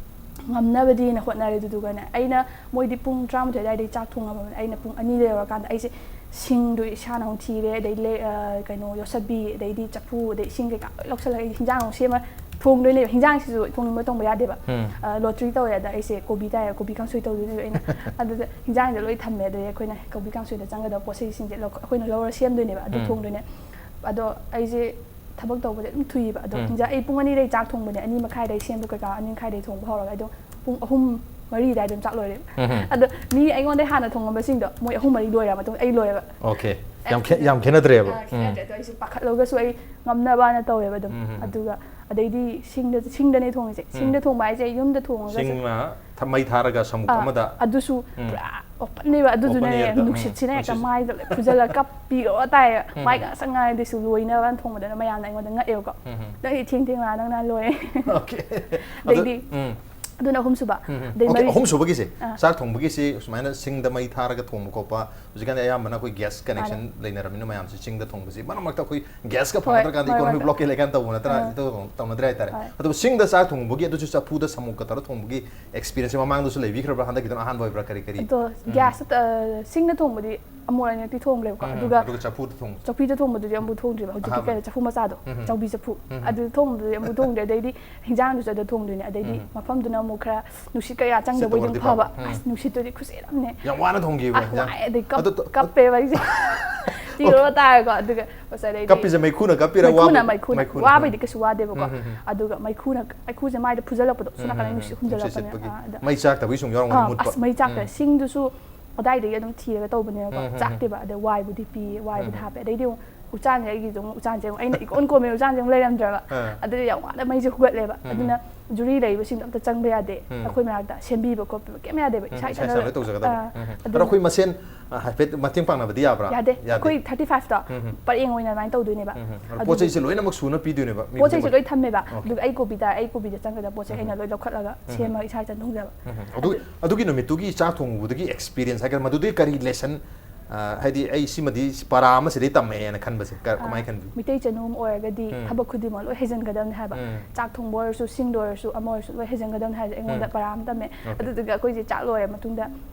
ꯉꯝꯅꯕꯗꯤꯅ ꯍꯣꯠꯅꯔꯦ꯫ ꯑꯗꯨꯗꯨꯒꯅꯦ ꯑꯩꯅ ꯃꯣꯏꯗꯤ ꯄꯨꯡ ꯇꯔꯥꯃꯥꯊꯣꯏ ꯑꯗꯨꯋꯥꯏꯗꯒꯤ ꯆꯥꯛ ꯊꯣꯡꯉꯝꯃꯕꯅꯦ꯫ ꯑꯩꯅ ꯄꯨꯡ ꯑꯅꯤꯗ ꯌꯧꯔꯀꯥꯟꯗ ꯑꯩꯁꯦ ꯁꯤꯡꯗꯣ ꯏꯁꯥꯅ ꯑꯃꯨꯛ ꯊꯤꯔꯦ, ꯑꯗꯩ ꯂꯩ-, ꯑ, ꯀꯩꯅꯣ, ꯌꯣꯠꯁꯕꯤ, ꯑꯗꯩꯗꯤ ꯆꯐꯨ, ꯑꯗꯩ ꯏꯁꯤꯡ ꯀꯩꯀꯥ ꯂꯣꯏ ꯂꯧꯁꯜꯂꯒ ꯑꯩꯁꯦ ꯍꯤꯟꯖꯥꯡ ꯑꯃꯨꯛ ꯁꯦꯝꯃ ꯊꯣꯡꯗꯣꯏꯅꯦꯕ꯫ ꯍꯤꯟꯖꯥꯡꯁꯤꯁꯨ ꯊꯣꯡꯅꯤꯡꯕ ꯊꯣꯡꯕ ꯌꯥꯗꯦꯕ꯫ ꯎꯝ. ꯑ, lottery ꯇꯧꯋꯦ꯫ ꯑꯗ ꯑꯩꯁꯦ ꯀꯣꯕꯤ ꯇꯥꯏꯌꯦ, ꯀꯣꯕꯤ ꯀꯥꯡꯁꯣꯏ ꯇꯧꯗꯣꯏꯅꯦꯕ ꯑꯩꯅ꯫ ꯑꯗꯨꯗ ꯍꯤꯟꯖꯥꯡꯁꯦ ꯂꯣꯏ ꯊꯝꯃꯦ꯫ ꯑꯗꯩ ꯑꯩꯈꯣꯏꯅ ꯀꯣꯕꯤ ꯀꯥꯡꯁꯣꯏꯗ ꯆꯪꯒꯗꯕ ꯄꯣꯠ ꯆꯩꯁꯤꯡꯁꯦ ꯂꯧ-, ꯑꯩꯈꯣꯏꯅ ꯂꯧꯔ ꯁꯦꯝꯗꯣꯏꯅꯦꯕ꯫ ꯑꯗꯨ ꯎꯝ. ꯊꯣꯡꯗꯣꯏꯅꯦ꯫ ꯑꯗꯣ ꯑꯩꯁꯦ ꯊꯕꯛ ꯇꯧꯕꯁꯦ ꯑꯗꯨꯝ ꯊꯨꯏꯌꯦꯕ꯫ ꯑꯗꯣ ꯎꯝ. ꯍꯤꯟꯖꯥꯡ ꯑꯩ ꯄꯨꯡ ꯑꯅꯤꯗꯩ ꯆꯥꯛ ꯊꯣꯡꯕꯅꯦ, ꯑꯅꯤ ꯃꯈꯥꯏꯗꯩ ꯁꯦꯝꯕ ꯀꯩꯀꯥ, ꯑꯅꯤ ꯃꯈꯥꯏꯗꯩ ꯊꯣꯡꯕ ꯍꯧꯔꯒ ꯑꯗꯨꯝ ꯄꯨꯡ ꯑꯍꯨꯝ ꯃꯔꯤ ꯑꯗꯨꯋꯥꯏꯗ ꯑꯗꯨꯝ ꯆꯥꯛ ꯂꯣꯏꯔꯦꯕ꯫ ꯎꯝ. ꯑꯗꯣ ꯃꯤ ꯑꯩꯉꯣꯟꯗꯩ ꯍꯥꯟꯅ ꯊꯣꯡꯉꯝꯕꯁꯤꯡꯗꯣ ꯃꯣꯏ ꯑꯍꯨꯝ ꯃꯔꯤ ꯂꯣꯏꯔ ꯃꯇꯨꯡꯗ ꯑꯩ ꯂꯣꯏꯔꯦꯕ꯫ Okay. ꯌꯥꯝ ꯈꯦ-, ꯌꯥꯝ ꯈꯦꯠꯅꯗ꯭ꯔꯦꯕ꯫ ꯑ, ꯎꯝ. ꯈꯦꯠꯅꯗ꯭ꯔꯦ꯫ ꯑꯗꯣ ꯑꯩꯁꯦ ꯄꯥꯈꯠꯂꯒꯁꯨ ꯑꯩ ꯉꯝꯅꯕꯅ ꯇꯧꯋꯦꯕ ꯑꯗꯨꯝ꯫ ꯎꯝ, ꯎꯝ, ꯎꯝ. ꯑꯗꯨꯒ ꯑꯗꯩꯗꯤ ꯁꯤꯡꯗ, ꯁꯤꯡꯗꯅꯦ ꯊꯣꯡꯉꯤꯁꯦ꯫ ꯎꯝ. ꯁꯤꯡꯗ ꯊꯣꯡꯕ ꯍꯥꯏꯁꯦ ꯌꯨꯝꯗ ꯊꯣꯡꯉꯒꯁꯨ ꯁꯤꯡꯅ ꯊ-, ꯃꯩ ꯊꯥꯔꯒ ꯁꯃꯨꯛ ꯑꯥ, ꯑꯃꯗ꯫ ꯑꯗꯨꯁꯨ ꯎꯝ. ꯄꯨꯔꯥ open ꯅꯦꯕ꯫ ꯑꯗꯨꯗꯨꯅꯅꯦ Open air ꯗ, ꯎꯝ. ꯅꯨꯡꯁꯤꯠꯁꯤꯅ ꯍꯦꯛꯇ ꯅꯨꯡꯁꯤꯠ. ꯃꯥꯏꯗ ꯂꯣꯏ ꯐꯨꯖꯜꯂꯒ ꯀꯞꯄꯤꯒ ꯇꯥꯏꯌꯦꯕ꯫ ꯎꯝ. ꯃꯥꯏꯒ ꯉꯥꯡꯁꯪ ꯉꯥꯡꯉꯦ꯫ ꯑꯗꯨꯁꯨ ꯂꯣꯏꯅꯕꯅ ꯊꯣꯡꯕꯗꯅ ꯃꯌꯥꯝꯅ ꯑꯩꯉꯣꯟꯗ ꯉꯛꯑꯦꯕꯀꯣ꯫ ꯎꯝ. "ꯅꯪꯗꯤ ꯊꯦꯡ ꯊꯦꯡ ꯂꯥꯛꯑ ꯅꯪꯅ ꯂꯣꯏꯔꯦ"꯫ Okay. ꯑꯗꯩꯗꯤ ꯑꯗꯨ, ꯎꯝ. ꯑꯗꯨꯅ ꯑꯍꯨꯝꯁꯨꯕ꯫ ꯎꯝ, ꯎꯝ. ꯑꯗꯩ Okay, ꯃꯔꯤ- ꯑꯍꯨꯝꯁꯨꯕꯒꯤꯁꯦ, ꯑꯥ. ꯆꯥꯛ ꯊꯣꯡꯕꯒꯤꯁꯤ ꯁꯨꯃꯥꯏꯅ ꯁꯤꯡꯗ ꯃꯩ ꯊꯥꯔꯒ ꯊꯣꯡꯕ ꯈꯣꯠꯄ, ꯍꯧꯖꯤꯛꯀꯥꯟꯗꯤ ꯑꯌꯥꯝꯕꯅ ꯑꯩꯈꯣꯏ gas connection ꯃꯥꯅꯦ. ꯂꯩꯅꯔꯕꯅꯤꯅ ꯃꯌꯥꯝꯁꯦ ꯁꯤꯡꯗ ꯊꯣꯡꯕꯁꯤ ꯃꯔꯛ ꯃꯔꯛꯇ ꯑꯩꯈꯣꯏ gas ꯀ ꯍꯣꯏ, ꯐꯪꯅꯗ꯭ꯔꯀꯥꯟꯗ ꯃꯔꯛ economic ꯃꯔꯛꯇ. blockade ꯂꯩꯀꯥꯟꯗ ꯇꯧꯕ ꯅꯠꯇ꯭ꯔꯥ, ꯑꯥ. ꯇꯧ-, ꯇꯧꯅꯗ꯭ꯔꯦ ꯍꯥꯏꯇꯥꯔꯦ꯫ ꯍꯣꯏ. ꯑꯗꯨꯕꯨ ꯁꯤꯡꯗ ꯆꯥꯛ ꯊꯣꯡꯕꯒꯤ ꯑꯗꯨꯁꯨ ꯆꯐꯨꯗ ꯁꯃꯨꯛꯀ ꯇꯧꯔ ꯊꯣꯡꯕꯒꯤ experience ꯁꯦ ꯃꯃꯥꯡꯗꯁꯨ ꯂꯩꯕꯤꯈ꯭ꯔꯕ꯭ꯔꯥ? ꯍꯟꯗꯛꯀꯤꯗꯨꯅ ꯑꯍꯥꯟꯕ ꯑꯣꯏꯕ꯭ꯔꯥ? ꯀꯔꯤ ꯀꯔꯤ? ꯑꯗꯣ ꯎꯝ. gas ꯇ, ꯑ, ꯁꯤꯡꯅ ꯊꯣꯡꯕꯗꯤ ꯑꯃꯨꯛ ꯑꯅꯤꯔꯛꯇꯤ ꯊꯣꯡꯈ꯭ꯔꯦꯕꯀꯣ꯫ ꯎꯝ, ꯑꯗꯨꯒ ꯑꯗꯨꯒ ꯆꯐꯨꯗ ꯊꯣꯡꯕ. ꯆꯧꯀ꯭ꯔꯤꯗ ꯊꯣꯡꯕꯗꯨꯗꯤ ꯑꯃꯨꯛ ꯊꯣꯡꯗ꯭ꯔꯤꯕ꯫ ꯍꯧꯖꯤꯛꯀꯤ ꯑꯍꯥꯟꯕ. ꯀꯩꯅꯣ ꯆꯐꯨ ꯃꯆꯥꯗꯣ, ꯎꯝ. ꯆꯧꯕꯤ ꯆꯐꯨ, ꯎꯝ. ꯑꯗꯨ ꯊꯣꯡꯕꯗꯨꯗꯤ ꯑꯃꯨꯛ ꯊꯣꯡꯗ꯭ꯔꯦ꯫ ꯑꯗꯩꯗꯤ ꯍꯤꯟꯖꯥꯡꯗꯨꯁꯨ ꯑꯗꯨ ꯊꯣꯡꯗꯣꯏꯅꯦ꯫ ꯑꯗꯩꯗꯤ ꯎꯝ. ꯃꯐꯝꯗꯨꯅ ꯑꯃꯨꯛ ꯈꯔ ꯅꯨꯡꯁꯤꯠ ꯀꯌꯥ ꯆꯪꯗꯕ ꯁꯤꯠꯇꯕ ꯑꯣꯏꯗꯤ ꯑꯣꯏꯔꯗꯤ ꯐꯕ꯫ ꯐꯕ. ꯎꯝ. ꯑꯁ, ꯅꯨꯡꯁꯤꯠꯇꯨꯗꯤ ꯈꯨꯁꯤꯠ ꯑꯃꯅꯦ꯫ ꯌꯥꯝ ꯋꯥꯅ ꯊꯣꯡꯈꯤꯕ ꯑꯁ, ꯍꯤꯟꯖꯥꯡ. ꯋꯥꯏ, ꯑꯗꯩ ꯀꯞ-, ꯑꯗꯨ ꯇ-, ꯀꯞꯄꯦꯕ ꯑꯩꯁꯦ꯫ ꯇꯤꯔꯣ ꯇꯥꯔꯦꯀꯣ꯫ ꯑꯗꯨꯒ ꯑꯁ, ꯑꯗꯩꯗꯤ ꯃꯩꯈꯨꯅ ꯀꯞꯄꯤꯔ ꯃꯩꯈꯨꯅ, ꯋꯥꯕ-, ꯃꯩꯈꯨꯅ꯫ ꯃꯩꯈꯨꯅ. ꯋꯥꯕꯩꯗꯤ ꯀꯩꯁꯨ ꯋꯥꯗꯦꯕꯀꯣ꯫ ꯎꯝ, ꯎꯝ, ꯎꯝ. ꯑꯗꯨꯒ ꯃꯩꯈꯨꯅ, ꯃꯩꯈꯨꯁꯦ ꯃꯥꯏꯗ ꯐꯨꯖꯜꯂꯛꯄꯗꯣ, ꯁꯣꯝ ꯎꯝ, ꯅꯥꯀꯟꯗ ꯎꯝ, ꯅꯨꯡꯁꯤꯠ ꯎꯝ. ꯍꯨꯝꯖꯜꯂꯛꯄꯅꯦ꯫ ꯅꯨꯡꯁꯤꯠ ꯁꯤꯠꯄꯒꯤ. ꯑꯥ, ꯑꯗ-, ꯃꯩ ꯆꯥꯛꯇꯕꯒꯤ ꯁꯨꯝ ꯌꯥꯎꯔꯝꯒꯅꯤ, ꯑꯥ, ꯃꯨꯠꯄ. ꯑꯁ, ꯃꯩ ꯆꯥꯛꯇ-, ꯎꯝ. ꯁꯤꯡꯗꯨꯁꯨ ꯑꯗꯥꯏꯗꯒꯤ ꯑꯗꯨꯝ ꯊꯤꯔꯒ ꯇꯧꯕꯅꯦꯕꯀꯣ꯫ ꯎꯝ, ꯎꯝ, ꯎꯝ. ꯆꯥꯛꯇꯦꯕ꯫ ꯑꯗꯩ ꯋꯥꯏꯕꯨꯗꯤ ꯄꯤꯌꯦ, ꯋꯥꯏꯕꯨꯗꯤ ꯎꯝ. ꯍꯥꯞꯄꯦ꯫ ꯑꯗꯩꯗꯤ ꯑꯃꯨꯛ ꯎꯆꯥꯟꯁꯦ ꯑꯩꯒꯤꯁꯨ ꯑꯃꯨꯛ, ꯎꯆꯥꯟꯁꯦ ꯑꯃꯨꯛ ꯑꯩꯅ ꯏꯀꯣꯟ ꯀꯣꯟꯕ, ꯎꯆꯥꯟꯁꯦ ꯑꯃꯨꯛ ꯂꯩꯔꯝꯗ꯭ꯔꯕ꯫ ꯑꯥ. ꯑꯗꯨꯗꯤ ꯌꯥꯝ ꯋꯥꯅ ꯃꯩꯁꯦ ꯍꯨꯒꯠꯂꯦꯕ꯫ ꯎꯝ. ꯑꯗꯨꯅ ꯖꯨꯔꯤ ꯂꯩꯕꯁꯤꯡꯗꯣ ꯑꯝꯇ ꯆꯪꯕ ꯌꯥꯗꯦ꯫ ꯎꯝ. ꯑꯩꯈꯣꯏ ꯃꯅꯥꯛꯇ ꯁꯦꯝꯕꯤꯕ ꯈꯣꯠꯄꯤꯕ ꯀꯩꯝ ꯌꯥꯗꯦꯕ꯫ ꯎꯝ, ꯏꯁꯥ ꯏꯁꯥ ꯏꯊꯟꯇ ꯏꯁꯥ ꯂꯣꯏ ꯇꯧꯖꯒꯗꯕ. ꯑꯥ, ꯎꯝ. ꯑꯗꯨ ꯑꯗꯣ ꯑꯩꯈꯣꯏ ꯃꯁꯦꯟ, ꯑ, ꯍꯥꯏꯐꯦꯠ ꯃꯇꯦꯡ ꯄꯥꯡꯅꯕꯗꯤ ꯌꯥꯕ꯭ꯔꯥ? ꯌꯥꯗꯦ꯫ ꯌꯥꯗꯦ꯫ ꯑꯩꯈꯣꯏ ꯊꯥꯔꯇꯤ ꯐꯥꯏꯚꯇꯣ ꯎꯝ, ꯎꯝ꯫ ꯄꯔꯦꯡ ꯑꯣꯏꯅ ꯑꯗꯨꯃꯥꯏꯅ ꯇꯧꯗꯣꯏꯅꯦꯕ꯫ ꯎꯝ, ꯎꯝ꯫ ꯑꯗꯣ ꯑꯗꯨꯗꯨꯒꯤ ꯄꯣꯠ ꯆꯩꯁꯦ ꯂꯣꯏꯅꯃꯛ ꯁꯨꯅ ꯄꯤꯗꯣꯏꯅꯦꯕ ꯃꯤ ꯄꯣꯠ ꯆꯩꯁꯦ ꯈꯨꯗꯤꯡꯃꯛ? ꯂꯣꯏ ꯊꯝꯃꯦꯕ꯫ Okay. ꯑꯗꯨꯒ ꯑꯩ ꯀꯣꯕꯤꯗ ꯑꯩ ꯀꯣꯕꯤꯗ ꯆꯪꯒꯗꯕ ꯄꯣꯠ ꯆꯩ ꯑꯩꯅ ꯂꯣꯏ ꯂꯧꯈꯠꯂꯒ ꯎꯝ꯫ ꯁꯦꯝꯃꯒ ꯏꯁꯥ ꯏꯊꯟ ꯊꯣꯡꯖꯕ꯫ ꯎꯝ, ꯎꯝ꯫ ꯑꯗꯨ, ꯑꯗꯨꯒꯤ ꯅꯨꯃꯤꯠꯇꯨꯒꯤ ꯆꯥꯛ ꯊꯣꯡꯕꯗꯒꯤ experience ꯍꯥꯏꯒꯗ꯭ꯔꯥ, ꯃꯗꯨꯗꯒꯤ ꯀꯔꯤ lesson, ꯑ, ꯍꯥꯏꯗꯤ ꯑꯩ ꯁꯤꯃꯗꯤ ꯄꯔꯥ ꯑꯃꯁꯤꯗꯒꯤ ꯇꯝꯃꯛꯑꯦꯅ ꯈꯟꯕꯁꯦ ꯀ-, ꯀꯃꯥꯏꯅ ꯈꯟꯕꯤ? ꯃꯤꯇꯩ ꯆꯅꯨ ꯑꯃ ꯑꯣꯏꯔꯒꯗꯤ ꯎꯝ꯫ ꯊꯕꯛ ꯈꯨꯗꯤꯡꯃꯛ ꯂꯣꯏ ꯍꯩꯖꯤꯟꯒꯗꯕꯅꯤ ꯍꯥꯏꯕ꯫ ꯎꯝ꯫ ꯆꯥꯛ ꯊꯣꯡꯕ ꯑꯣꯏꯔꯁꯨ, ꯁꯤꯡꯗ ꯑꯣꯏꯔꯁꯨ, ꯑꯃ ꯑꯣꯏꯔꯁꯨ ꯂꯣꯏ ꯍꯩꯖꯤꯟꯒꯗꯕꯅꯤ ꯍꯥꯏꯕꯁꯦ ꯑꯩꯉꯣꯟꯗ ꯎꯝ꯫ ꯄꯔꯥ ꯑꯃ ꯇꯝꯃꯦ꯫ Okay. ꯑꯗꯨꯗꯨꯒ ꯑꯩꯈꯣꯏꯁꯦ ꯆꯥꯛ ꯂꯣꯏꯔ ꯃꯇꯨꯡꯗ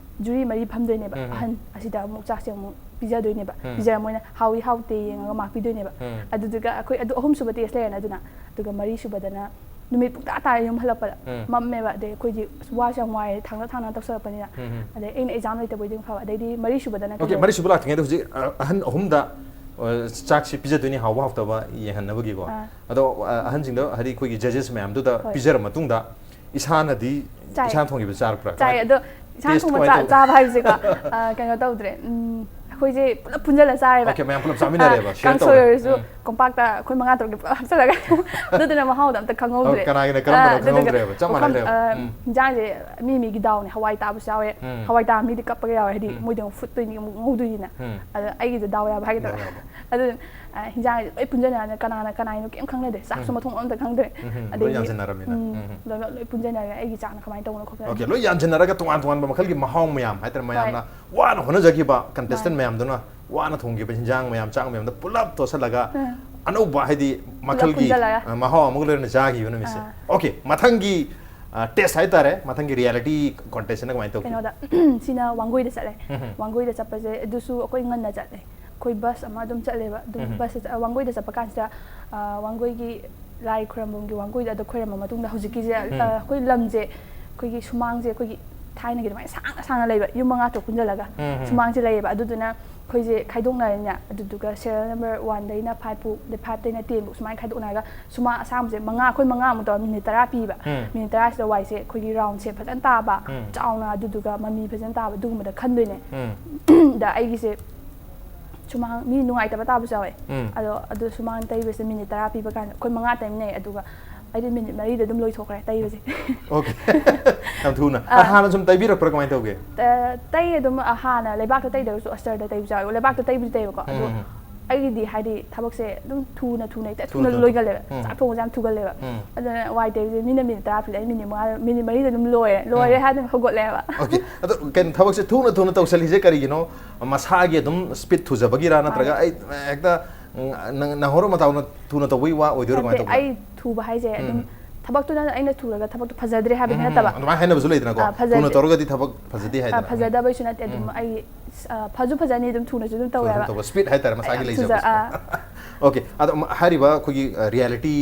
ꯖꯨꯔꯤ ꯃꯔꯤ ꯐꯝꯗꯣꯏꯅꯦꯕ꯫ ꯎꯝ, ꯎꯝ꯫ ꯑꯍꯟ ꯑꯁꯤꯗ ꯑꯃꯨꯛ ꯆꯥꯛꯁꯦ ꯑꯃꯨꯛ ꯄꯤꯖꯗꯣꯏꯅꯦꯕ꯫ ꯎꯝ꯫ ꯄꯤꯖꯔ ꯃꯣꯏꯅ ꯍꯥꯎꯏ ꯍꯥꯎꯇꯦ ꯌꯦꯡꯉꯒ ꯃꯥꯛ ꯄꯤꯗꯣꯏꯅꯦꯕ꯫ ꯎꯝ꯫ ꯑꯗꯨꯗꯨꯒ ꯑꯩꯈꯣꯏ ꯑꯗꯨ ꯑꯍꯨꯝꯁꯨꯕ test ꯂꯩꯔꯦꯅ ꯑꯗꯨꯅ꯫ ꯑꯗꯨꯒ ꯃꯔꯤꯁꯨꯕꯗꯅ ꯅꯨꯃꯤꯠ ꯄꯨꯡꯇꯥ ꯇꯥꯔ ꯌꯨꯝ ꯍꯜꯂꯛꯄꯗ ꯎꯝ꯫ ꯃꯝꯃꯦꯕ꯫ ꯑꯗꯩ ꯑꯩꯈꯣꯏꯗꯤ ꯑꯁ ꯋꯥꯁꯨ ꯌꯥꯝ ꯋꯥꯏꯔꯦ, ꯊꯥꯡꯅ ꯊꯥꯡꯅ ꯇꯧꯁꯜꯂꯛꯄꯅꯤꯅ꯫ ꯎꯝ, ꯎꯝ꯫ ꯑꯗꯩ ꯑꯩꯅ exam ꯂꯩꯇꯕ ꯑꯣꯏꯗꯤ ꯐꯕ꯫ ꯑꯗꯩꯗꯤ ꯃꯔꯤꯁꯨꯕꯗꯅ Okay, ꯀꯩꯅꯣ ꯃꯔꯤꯁꯨꯕ ꯂꯥꯛꯇ꯭ꯔꯤꯉꯩꯗ ꯍꯧꯖꯤꯛ, ꯑ, ꯑꯍꯟ ꯑꯍꯨꯝꯗ, ꯑ, ꯆꯥꯛꯁꯤ ꯄꯤꯖꯗꯣꯏꯅꯤ, ꯍꯥꯎꯕ ꯍꯥꯎꯇꯕ ꯌꯦꯡꯍꯟꯅꯕꯒꯤꯀꯣ꯫ ꯑꯥ꯫ ꯑꯗꯣ, ꯑ, ꯑꯍꯟꯁꯤꯡꯗ ꯍꯥꯏꯗꯤ ꯑꯩꯈꯣꯏꯒꯤ judges ꯃꯌꯥꯝꯗꯨꯗ ꯍꯣꯏ꯫ ꯄꯤꯖꯔ ꯃꯇꯨꯡꯗ ꯏꯁꯥꯅꯗꯤ ꯆꯥꯏ꯫ ꯏꯁꯥꯅ ꯊꯣꯡꯈꯤꯕ ꯆꯥꯔꯛꯄ꯭ꯔꯥ? ꯆꯥꯏ꯫ ꯑꯗꯣ ꯏꯁꯥꯅ Taste ꯊꯣꯡꯕ ꯀꯃꯥꯏꯅ ꯆꯥ-, ꯇꯧꯒꯦ? ꯆꯥꯕ ꯍꯥꯏꯕꯁꯦꯀꯣ, ꯑ, ꯀꯩꯅꯣ ꯇꯧꯗ꯭ꯔꯦ꯫ ꯎꯝ, ꯑꯩꯈꯣꯏꯁꯦ ꯄꯨꯂꯞ ꯄꯨꯟꯁꯤꯜꯂ ꯆꯥꯔꯦꯕ꯫ Okay, ꯃꯌꯥꯝ ꯄꯨꯂꯞ ꯆꯥꯃꯤꯟꯅꯔꯦꯕ, ꯑ, share ꯀꯥꯡꯁꯣꯏ ꯇꯧꯔꯦ꯫ ꯑꯣꯏꯔꯁꯨ ꯎꯝ꯫ ꯀꯣꯝꯄꯥꯛꯇ ꯑꯩꯈꯣꯏ ꯃꯉꯥ ꯇꯔꯨꯛꯀꯤ ꯄꯨꯂꯞ ꯍꯥꯞꯆꯜꯂꯒ꯫ ꯑꯗꯨꯗꯨꯅ ꯃꯍꯥꯎꯗꯣ ꯑꯝꯇ ꯈꯪꯍꯧꯗ꯭ꯔꯦ꯫ ꯑꯣ, ꯀꯅꯥꯒꯤꯅ ꯀꯔꯝꯕꯅꯣ ꯑ, ꯑꯗꯨꯗꯨꯒ ꯈꯪꯍꯧꯗ꯭ꯔꯦꯕ, ꯆꯞ ꯄꯨꯈꯝ, ꯃꯥꯟꯅꯗ꯭ꯔꯦꯕ꯫ ꯑ, ꯎꯝ꯫ ꯍꯤꯟꯖꯥꯡꯁꯦ ꯃꯤ ꯃꯤꯒꯤ ꯗꯥꯎꯅꯦ, ꯍꯋꯥꯏ ꯇꯥꯕꯁꯨ ꯌꯥꯎꯋꯦ꯫ ꯎꯝ꯫ ꯍꯋꯥꯏ ꯇꯥꯕ ꯃꯤꯗꯤ ꯀꯞꯄꯒ ꯌꯥꯎꯋꯦ, ꯍꯥꯏꯗꯤ ꯎꯝ꯫ ꯃꯣꯏꯗꯤ ꯑꯃꯨꯛ ꯐꯨꯠꯇꯣꯏꯅꯤ, ꯑꯃꯨꯛ ꯉꯧꯗꯣꯏꯅꯤꯅ꯫ ꯎꯝ꯫ ꯑꯗ ꯑꯩꯒꯤꯗꯤ ꯗꯥꯎ ꯌꯥꯕ ꯍꯥꯏꯒꯗ꯭ꯔꯥ? ꯗꯥꯎ ꯌꯥꯕ꯫ ꯑꯗꯨ, ꯑ, ꯍꯤꯟꯖꯥꯡꯁꯦ ꯂꯣꯏ ꯄꯨꯟꯖꯟꯅꯔꯒ ꯀꯅꯥꯅ ꯀꯅꯥꯏꯅꯣ ꯀꯩꯝ ꯈꯪꯅꯗꯦ, ꯆꯥꯛꯁꯨ ꯎꯝ꯫ ꯃꯊꯣꯡ ꯑꯝꯇ ꯈꯪꯗ꯭ꯔꯦ꯫ ꯎꯝ, ꯂꯣꯏ ꯑꯗꯩꯗꯤ, ꯌꯥꯟꯁꯤꯟꯅꯔꯕꯅꯤꯅ꯫ ꯎꯝ, ꯎꯝ꯫ ꯂꯣꯏꯅꯃꯛ ꯂꯣꯏ ꯄꯨꯟꯖꯟꯅꯔꯒ ꯑꯩꯒꯤ ꯆꯥꯛꯅ ꯀꯃꯥꯏꯅ ꯇꯧꯕꯅꯣ ꯈꯣꯠꯄꯅꯣ꯫ Okay, ꯂꯣꯏ ꯌꯥꯟꯁꯤꯟꯅꯔꯒ ꯇꯣꯉꯥꯟ ꯇꯣꯉꯥꯟꯕ ꯃꯈꯜꯒꯤ ꯃꯍꯥꯎ ꯃꯌꯥꯝ ꯍꯥꯏꯇꯥꯔꯦ, ꯃꯌꯥꯝꯅ ꯍꯣꯏ꯫ ꯋꯥꯅ ꯍꯣꯠꯅꯖꯈꯤꯕ contestant ꯃꯥꯅꯦ꯫ ꯃꯌꯥꯝꯗꯨꯅ ꯋꯥꯅ ꯊꯣꯡꯈꯤꯕ ꯍꯤꯟꯖꯥꯡ ꯃꯌꯥꯝ, ꯆꯥꯛ ꯃꯌꯥꯝꯗꯣ ꯄꯨꯂꯞ ꯇꯣꯠꯁꯤꯜꯂꯒ ꯎꯝ꯫ ꯑꯅꯧꯕ ꯍꯥꯏꯗꯤ ꯄꯨꯂꯞ ꯃꯈꯜꯒꯤ, ꯄꯨꯟꯖꯜꯂꯒ꯫ ꯑ, ꯃꯍꯥꯎ ꯑꯃꯒ ꯂꯣꯏꯅꯅ ꯆꯥꯈꯤꯕ ꯅꯨꯃꯤꯠꯁꯦ꯫ ꯑꯥ꯫ Okay, ꯃꯊꯪꯒꯤ, ꯑ, test ꯍꯥꯏꯇꯥꯔꯦ, ꯃꯊꯪꯒꯤ reality contest ꯁꯤꯅ ꯀꯃꯥꯏꯅ ꯇꯧꯒꯦ? ꯀꯩꯅꯣꯗ, ꯁꯤꯅ ꯋꯥꯡꯒꯣꯏꯗ ꯆꯠꯂꯦ꯫ ꯎꯝ꯫ ꯋꯥꯡꯒꯣꯏꯗ ꯆꯠꯄꯁꯦ ꯑꯗꯨꯁꯨ ꯑꯩꯈꯣꯏ ꯉꯟꯅ ꯆꯠꯂꯦ꯫ ꯑꯩꯈꯣꯏ bus ꯑꯃ ꯑꯗꯨꯝ ꯆꯠꯂꯦꯕ꯫ ꯑꯗꯨꯝ ꯎꯝ꯫ bus ꯇ ꯆꯠ-, ꯋꯥꯡꯒꯣꯏꯗ ꯆꯠꯄ ꯀꯥꯟꯁꯤꯗ, ꯑ, ꯋꯥꯡꯒꯣꯏꯒꯤ ꯂꯥꯏ ꯈꯣꯏꯔꯝꯐꯝꯒꯤ ꯋꯥꯡꯒꯣꯏꯗ ꯑꯗꯨ ꯈꯣꯏꯔꯝꯕ ꯃꯇꯨꯡꯗ ꯍꯧꯖꯤꯛꯀꯤꯁꯦ, ꯎꯝ꯫ ꯑ, ꯑꯩꯈꯣꯏ ꯂꯝꯁꯦ ꯑꯩꯈꯣꯏꯒꯤ ꯁꯨꯃꯥꯡꯁꯦ ꯑꯩꯈꯣꯏꯒꯤ ꯊꯥꯏꯅꯒꯤ ꯑꯗꯨꯃꯥꯏꯅ ꯁꯥꯡꯅ ꯁꯥꯡꯅ ꯂꯩꯕ ꯌꯨꯝ ꯃꯉꯥ ꯇꯔꯨꯛ ꯄꯨꯟꯁꯤꯜꯂꯒ ꯎꯝ, ꯎꯝ꯫ ꯁꯨꯃꯥꯡꯁꯦ ꯂꯩꯌꯦꯕ꯫ ꯑꯗꯨꯗꯨꯅ ꯑꯩꯈꯣꯏꯁꯦ ꯈꯥꯏꯗꯣꯛꯅꯔꯅꯤꯅ, ꯑꯗꯨꯗꯨꯒ serial number one ꯗꯩꯅ five ꯐꯥꯎ, ꯑꯗꯩ five ꯇꯩꯅ ten ꯐꯥꯎ ꯁꯨꯃꯥꯏꯅ ꯈꯥꯏꯗꯣꯛꯅꯔꯒ ꯁꯨꯃꯥꯡ ꯑꯁꯥꯡꯕꯁꯦ ꯃꯉꯥ, ꯑꯩꯈꯣꯏ ꯃꯉꯥꯃꯨꯛ ꯇꯧꯔ minute ꯇꯔꯥ ꯄꯤꯕ꯫ ꯎꯝ꯫ Minute ꯇꯔꯥꯁꯤꯗ ꯋꯥꯏꯁꯦ ꯑꯩꯈꯣꯏꯒꯤ round shape ꯐꯖꯅ ꯇꯥꯕ, ꯎꯝ꯫ ꯆꯥꯎꯅ, ꯑꯗꯨꯗꯨꯒ ꯃꯃꯤ ꯐꯖꯅ ꯇꯥꯕ ꯑꯗꯨꯒꯨꯝꯕꯗ ꯈꯟꯗꯣꯏꯅꯦ꯫ ꯎꯝ꯫ ꯗ ꯑꯩꯒꯤꯁꯦ ꯁꯨꯃꯥꯡ ꯃꯤ ꯅꯨꯡꯉꯥꯏꯇꯕ ꯇꯥꯕꯁꯨ ꯌꯥꯎꯋꯦ꯫ ꯎꯝ꯫ ꯑꯗꯣ ꯑꯗꯨ ꯁꯨꯃꯥꯡ ꯇꯩꯕꯁꯦ minute ꯇꯔꯥ ꯄꯤꯕ ꯀꯥꯟꯗ ꯑꯩꯈꯣꯏ ꯃꯉꯥ ꯇꯩꯃꯤꯟꯅꯩ꯫ ꯑꯗꯨꯒ ꯑꯩꯗꯤ ꯃꯤꯅꯤꯠ ꯃꯔꯤꯗ ꯑꯗꯨꯝ ꯂꯣꯏꯊꯣꯛꯈ꯭ꯔꯦ ꯇꯩꯕꯁꯦ꯫ ꯑꯣꯀꯦ꯫ ꯌꯥꯝ ꯊꯨꯅ꯫ ꯑ, ꯍꯥꯟꯅ ꯁꯨꯝ ꯇꯩꯕꯤꯔꯛꯄ꯭ꯔꯥ, ꯀꯃꯥꯏꯅ ꯇꯧꯒꯦ? ꯑ, ꯇꯩ ꯑꯗꯨꯝ, ꯑ, ꯍꯥꯟꯅ ꯂꯩꯕꯥꯛꯇ ꯇꯩꯗ꯭ꯔꯒꯁꯨ ꯑꯁꯇꯔꯗ ꯇꯩꯕꯁꯨ ꯌꯥꯎꯋꯦ꯫ ꯂꯩꯕꯥꯛꯇ ꯇꯩꯕꯁꯨ ꯇꯩꯕꯀꯣ꯫ ꯑꯗꯣ ꯎꯝ꯫ ꯑꯩꯒꯤꯗꯤ ꯍꯥꯏꯗꯤ ꯊꯕꯛꯁꯦ ꯑꯗꯨꯝ ꯊꯨꯅ ꯊꯨꯅ ꯍꯦꯛꯇ ꯊꯨꯅ ꯊꯨꯅ ꯊꯨꯅ꯫ ꯂꯣꯏꯒꯜꯂꯦꯕ꯫ ꯎꯝ꯫ ꯆꯥꯛ ꯊꯣꯡꯕꯁꯦ ꯌꯥꯝ ꯊꯨꯒꯜꯂꯦꯕ꯫ ꯎꯝ꯫ ꯑꯗꯨꯅ ꯋꯥꯏ ꯇꯩꯕꯁꯦ ꯃꯤꯅ ꯃꯤꯅꯤꯠ ꯇꯔꯥ ꯄꯤꯔꯛꯑꯦ, ꯑꯩ ꯃꯤꯅꯤꯠ ꯃꯉꯥ, ꯃꯤꯅꯤꯠ ꯃꯔꯤꯗ ꯑꯗꯨꯝ ꯂꯣꯏꯔꯦ꯫ ꯂꯣꯏꯔꯦ ꯎꯝ꯫ ꯍꯥꯏꯔ ꯑꯗꯨꯝ ꯍꯧꯒꯠꯂꯦꯕ꯫ ꯑꯣꯀꯦ꯫ ꯑꯗꯣ ꯀꯩꯅꯣ, ꯊꯕꯛꯁꯦ ꯊꯨꯅ ꯊꯨꯅ ꯇꯧꯁꯜꯂꯤꯁꯦ ꯀꯔꯤꯒꯤꯅꯣ? ꯃꯁꯥꯒꯤ ꯑꯗꯨꯝ ꯁ꯭ꯄꯤꯠ ꯊꯨꯖꯕꯒꯤꯔꯥ, ꯅꯠꯇ꯭ꯔꯒ ꯃꯥꯅꯦ꯫ ꯑꯩ ꯍꯦꯛꯇ, ꯎꯝ, ꯅꯪ-, ꯅꯪꯍꯧꯔꯣ ꯃꯇꯥꯎꯅ ꯊꯨꯅ ꯇꯧꯕꯒꯤ ꯋꯥ ꯑꯣꯏꯗꯣꯏꯔꯣ, ꯀꯃꯥꯏꯅ ꯅꯠꯇꯦ, ꯇꯧꯕꯅꯣ? ꯑꯩ ꯊꯨꯕ ꯍꯥꯏꯁꯦ ꯑꯗꯨꯝ ꯎꯝ꯫ ꯊꯕꯛꯇꯨꯅ ꯑꯩꯅ ꯊꯨꯔꯒ ꯊꯕꯛꯇꯣ ꯐꯖꯗ꯭ꯔꯦ ꯍꯥꯏꯕꯗꯤ ꯎꯝ, ꯅꯠꯇꯕ꯫ ꯑꯗꯨꯃꯥꯏꯅ ꯍꯥꯏꯅꯕꯁꯨ ꯂꯩꯗꯅꯀꯣ? ꯑ, ꯐꯖꯗꯦ꯫ ꯊꯨꯅ ꯇꯧꯔꯒꯗꯤ ꯊꯕꯛ ꯐꯖꯗꯦ ꯑ, ꯍꯥꯏꯗꯅ꯫ ꯐꯖꯗꯕꯩꯁꯨ ꯅꯠꯇꯦ, ꯑꯗꯨꯝ ꯎꯝ꯫ ꯑꯩ, ꯑ, ꯐꯖꯨ ꯐꯖꯅꯤ, ꯑꯗꯨꯝ ꯊꯨꯅꯁꯨ ꯑꯗꯨꯝ ꯊꯨꯅ ꯇꯧꯋꯦꯕ꯫ ꯇꯧꯕ, ꯁ꯭ꯄꯤꯠ ꯍꯥꯏꯇꯥꯔꯦ, ꯃꯁꯥꯒꯤ ꯑ, ꯂꯩꯖꯕꯁꯦ꯫ ꯊꯨꯖ-, ꯑ꯫ ꯑꯣꯀꯦ꯫ ꯑꯗꯣ, ꯎꯝ, ꯍꯥꯏꯔꯤꯕ ꯑꯩꯈꯣꯏꯒꯤ, ꯑ, ꯔꯤꯌꯦꯂꯤꯇꯤ,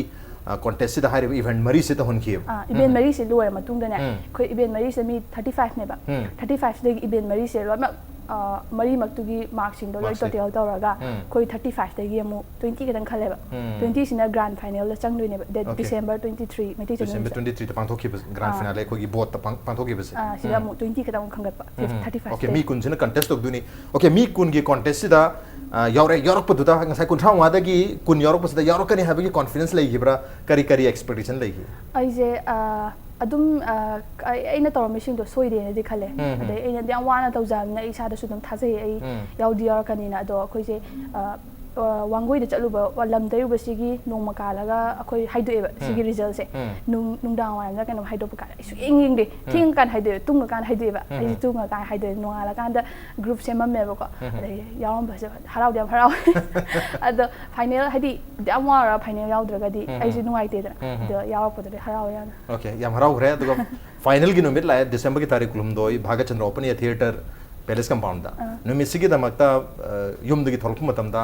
ꯑ, ꯀꯣꯟꯇꯦꯁꯁꯤꯗ ꯍꯥꯏꯔꯤꯕ ꯏꯚꯦꯟꯠ ꯃꯔꯤꯁꯦ ꯇꯧꯍꯟꯈꯤꯑꯕ꯫ ꯑ, ꯏꯚꯦꯟꯠ ꯎꯝ꯫ ꯃꯔꯤꯁꯦ ꯂꯣꯏꯔ ꯃꯇꯨꯡꯗꯅꯦ, ꯎꯝ꯫ ꯑꯩꯈꯣꯏ ꯏꯚꯦꯟꯠ ꯃꯔꯤꯁꯦ ꯃꯤ ꯊꯥꯔꯇꯤ ꯐꯥꯏꯚꯅꯦꯕ꯫ ꯎꯝ꯫ ꯊꯥꯔꯇꯤ ꯐꯥꯏꯚꯁꯤꯗꯒꯤ ꯏꯚꯦꯟꯠ ꯃꯔꯤꯁꯦ ꯂꯣꯏꯅꯃꯛ, ꯑ, ꯃꯔꯤꯃꯛꯇꯨꯒꯤ ꯃꯥꯔꯛꯁꯤꯡꯗꯣ ꯂꯣꯏ ꯃꯥꯔꯛꯁꯦ꯫ ꯇꯣꯇꯦꯜ ꯇꯧꯔꯒ ꯎꯝ꯫ ꯑꯩꯈꯣꯏ ꯊꯥꯔꯇꯤ ꯐꯥꯏꯚꯇꯒꯤ ꯑꯃꯨꯛ ꯇ꯭ꯋꯦꯟꯇꯤ ꯈꯛꯇꯪ ꯈꯜꯂꯦꯕ꯫ ꯎꯝ꯫ ꯇ꯭ꯋꯦꯟꯇꯤꯁꯤꯅ ꯒ꯭ꯔꯥꯟ ꯐꯥꯏꯅꯦꯜꯗ ꯆꯪꯗꯣꯏꯅꯦꯕ, date okay. December twenty three, ꯃꯩꯇꯩ ꯗꯤꯁꯦꯝꯕꯔ ꯆꯅꯨꯁꯤꯗ꯫ ꯇ꯭ꯋꯦꯟꯇꯤ ꯊ꯭ꯔꯤꯗ ꯄꯥꯡꯊꯣꯛꯈꯤꯕ ꯒ꯭ꯔꯥꯟ ꯑꯥ꯫ ꯐꯥꯏꯅꯥꯂꯦ ꯑꯩꯈꯣꯏꯒꯤ ꯕꯣꯠꯇ ꯄꯥꯡ-, ꯄꯥꯡꯊꯣꯛꯈꯤꯕꯁꯦ꯫ ꯑꯥ, ꯁꯤꯗ ꯎꯝ꯫ ꯑꯃꯨꯛ ꯇ꯭ꯋꯦꯟꯇꯤ ꯈꯛꯇꯪ ꯑꯃꯨꯛ ꯈꯟꯒꯠꯄ, ꯎꯝ꯫ ꯊꯥꯔꯇꯤ ꯐꯥꯏꯚ ꯑꯣꯀꯦ, ꯁꯤꯗꯩ꯫ ꯃꯤ ꯀꯨꯟꯁꯤꯅ ꯀꯟꯇꯦꯁ ꯇꯧꯗꯣꯏꯅꯤ꯫ ꯑꯣꯀꯦ, ꯃꯤ ꯀꯨꯟꯒꯤ ꯀꯣꯟꯇꯦꯁꯁꯤꯗ, ꯑ, ꯌꯥꯎꯔꯦ, ꯌꯥꯎꯔꯛꯄꯗꯨꯗ ꯉꯁꯥꯏ ꯀꯨꯟꯊ꯭ꯔꯥ ꯃꯉꯥꯗꯒꯤ ꯀꯨꯟ ꯌꯥꯎꯔꯛꯄꯁꯤꯗ ꯌꯥꯎꯔꯛꯀꯅꯤ ꯍꯥꯏꯕꯒꯤ ꯀꯣꯟꯐꯤꯗꯦꯟꯁ ꯂꯩꯈꯤꯕ꯭ꯔꯥ? ꯀꯔꯤ ꯀꯔꯤ ꯑꯦꯛꯁꯄꯦꯛꯇꯦꯁꯟ ꯂꯩꯈꯤ? ꯑꯩꯁꯦ, ꯑ, ꯑꯗꯨꯝ, ꯑ, ꯑꯩ-, ꯑꯩꯅ ꯇꯧꯔꯝꯃꯤꯁꯤꯡꯗꯣ ꯁꯣꯏꯗꯦꯅꯗꯤ ꯈꯜꯂꯦ꯫ ꯎꯝ, ꯎꯝ꯫ ꯑꯗꯩ ꯑꯩꯅꯗꯤ ꯌꯥꯝ ꯋꯥꯅ ꯇꯧꯖꯕꯅꯤꯅ ꯑꯩ ꯏꯁꯥꯗꯁꯨ ꯑꯗꯨꯝ ꯊꯥꯖꯩ, ꯑꯩ ꯎꯝ꯫ ꯌꯥꯎꯗꯤ ꯌꯥꯎꯔꯛꯀꯅꯤꯅ꯫ ꯑꯗꯣ ꯑꯩꯈꯣꯏꯁꯦ, ꯑ, ꯑ, ꯋꯥꯡꯒꯣꯏꯗ ꯆꯠꯂꯨꯕ, ꯂꯝ ꯇꯩꯔꯨꯕꯁꯤꯒꯤ ꯅꯣꯡꯃ ꯀꯥꯜꯂꯒ ꯑꯩꯈꯣꯏ ꯍꯥꯏꯗꯣꯛꯑꯦꯕ, ꯁꯤꯒꯤ ꯎꯝ꯫ ꯔꯤꯖꯜꯁꯦ꯫ ꯎꯝ꯫ ꯅꯨꯡ-, ꯅꯨꯡꯗꯥꯡ ꯋꯥꯏꯔꯝꯗ ꯀꯩꯅꯣꯝ ꯍꯥꯏꯗꯣꯛꯄ ꯀꯥꯟꯗ ꯑꯩ ꯁꯨꯛꯌꯦꯡ ꯌꯦꯡꯗꯦ꯫ ꯎꯝ꯫ ꯊꯦꯡꯉꯀꯥꯟꯗ ꯍꯥꯏꯗꯣꯛꯑꯦꯕ, ꯇꯨꯝꯈ꯭ꯔꯀꯥꯟꯗ ꯍꯥꯏꯗꯣꯛꯑꯦꯕ꯫ ꯎꯝ꯫ ꯑꯩꯁꯦ ꯇꯨꯝꯈ꯭ꯔꯀꯥꯟꯗ ꯍꯥꯏꯗꯣꯛꯑꯦ, ꯅꯣꯡꯉꯥꯜꯂꯀꯥꯟꯗ ꯒ꯭ꯔꯨꯞ ꯁꯦꯝꯃꯝꯃꯦꯕꯀꯣ꯫ ꯎꯝ꯫ ꯑꯗꯩ ꯌꯥꯎꯔꯝꯕꯁꯦ ꯍꯔꯥꯎꯗꯤ ꯌꯥꯝ ꯍꯔꯥꯎꯋꯦ꯫ ꯑꯗꯣ ꯐꯥꯏꯅꯦꯜ, ꯍꯥꯏꯗꯤ, ꯌꯥꯝ ꯋꯥꯔ ꯐꯥꯏꯅꯦꯜ ꯌꯥꯎꯗ꯭ꯔꯒꯗꯤ ꯎꯝ, ꯎꯝ꯫ ꯑꯩꯁꯦ ꯅꯨꯡꯉꯥꯏꯇꯦꯗꯅ꯫ ꯎꯝ, ꯎꯝ꯫ ꯑꯗꯣ ꯌꯥꯎꯔꯛꯄꯗꯨꯗꯤ ꯍꯔꯥꯎꯋꯦ ꯌꯥꯝꯅ꯫ ꯑꯣꯀꯦ, ꯌꯥꯝ ꯍꯔꯥꯎꯈ꯭ꯔꯦ꯫ ꯑꯗꯨꯒ ꯐꯥꯏꯅꯦꯜꯒꯤ ꯅꯨꯃꯤꯠ ꯂꯥꯛꯑꯦ, ꯗꯤꯁꯦꯝꯕꯔꯒꯤ ꯇꯥꯔꯤꯛ ꯀꯨꯟꯍꯨꯝꯗꯣꯏ, Bhagyachandra open air theatre, palace compound. ꯑꯥ꯫ ꯅꯨꯃꯤꯠꯁꯤꯒꯤꯗꯃꯛꯇ, ꯑ, ꯌꯨꯝꯗꯒꯤ ꯊꯣꯛꯂꯛꯄ ꯃꯇꯝꯗ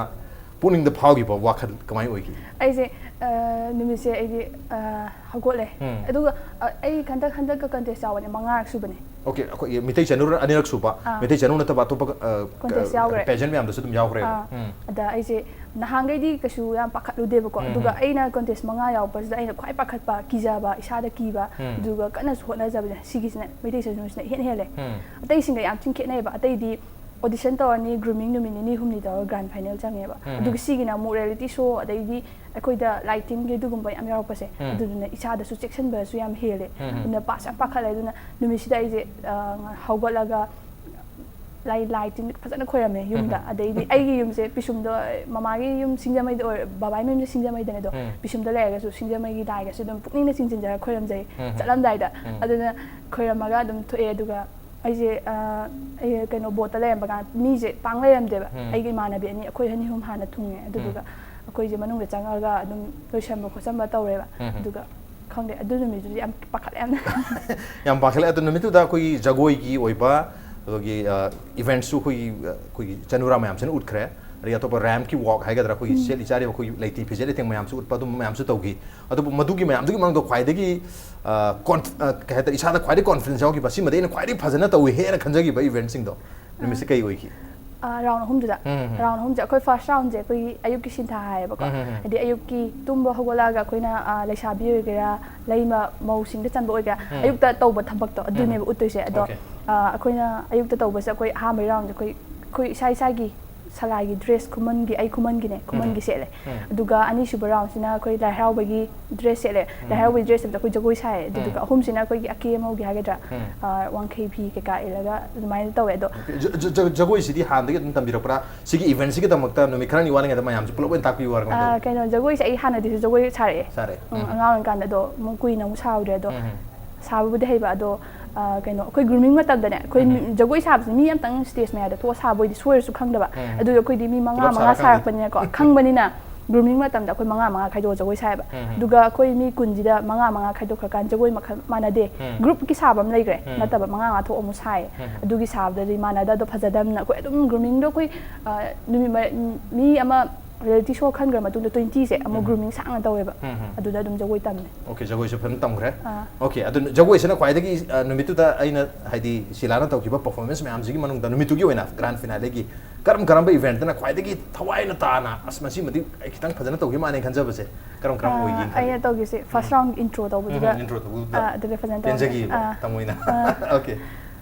ꯄꯨꯛꯅꯤꯡꯗ ꯐꯥꯎꯈꯤꯕ ꯋꯥꯈꯜ ꯀꯃꯥꯏꯅ ꯑꯣꯏꯈꯤ? ꯑꯩꯁꯦ, ꯑ, ꯅꯨꯃꯤꯠꯁꯦ ꯑꯩꯗꯤ, ꯑ, ꯍꯧꯒꯠꯂꯦ꯫ ꯎꯝ꯫ ꯑꯗꯨꯒ, ꯑ, ꯑꯩ ꯍꯟꯗꯛ, ꯍꯟꯗꯛꯀ ꯀꯟꯇꯦꯁ ꯌꯥꯎꯕꯅꯦ, ꯃꯉꯥꯔꯛ ꯁꯨꯕꯅꯦ꯫ ꯑꯣꯀꯦ, ꯑꯩꯈꯣꯏꯒꯤ ꯃꯤꯇꯩ ꯆꯅꯨ ꯑꯅꯤꯔꯛ ꯁꯨꯕ, ꯑꯥ꯫ ꯃꯤꯇꯩ ꯆꯅꯨ ꯅꯠꯇꯕ ꯑꯇꯣꯞꯄ, ꯑ, ꯀꯣꯟꯇꯦꯁ ꯑ, ꯌꯥꯎꯈ꯭ꯔꯦ꯫ ꯄꯦꯖꯦꯟ ꯃꯌꯥꯝꯗꯁꯨ ꯑꯗꯨꯝ ꯌꯥꯎꯈ꯭ꯔꯦꯕ꯫ ꯑꯥ꯫ ꯎꯝ꯫ ꯑꯗ ꯑꯩꯁꯦ ꯅꯍꯥꯟꯈꯩꯗꯤ ꯀꯩꯁꯨ ꯌꯥꯝ ꯄꯥꯈꯠꯂꯨꯗꯦꯕꯀꯣ꯫ ꯎꯝ, ꯑꯗꯨꯒ ꯎꯝ꯫ ꯑꯩꯅ ꯀꯣꯟꯇꯦꯁ ꯃꯉꯥ ꯌꯥꯎꯔꯛꯄꯁꯤꯗ ꯑꯩꯅ ꯈ꯭ꯋꯥꯏ ꯄꯥꯈꯠꯄ, ꯀꯤꯖꯕ, ꯏꯁꯥꯗ ꯀꯤꯕ, ꯎꯝ꯫ ꯑꯗꯨꯒ ꯀꯟꯅꯁꯨ ꯍꯣꯠꯅꯖꯕꯁꯦ, ꯁꯤꯒꯤꯁꯤꯅ, ꯃꯩꯇꯩ ꯆꯅꯨꯁꯤꯅ ꯏꯍꯦꯟ ꯍꯦꯜꯂꯦ꯫ ꯎꯝ꯫ ꯑꯇꯩꯁꯤꯡꯒ ꯌꯥꯝ ꯊꯤꯅ ꯈꯦꯠꯅꯩꯌꯦꯕ꯫ ꯑꯇꯩꯗꯤ ꯑꯣꯗꯤꯁꯟ ꯇꯧꯔꯅꯤ, ꯒ꯭ꯔꯨꯃꯤꯡ ꯅꯨꯃꯤꯠ ꯅꯤꯅꯤ ꯍꯨꯝꯅꯤ ꯇꯧꯔꯒ ꯒ꯭ꯔꯥꯟ ꯐꯥꯏꯅꯦꯜ ꯆꯪꯉꯦꯕ꯫ ꯎꯝ꯫ ꯑꯗꯨꯒ ꯁꯤꯒꯤꯅ ꯑꯃꯨꯛ ꯔꯤꯌꯦꯂꯤꯇꯤ ꯁꯣ, ꯑꯗꯩꯗꯤ ꯑꯩꯈꯣꯏꯗ ꯂꯥꯏ ꯇꯤꯟꯒꯤ ꯑꯗꯨꯒꯨꯝꯕ ꯌꯥꯝ ꯌꯥꯎꯔꯛꯄꯁꯦ, ꯎꯝ꯫ ꯑꯗꯨꯗꯨꯅ ꯏꯁꯥꯗꯁꯨ ꯆꯦꯛꯁꯤꯟꯕꯁꯨ ꯌꯥꯝ ꯍꯦꯜꯂꯦ꯫ ꯎꯝ꯫ ꯑꯗꯨꯅ ꯄꯥꯁ ꯌꯥꯝ ꯄꯥꯈꯠꯂꯦ꯫ ꯑꯗꯨꯅ ꯅꯨꯃꯤꯠꯁꯤꯗ ꯑꯩꯁꯦ, ꯑ, ꯍꯧꯒꯠꯂꯒ ꯂꯥꯏ, ꯂꯥꯏ ꯇꯤꯟ ꯐꯖꯅ ꯈꯣꯏꯔꯝꯃꯦ ꯌꯨꯝꯗ꯫ ꯎꯝ꯫ ꯑꯗꯩꯗꯤ ꯑꯩꯒꯤ ꯌꯨꯝꯁꯦ ꯄꯤꯁꯨꯝꯗꯣ, ꯃꯃꯥꯒꯤ ꯌꯨꯝ ꯁꯤꯡꯖꯃꯩꯗ ꯑꯣꯏ-, ꯕꯕꯥꯒꯤ ꯃꯌꯨꯝꯁꯦ ꯁꯤꯡꯖꯃꯩꯗꯅꯦ꯫ ꯑꯗꯣ ꯎꯝ꯫ ꯄꯤꯁꯨꯝꯗ ꯂꯩꯔꯒꯁꯨ ꯁꯤꯡꯖꯃꯩꯒꯤ ꯂꯥꯏꯒꯁꯨ ꯑꯗꯨꯝ ꯄꯨꯛꯅꯤꯡꯗ ꯆꯤꯡꯁꯤꯟꯖꯔꯒ ꯈꯣꯏꯔꯝꯖꯩ꯫ ꯎꯝ꯫ ꯆꯠꯂꯝꯗꯥꯏꯗ꯫ ꯎꯝ꯫ ꯑꯗꯨꯅ ꯈꯣꯏꯔꯝꯃꯒ ꯑꯗꯨꯝ ꯊꯣꯛꯑꯦ꯫ ꯑꯗꯨꯒ ꯑꯩꯁꯦ, ꯑ, ꯑꯩ ꯀꯩꯅꯣ, ꯕꯣꯠꯇ ꯂꯩꯔꯝꯕ ꯀꯥꯟꯗ ꯃꯤꯁꯦ ꯄꯥꯡ ꯂꯩꯔꯝꯗꯦꯕ꯫ ꯎꯝ꯫ ꯑꯩꯒꯤ ꯏꯃꯥꯟꯅꯕꯤ ꯑꯅꯤ, ꯑꯩꯈꯣꯏ ꯑꯅꯤ ꯑꯍꯨꯝ ꯍꯥꯟꯅ ꯊꯨꯡꯉꯦ꯫ ꯑꯗꯨꯗꯨꯒ ꯎꯝ꯫ ꯑꯩꯈꯣꯏꯁꯦ ꯃꯅꯨꯡꯗ ꯆꯪꯉꯒ ꯑꯗꯨꯝ ꯂꯣꯏꯁꯟꯕ ꯈꯣꯠꯆꯟꯕ ꯇꯧꯔꯦꯕ꯫ ꯎꯝ꯫ ꯑꯗꯨꯒ ꯈꯪꯗꯦ, ꯑꯗꯨ ꯅꯨꯃꯤꯠꯇꯨꯗꯤ ꯌꯥꯝ ꯄꯥꯈꯠꯂꯦ ꯌꯥꯝꯅ꯫ ꯌꯥꯝ ꯄꯥꯈꯠꯂꯦ꯫ ꯑꯗꯣ ꯅꯨꯃꯤꯠꯇꯨꯗ ꯑꯩꯈꯣꯏꯒꯤ ꯖꯒꯣꯏꯒꯤ ꯑꯣꯏꯕ, ꯑꯗꯨꯒꯤ, ꯑ, ꯏꯚꯦꯟꯠꯁꯨ ꯑꯩꯈꯣꯏꯒꯤ, ꯑ, ꯑꯩꯈꯣꯏꯒꯤ ꯆꯅꯨꯔꯥ ꯃꯌꯥꯝꯁꯤꯅ ꯎꯠꯈ꯭ꯔꯦ꯫ ꯑꯗꯒꯤ ꯑꯇꯣꯞꯄ ꯔꯦꯝꯞꯀꯤ ꯋꯥꯛ ꯍꯥꯏꯒꯗ꯭ꯔꯥ, ꯑꯩꯈꯣꯏꯒꯤ ꯎꯝ꯫ ꯁꯦꯠꯂꯤ ꯆꯥꯔꯤꯕ ꯑꯩꯈꯣꯏꯒꯤ ꯂꯩꯇꯦꯡ ꯐꯤꯖꯦꯠ ꯂꯩꯇꯦꯡ ꯃꯌꯥꯝꯁꯨ ꯎꯠꯄ, ꯑꯗꯨꯝꯕ ꯃꯌꯥꯝꯁꯨ ꯇꯧꯈꯤ꯫ ꯑꯗꯨꯕꯨ ꯃꯗꯨꯒꯤ ꯃꯌꯥꯝꯗꯨꯒꯤ ꯃꯅꯨꯡꯗ ꯈ꯭ꯋꯥꯏꯗꯒꯤ, ꯑ, ꯀꯣꯟꯐ-, ꯑ, ꯀꯩ ꯍꯥꯏꯇꯥꯔꯦ, ꯏꯁꯥꯗ ꯈ꯭ꯋꯥꯏꯗꯒꯤ ꯀꯣꯟꯐꯤꯗꯦꯟꯁ ꯌꯥꯎꯈꯤꯕ, ꯁꯤꯃꯗꯤ ꯑꯩꯅ ꯈ꯭ꯋꯥꯏꯗꯒꯤ ꯐꯖꯅ ꯇꯧꯏ ꯍꯦꯅ ꯈꯟꯖꯈꯤꯕ ꯏꯚꯦꯟꯠꯁꯤꯡꯗꯣ ꯅꯨꯃꯤꯠꯁꯦ ꯀꯩ ꯑꯣꯏꯈꯤ? ꯑ, ꯔꯥꯎꯟ ꯑꯍꯨꯝꯗꯨꯗ꯫ ꯎꯝ, ꯎꯝ, ꯎꯝ꯫ ꯔꯥꯎꯟ ꯑꯍꯨꯝꯁꯦ ꯑꯩꯈꯣꯏ ꯐꯥꯔꯁ ꯔꯥꯎꯟꯁꯦ ꯑꯩꯈꯣꯏꯒꯤ ꯑꯌꯨꯛꯀꯤ ꯁꯤꯟꯊꯥ ꯍꯥꯏꯌꯦꯕꯀꯣ꯫ ꯎꯝ, ꯎꯝ, ꯎꯝ꯫ ꯍꯥꯏꯗꯤ ꯑꯌꯨꯛꯀꯤ ꯇꯨꯝꯕ ꯍꯧꯒꯠꯂꯛꯑꯒ ꯑꯩꯈꯣꯏꯅ, ꯑ, ꯂꯩꯁꯥꯕꯤ ꯑꯣꯏꯒꯦꯔꯥ, ꯂꯩꯃ ꯃꯧꯁꯤꯡꯗ ꯆꯟꯕ ꯑꯣꯏꯒꯦꯔꯥ, ꯎꯝ, ꯎꯝ꯫ ꯑꯌꯨꯛꯇ ꯇꯧꯕ ꯊꯕꯛꯇꯣ ꯎꯝ, ꯎꯝ꯫ ꯑꯗꯨꯅꯦꯕ ꯎꯠꯇꯣꯏꯁꯦ꯫ ꯑꯗꯣ, ꯑꯣꯀꯦ꯫ ꯑ, ꯑꯩꯈꯣꯏꯅ ꯑꯌꯨꯛꯇ ꯇꯧꯕꯁꯦ ꯑꯩꯈꯣꯏ ꯑꯍꯥꯟꯕꯒꯤ ꯔꯥꯎꯟꯁꯦ ꯑꯩꯈꯣꯏ, ꯑꯩꯈꯣꯏ ꯏꯁꯥ ꯏꯁꯥꯒꯤ ꯁꯂꯥꯏꯒꯤ ꯗ꯭ꯔꯦꯁ, ꯈꯨꯃꯟꯒꯤ, ꯑꯩ ꯈꯨꯃꯟꯒꯤꯅꯦ, ꯈꯨꯃꯟꯒꯤ ꯎꯝ꯫ ꯁꯦꯠꯂꯦ꯫ ꯎꯝ꯫ ꯑꯗꯨꯒ ꯑꯅꯤꯁꯨꯕ ꯔꯥꯎꯟꯁꯤꯅ ꯑꯩꯈꯣꯏ ꯂꯥꯏ ꯍꯔꯥꯎꯕꯒꯤ ꯗ꯭ꯔꯦꯁ ꯁꯦꯠꯂꯦ꯫ ꯎꯝ꯫ ꯂꯥꯏ ꯍꯔꯥꯎꯕꯒꯤ ꯗ꯭ꯔꯦꯁ ꯁꯦꯠꯄꯗ ꯑꯩꯈꯣꯏ ꯖꯒꯣꯏ ꯁꯥꯏꯌꯦ꯫ ꯎꯝ꯫ ꯑꯗꯨꯗꯨꯒ ꯑꯍꯨꯝꯁꯤꯅ ꯑꯩꯈꯣꯏꯒꯤ ꯑꯀꯦ ꯑꯃꯧꯒꯤ ꯍꯥꯏꯒꯗ꯭ꯔꯥ, ꯎꯝ꯫ ꯑ, ꯋꯥꯡꯈꯩ ꯐꯤ ꯀꯩꯀꯥ ꯏꯜꯂꯒ ꯑꯗꯨꯃꯥꯏꯅ ꯇꯧꯋꯦ꯫ ꯑꯗꯣ ꯑꯣꯀꯦ꯫ ꯖ-, ꯖ-, ꯖ-, ꯖꯒꯣꯏꯁꯤꯗꯤ ꯍꯥꯟꯅꯗꯒꯤ ꯑꯗꯨꯝ ꯇꯝꯕꯤꯔꯛꯄ꯭ꯔꯥ? ꯁꯤꯒꯤ ꯏꯚꯦꯟꯠꯁꯤꯒꯤ ꯗꯃꯛꯇ ꯅꯨꯃꯤꯠ ꯈꯔꯅꯤ ꯋꯥꯠꯂꯤꯉꯩꯗ ꯃꯌꯥꯝꯁꯦ ꯄꯨꯂꯞ ꯑꯣꯏꯅ ꯇꯥꯛꯄꯤꯌꯨ ꯍꯥꯏꯔ ꯀꯃꯥꯏꯅ ꯑ, ꯇꯧꯒꯦ? ꯀꯩꯅꯣ, ꯖꯒꯣꯏꯁꯦ ꯑꯩ ꯍꯥꯟꯅꯗꯤꯁꯨ ꯖꯒꯣꯏ ꯁꯥꯔꯛꯑꯦ꯫ ꯁꯥꯔꯛꯑꯦ꯫ ꯎꯝ, ꯎꯝ꯫ ꯑꯉꯥꯡ ꯑꯣꯏꯔꯤꯀꯥꯟꯗ꯫ ꯑꯗꯣ ꯑꯃꯨꯛ ꯀꯨꯏꯅ ꯑꯃꯨꯛ ꯁꯥꯔꯨꯗ꯭ꯔꯦ꯫ ꯑꯗꯣ ꯎꯝ, ꯎꯝ꯫ ꯁꯥꯕꯕꯨꯗꯤ ꯍꯩꯕ, ꯑꯗꯣ, ꯑ, ꯀꯩꯅꯣ, ꯑꯩꯈꯣꯏ ꯒ꯭ꯔꯨꯃꯤꯡ ꯃꯇꯝꯗꯅꯦ, ꯑꯩꯈꯣꯏ ꯎꯝ, ꯎꯝ꯫ ꯃꯤ-, ꯖꯒꯣꯏ ꯁꯥꯕꯁꯦ ꯃꯤ ꯑꯝꯇꯪ ꯁ꯭ꯇꯦꯖ ꯃꯌꯥꯗ ꯊꯣꯛꯑ ꯁꯥꯕ ꯑꯣꯏꯗꯤ ꯁꯣꯏꯔꯁꯨ ꯈꯪꯗꯕ꯫ ꯎꯝ, ꯎꯝ꯫ ꯑꯗꯨꯗꯤ ꯑꯩꯈꯣꯏꯗꯤ ꯃꯤ ꯃꯉꯥ, ꯄꯨꯂꯞ ꯃꯉꯥ ꯁꯥꯔꯀꯥꯟꯗ꯫ ꯁꯥꯔꯛꯄꯅꯤꯅꯀꯣ, ꯈꯪꯕꯅꯤꯅ ꯒ꯭ꯔꯨꯃꯤꯡ ꯃꯇꯝꯗ ꯑꯩꯈꯣꯏ ꯃꯉꯥ ꯃꯉꯥ ꯈꯥꯏꯗꯣꯛꯑ ꯖꯒꯣꯏ ꯁꯥꯏꯌꯦꯕ꯫ ꯎꯝ, ꯎꯝ꯫ ꯑꯗꯨꯒ ꯑꯩꯈꯣꯏ ꯃꯤ ꯀꯨꯟꯁꯤꯗ ꯃꯉꯥ ꯃꯉꯥ ꯈꯥꯏꯗꯣꯛꯈ꯭ꯔꯀꯥꯟꯗ ꯖꯒꯣꯏ ꯃꯈꯜ ꯃꯥꯟꯅꯗꯦ꯫ ꯎꯝ꯫ ꯒ꯭ꯔꯨꯞꯀꯤ ꯁꯥꯕ ꯑꯃ ꯂꯩꯈ꯭ꯔꯦ, ꯎꯝ꯫ ꯅꯠꯇꯕ ꯃꯉꯥ ꯃꯉꯥ ꯊꯣꯛꯑ ꯑꯃꯨꯛ ꯁꯥꯏꯌꯦ꯫ ꯎꯝ, ꯎꯝ꯫ ꯑꯗꯨꯒꯤ ꯁꯥꯕꯗꯗꯤ ꯃꯥꯟꯅꯗ ꯑꯗꯣ ꯐꯖꯗꯕꯅꯤꯅ ꯑꯩꯈꯣꯏ ꯑꯗꯨꯝ ꯒ꯭ꯔꯨꯃꯤꯡꯗꯣ ꯑꯩꯈꯣꯏ, ꯑ, ꯅꯨꯃꯤꯠ ꯃ-, ꯃꯤ ꯑꯃ ꯔꯤꯌꯦꯂꯤꯇꯤ ꯁꯣ ꯈꯟꯈ꯭ꯔ ꯃꯇꯨꯡꯗ ꯇ꯭ꯋꯦꯟꯇꯤꯁꯦ ꯑꯃꯨꯛ ꯎꯝ, ꯎꯝ꯫ ꯒ꯭ꯔꯨꯃꯤꯡ ꯁꯥꯡꯅ ꯇꯧꯋꯦꯕ꯫ ꯎꯝ, ꯎꯝ꯫ ꯑꯗꯨꯗ ꯑꯗꯨꯝ ꯖꯒꯣꯏ ꯇꯝꯃꯦ꯫ ꯑꯣꯀꯦ, ꯖꯒꯣꯏꯁꯨ ꯐꯖꯅ ꯇꯝꯈ꯭ꯔꯦ꯫ ꯑꯥ꯫ ꯑꯣꯀꯦ, ꯑꯗꯨ ꯖꯒꯣꯏꯁꯤꯅ ꯈ꯭ꯋꯥꯏꯗꯒꯤ, ꯑ, ꯅꯨꯃꯤꯠꯇꯨꯗ ꯑꯩꯅ, ꯍꯥꯏꯗꯤ, ꯁꯤꯂꯥꯅ ꯇꯧꯈꯤꯕ ꯄꯔꯐꯣꯔꯃꯦꯟꯁ ꯃꯌꯥꯝꯁꯤꯒꯤ ꯃꯅꯨꯡꯗ ꯅꯨꯃꯤꯠꯇꯨꯒꯤ ꯑꯣꯏꯅ ꯒ꯭ꯔꯥꯟ ꯐꯤꯅꯥꯂꯦꯒꯤ ꯀꯔꯝ ꯀꯔꯝꯕ ꯏꯚꯦꯟꯠꯇꯅ ꯈ꯭ꯋꯥꯏꯗꯒꯤ ꯊꯋꯥꯏꯅ ꯇꯥꯅ, "ꯑꯁ, ꯃꯁꯤꯃꯗꯤ ꯑꯩ ꯈꯤꯇꯪ ꯐꯖꯅ ꯇꯧꯈꯤ ꯃꯥꯜꯂꯦ" ꯈꯟꯖꯕꯁꯦ ꯀꯔꯝ ꯀꯔꯝ ꯑꯥ, ꯑꯣꯏꯒꯦ ꯈꯜꯂꯤ? ꯑꯩꯅ ꯇꯧꯈꯤꯁꯦ ꯐꯥꯔꯁ ꯎꯝ꯫ ꯔꯥꯎꯟꯒꯤ ꯏꯟꯇ꯭ꯔꯣ ꯇꯧꯕꯗꯨꯗ, ꯎꯝ, ꯏꯟꯇ꯭ꯔꯣ ꯇꯧꯕꯗꯨꯗ ꯑꯥ, ꯑꯗꯨꯗ ꯐꯖꯅ ꯇꯧꯈ꯭ꯔꯦ꯫ ꯄꯦꯟꯖꯈꯤꯕ ꯑꯥ꯫ ꯊꯃꯣꯏꯅ꯫ ꯑꯥ꯫ ꯑꯣꯀꯦ꯫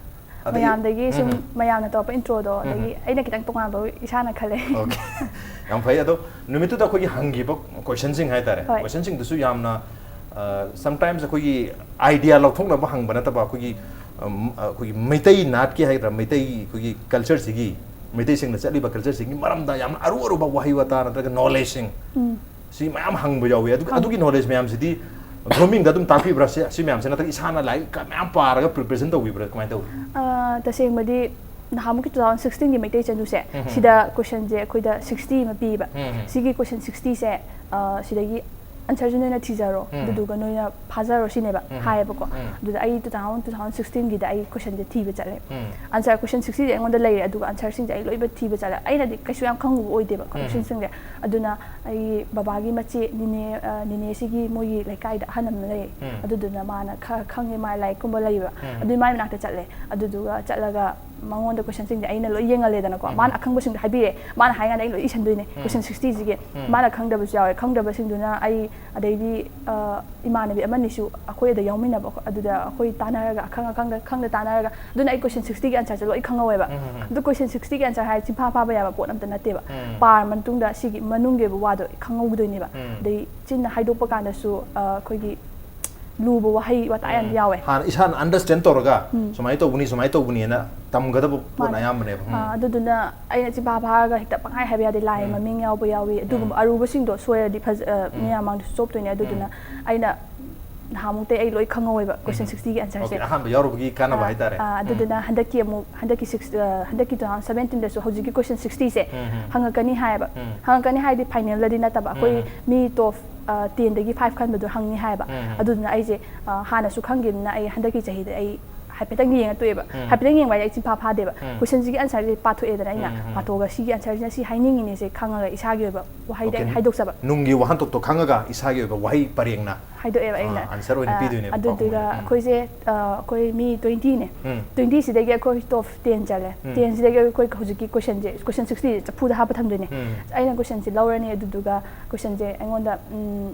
ꯑꯗꯒꯤ ꯃꯌꯥꯝꯗꯒꯤ ꯁꯨꯝ ꯎꯝ꯫ ꯃꯌꯥꯝꯅ ꯇꯧꯔꯛꯄ introꯗꯣ, ꯎꯝ꯫ ꯑꯗꯒꯤ ꯑꯩꯅ ꯈꯤꯇꯪ ꯇꯣꯉꯥꯟꯕ ꯏꯁꯥꯅ ꯈꯜꯂꯦ꯫ Okay꯫ ꯌꯥꯝ ꯐꯩ꯫ ꯑꯗꯣ ꯅꯨꯃꯤꯠꯇꯨꯗ ꯑꯩꯈꯣꯏꯒꯤ ꯍꯪꯈꯤꯕ questionꯁꯤꯡ ꯍꯥꯏꯇꯥꯔꯦ, ꯍꯣꯏ꯫ Questionꯁꯤꯡꯗꯨꯁꯨ ꯌꯥꯝꯅ, ꯑ, sometimes ꯑꯩꯈꯣꯏꯒꯤ idea ꯂꯧꯊꯣꯛꯅꯕ ꯍꯪꯕ ꯅꯠꯇꯕ, ꯑꯩꯈꯣꯏꯒꯤ, ꯑꯝ, ꯑꯩꯈꯣꯏꯒꯤ ꯃꯩꯇꯩ ꯅꯥꯠꯀꯤ ꯍꯥꯏꯒꯗ꯭ꯔꯥ, ꯃꯩꯇꯩ ꯑꯩꯈꯣꯏꯒꯤ cultureꯁꯤꯒꯤ, ꯃꯩꯇꯩꯁꯤꯡꯅ ꯆꯠꯂꯤꯕ cultureꯁꯤꯒꯤ ꯃꯔꯝꯗ ꯌꯥꯝꯅ ꯑꯔꯨ ꯑꯔꯨꯕ ꯋꯥꯍꯩ ꯋꯥꯇꯥ ꯅꯠꯇ꯭ꯔꯒ knowledgeꯁꯤꯡ ꯎꯝ꯫ ꯁꯤ ꯃꯌꯥꯝ ꯍꯪꯕ ꯌꯥꯎꯏ꯫ ꯑꯗꯨ, ꯍꯪ- ꯑꯗꯨꯒꯤ knowledge ꯃꯌꯥꯝꯁꯤꯗꯤ groomingꯗ ꯑꯗꯨꯝ ꯇꯥꯛꯄꯤꯕ꯭ꯔꯥ? ꯁꯤ, ꯁꯤ ꯃꯌꯥꯝꯁꯦ ꯅꯠꯇ꯭ꯔꯒ ꯏꯁꯥꯅ ꯂꯥꯏꯔꯤꯛ ꯀ-, ꯃꯌꯥꯝ ꯄꯥꯔꯒ preparation ꯇꯧꯕꯤꯕ꯭ꯔꯥ? ꯀꯃꯥꯏꯅ ꯇꯧꯏ? ꯑ, ꯇꯁꯦꯡꯕꯗꯤ ꯅꯍꯥꯟꯃꯨꯛꯀꯤ two thousand sixteenꯒꯤ ꯃꯩꯇꯩ ꯆꯅꯨꯁꯦ, ꯎꯝ꯫ ꯁꯤꯗ questionꯁꯦ ꯑꯩꯈꯣꯏꯗ sixty ꯑꯃ ꯄꯤꯕ꯫ ꯎꯝ꯫ ꯁꯤꯒꯤ question sixtyꯁꯦ, ꯑ, ꯁꯤꯗꯒꯤ answerꯁꯦ ꯅꯣꯏꯅ ꯊꯤꯖꯔꯣ, ꯎꯝ꯫ ꯑꯗꯨꯗꯨꯒ ꯅꯣꯏꯅ ꯐꯥꯖꯔꯣ ꯁꯤꯅꯦꯕ ꯎꯝ꯫ ꯍꯥꯏꯌꯦꯕꯀꯣ꯫ ꯎꯝ꯫ ꯑꯗꯨꯗ ꯑꯩ two thousand, two thousand sixteenꯒꯤꯗ ꯑꯩ questionꯁꯦ ꯊꯤꯕ ꯆꯠꯂꯦ꯫ ꯎꯝ꯫ Answer question sixtyꯁꯦ ꯑꯩꯉꯣꯟꯗ ꯂꯩꯔꯦ, ꯑꯗꯨꯒ answerꯁꯤꯡꯁꯦ ꯑꯩ ꯂꯣꯏꯅ ꯊꯤꯕ ꯆꯠꯂꯦ꯫ ꯑꯩꯅꯗꯤ ꯀꯩꯁꯨ ꯌꯥꯝ ꯈꯪꯉꯨꯕ ꯑꯣꯏꯗꯦꯕ ꯎꯝ꯫ Questionꯁꯤꯡꯁꯦ꯫ ꯑꯗꯨꯅ ꯑꯩ ꯕꯕꯥꯒꯤ ꯃꯆꯦ, ꯅꯤꯅꯦ, ꯑ, ꯅꯤꯅꯦꯁꯤꯒꯤ ꯃꯣꯏꯒꯤ ꯂꯩꯀꯥꯏꯗ ꯑꯍꯟ ꯑꯃ ꯂꯩꯌꯦ꯫ ꯎꯝ꯫ ꯑꯗꯨꯗꯨꯅ ꯃꯥꯅ ꯈꯔ ꯈꯪꯉꯦ, ꯃꯥ ꯂꯥꯏꯔꯤꯛꯀꯨꯝꯕ ꯂꯩꯕ꯫ ꯎꯝ꯫ ꯑꯗꯨꯏ ꯃꯥꯏ ꯃꯅꯥꯛꯇ ꯆꯠꯂꯦ꯫ ꯑꯗꯨꯗꯨꯒ ꯆꯠꯂꯒ ꯃꯉꯣꯟꯗ questionꯁꯤꯡꯁꯦ ꯑꯩꯅ ꯂꯣꯏ ꯌꯦꯡꯍꯜꯂꯦꯗꯅꯀꯣ꯫ ꯎꯝ꯫ ꯃꯥꯅ ꯑꯈꯪꯕꯁꯤꯡꯗꯣ ꯍꯥꯏꯕꯤꯔꯦ꯫ ꯃꯥꯅ ꯍꯥꯏꯀꯥꯟꯗ ꯑꯩ ꯂꯣꯏ ꯏꯁꯟꯗꯣꯏꯅꯦ꯫ ꯎꯝ꯫ Question sixtyꯁꯤꯒꯤ꯫ ꯎꯝ꯫ ꯃꯥꯅ ꯈꯪꯗꯕꯁꯨ ꯌꯥꯎꯋꯦ꯫ ꯈꯪꯗꯕꯁꯤꯡꯗꯨꯅ ꯑꯩ, ꯑꯗꯩꯗꯤ, ꯑ, ꯏꯃꯥꯟꯅꯕꯤ ꯑꯃꯅꯤꯁꯨ ꯑꯩꯈꯣꯏ ꯑꯗ ꯌꯥꯎꯃꯤꯟꯅꯕ, ꯑꯗꯨꯗ ꯑꯩꯈꯣꯏ ꯇꯥꯟꯅꯔꯒ, ꯑꯈꯪ ꯑꯈꯪꯗ ꯈꯪꯗ ꯇꯥꯟꯅꯔꯒ, ꯑꯗꯨꯅ ꯑꯩ question sixtyꯒꯤ answerꯁꯦ ꯂꯣꯏ ꯈꯪꯍꯧꯋꯦꯕ꯫ ꯎꯝ, ꯎꯝ, ꯎꯝ꯫ ꯑꯗꯨ question sixtyꯒꯤ answer ꯍꯥꯏ ꯆꯤꯟꯐꯥ ꯐꯥꯕ ꯌꯥꯕ ꯄꯣꯠ ꯑꯝꯇ ꯅꯠꯇꯦꯕ꯫ ꯎꯝ꯫ ꯄꯥꯔ ꯃꯇꯨꯡꯗ ꯁꯤꯒꯤ ꯃꯅꯨꯡꯒꯤ ꯑꯣꯏꯕ ꯋꯥꯗꯣ ꯈꯪꯍꯧꯗꯣꯏꯅꯦꯕ꯫ ꯎꯝ꯫ ꯑꯗꯩ ꯆꯤꯟꯅ ꯍꯥꯏꯗꯣꯛꯄ ꯀꯥꯟꯗꯁꯨ, ꯑ, ꯑꯩꯈꯣꯏꯒꯤ ꯂꯨꯕ ꯋꯥꯍꯩ ꯋꯥꯇꯥ ꯌꯥꯝ ꯎꯝ꯫ ꯌꯥꯎꯋꯦ꯫ ꯍꯥꯟꯅ ꯏꯁꯥꯅ understand ꯇꯧꯔꯒ, ꯎꯝ꯫ ꯁꯨꯃꯥꯏꯅ ꯇꯧꯕꯅꯤ, ꯁꯨꯃꯥꯏꯅ ꯇꯧꯕꯅꯤꯅ ꯇꯝꯒꯗꯕ ꯄꯣꯠꯅ ꯃꯥꯅꯦ꯫ ꯑꯌꯥꯝꯕꯅꯦꯕ꯫ ꯎꯝ꯫ ꯑꯥ, ꯑꯗꯨꯗꯨꯅ ꯑꯩꯅ ꯆꯤꯟꯐꯥ ꯐꯥꯔꯒ ꯍꯦꯛꯇ ꯄꯪꯍꯥꯏ ꯍꯥꯏꯕ ꯌꯥꯗꯦ, ꯂꯥꯏ ꯎꯝ꯫ ꯃꯃꯤꯡ ꯌꯥꯎꯕ ꯌꯥꯎꯏ, ꯑꯗꯨꯒꯨꯝꯕ ꯎꯝ꯫ ꯑꯔꯨꯕꯁꯤꯡꯗꯣ ꯁꯣꯏꯔꯗꯤ ꯐꯖ-, ꯑ, ꯎꯝ꯫ ꯃꯌꯥꯝ ꯃꯥꯡꯗꯁꯨ ꯆꯣꯞꯇꯣꯏꯅꯦ꯫ ꯑꯗꯨꯗꯨꯅ ꯎꯝ꯫ ꯑꯩꯅ ꯅꯍꯥꯟꯃꯨꯛꯇꯩ ꯑꯩ ꯂꯣꯏ ꯈꯪꯍꯧꯋꯦꯕ, question ꯎꯝ꯫ sixtyꯒꯤ answerꯁꯦ꯫ Okay, ꯑꯍꯥꯟꯕ ꯌꯥꯎꯔꯨꯕꯒꯤ ꯀꯥꯟꯅꯕ ꯑꯥ, ꯍꯥꯏꯇꯥꯔꯦ꯫ ꯑꯥ, ꯎꯝ꯫ ꯑꯗꯨꯗꯨꯅ ꯍꯟꯗꯛꯀꯤ ꯑꯃꯨꯛ, ꯍꯟꯗꯛꯀꯤ six, ꯑ, ꯍꯟꯗꯛꯀꯤ two thousand seventeenꯗꯁꯨ ꯍꯧꯖꯤꯛꯀꯤ question sixtyꯁꯦ ꯎꯝ, ꯎꯝ꯫ ꯍꯪꯉꯛꯀꯅꯤ ꯍꯥꯏꯌꯦꯕ꯫ ꯎꯝ꯫ ꯍꯪꯉꯛꯀꯅꯤ ꯍꯥꯏꯗꯤ finalꯗꯗꯤ ꯅꯠꯇꯕ, ꯑꯩꯈꯣꯏ ꯎꯝ, ꯎꯝ꯫ ꯃꯤ top, ꯑ, tenꯗꯒꯤ five ꯈꯟꯕꯗꯣ ꯍꯪꯅꯤ ꯍꯥꯏꯌꯦꯕ꯫ ꯎꯝ, ꯎꯝ꯫ ꯑꯗꯨꯗꯨꯅ ꯑꯩꯁꯦ, ꯑ, ꯍꯥꯟꯅꯁꯨ ꯈꯪꯈꯤꯕꯅꯤꯅ ꯑꯩ ꯍꯟꯗꯛꯀꯤ ꯆꯍꯤꯗ ꯑꯩ ꯍꯥꯏꯐꯦꯠꯇꯪ ꯌꯦꯡꯉ ꯇꯣꯛꯑꯦꯕ꯫ ꯎꯝ꯫ ꯍꯥꯏꯐꯦꯠꯇꯪ ꯌꯦꯡꯕ ꯍꯥꯏꯗꯤ ꯑꯩ ꯆꯤꯟꯐꯥ ꯐꯥꯗꯦꯕ꯫ ꯎꯝ꯫ Questionꯁꯤꯒꯤ answerꯁꯦ ꯄꯥꯊꯣꯛꯑꯦꯗꯅ ꯑꯩꯅ, ꯎꯝ, ꯎꯝ꯫ ꯄꯥꯊꯣꯛꯑꯒ ꯁꯤꯒꯤ answerꯁꯤꯅ ꯁꯤ ꯍꯥꯏꯅꯤꯡꯉꯤꯅꯦꯁꯦ ꯈꯪꯉꯒ ꯏꯁꯥꯒꯤ ꯑꯣꯏꯕ ꯋꯥꯍꯩꯗ ꯑꯩꯅ Okay, ꯍꯥꯏꯗꯣꯛꯆꯕ꯫ ꯅꯨꯡꯒꯤ ꯋꯥꯍꯟꯊꯣꯛꯇꯣ ꯈꯪꯉꯒ ꯏꯁꯥꯒꯤ ꯑꯣꯏꯕ ꯋꯥꯍꯩ ꯄꯔꯦꯡꯅ ꯍꯥꯏꯗꯣꯛꯑꯦꯕ ꯑꯩꯅ꯫ ꯑꯥ, answer ꯑꯣꯏꯅ ꯑꯥ, ꯄꯤꯗꯣꯏꯅꯦꯕ, ꯑꯗꯨꯗꯨꯒ ꯄꯥꯎꯈꯨꯝ ꯑꯣꯏꯅ꯫ ꯎꯝ꯫ ꯑꯩꯈꯣꯏꯁꯦ, ꯑꯥ, ꯑꯩꯈꯣꯏ ꯃꯤ twentyꯅꯦ꯫ ꯎꯝ꯫ Twentyꯁꯤꯗꯒꯤ ꯑꯩꯈꯣꯏ top ten ꯆꯠꯂꯦ꯫ ꯎꯝ꯫ Tenꯁꯤꯗꯒꯤ ꯑꯩꯈꯣꯏ ꯍꯧꯖꯤꯛꯀꯤ questionꯁꯦ, question sixtyꯁꯦ ꯆꯐꯨꯗ ꯍꯥꯞꯄ ꯊꯝꯗꯣꯏꯅꯦ꯫ ꯎꯝ꯫ ꯑꯩꯅ questionꯁꯦ ꯂꯧꯔꯅꯤ, ꯑꯗꯨꯗꯨꯒ questionꯁꯦ ꯑꯩꯉꯣꯟꯗ, ꯎꯝ,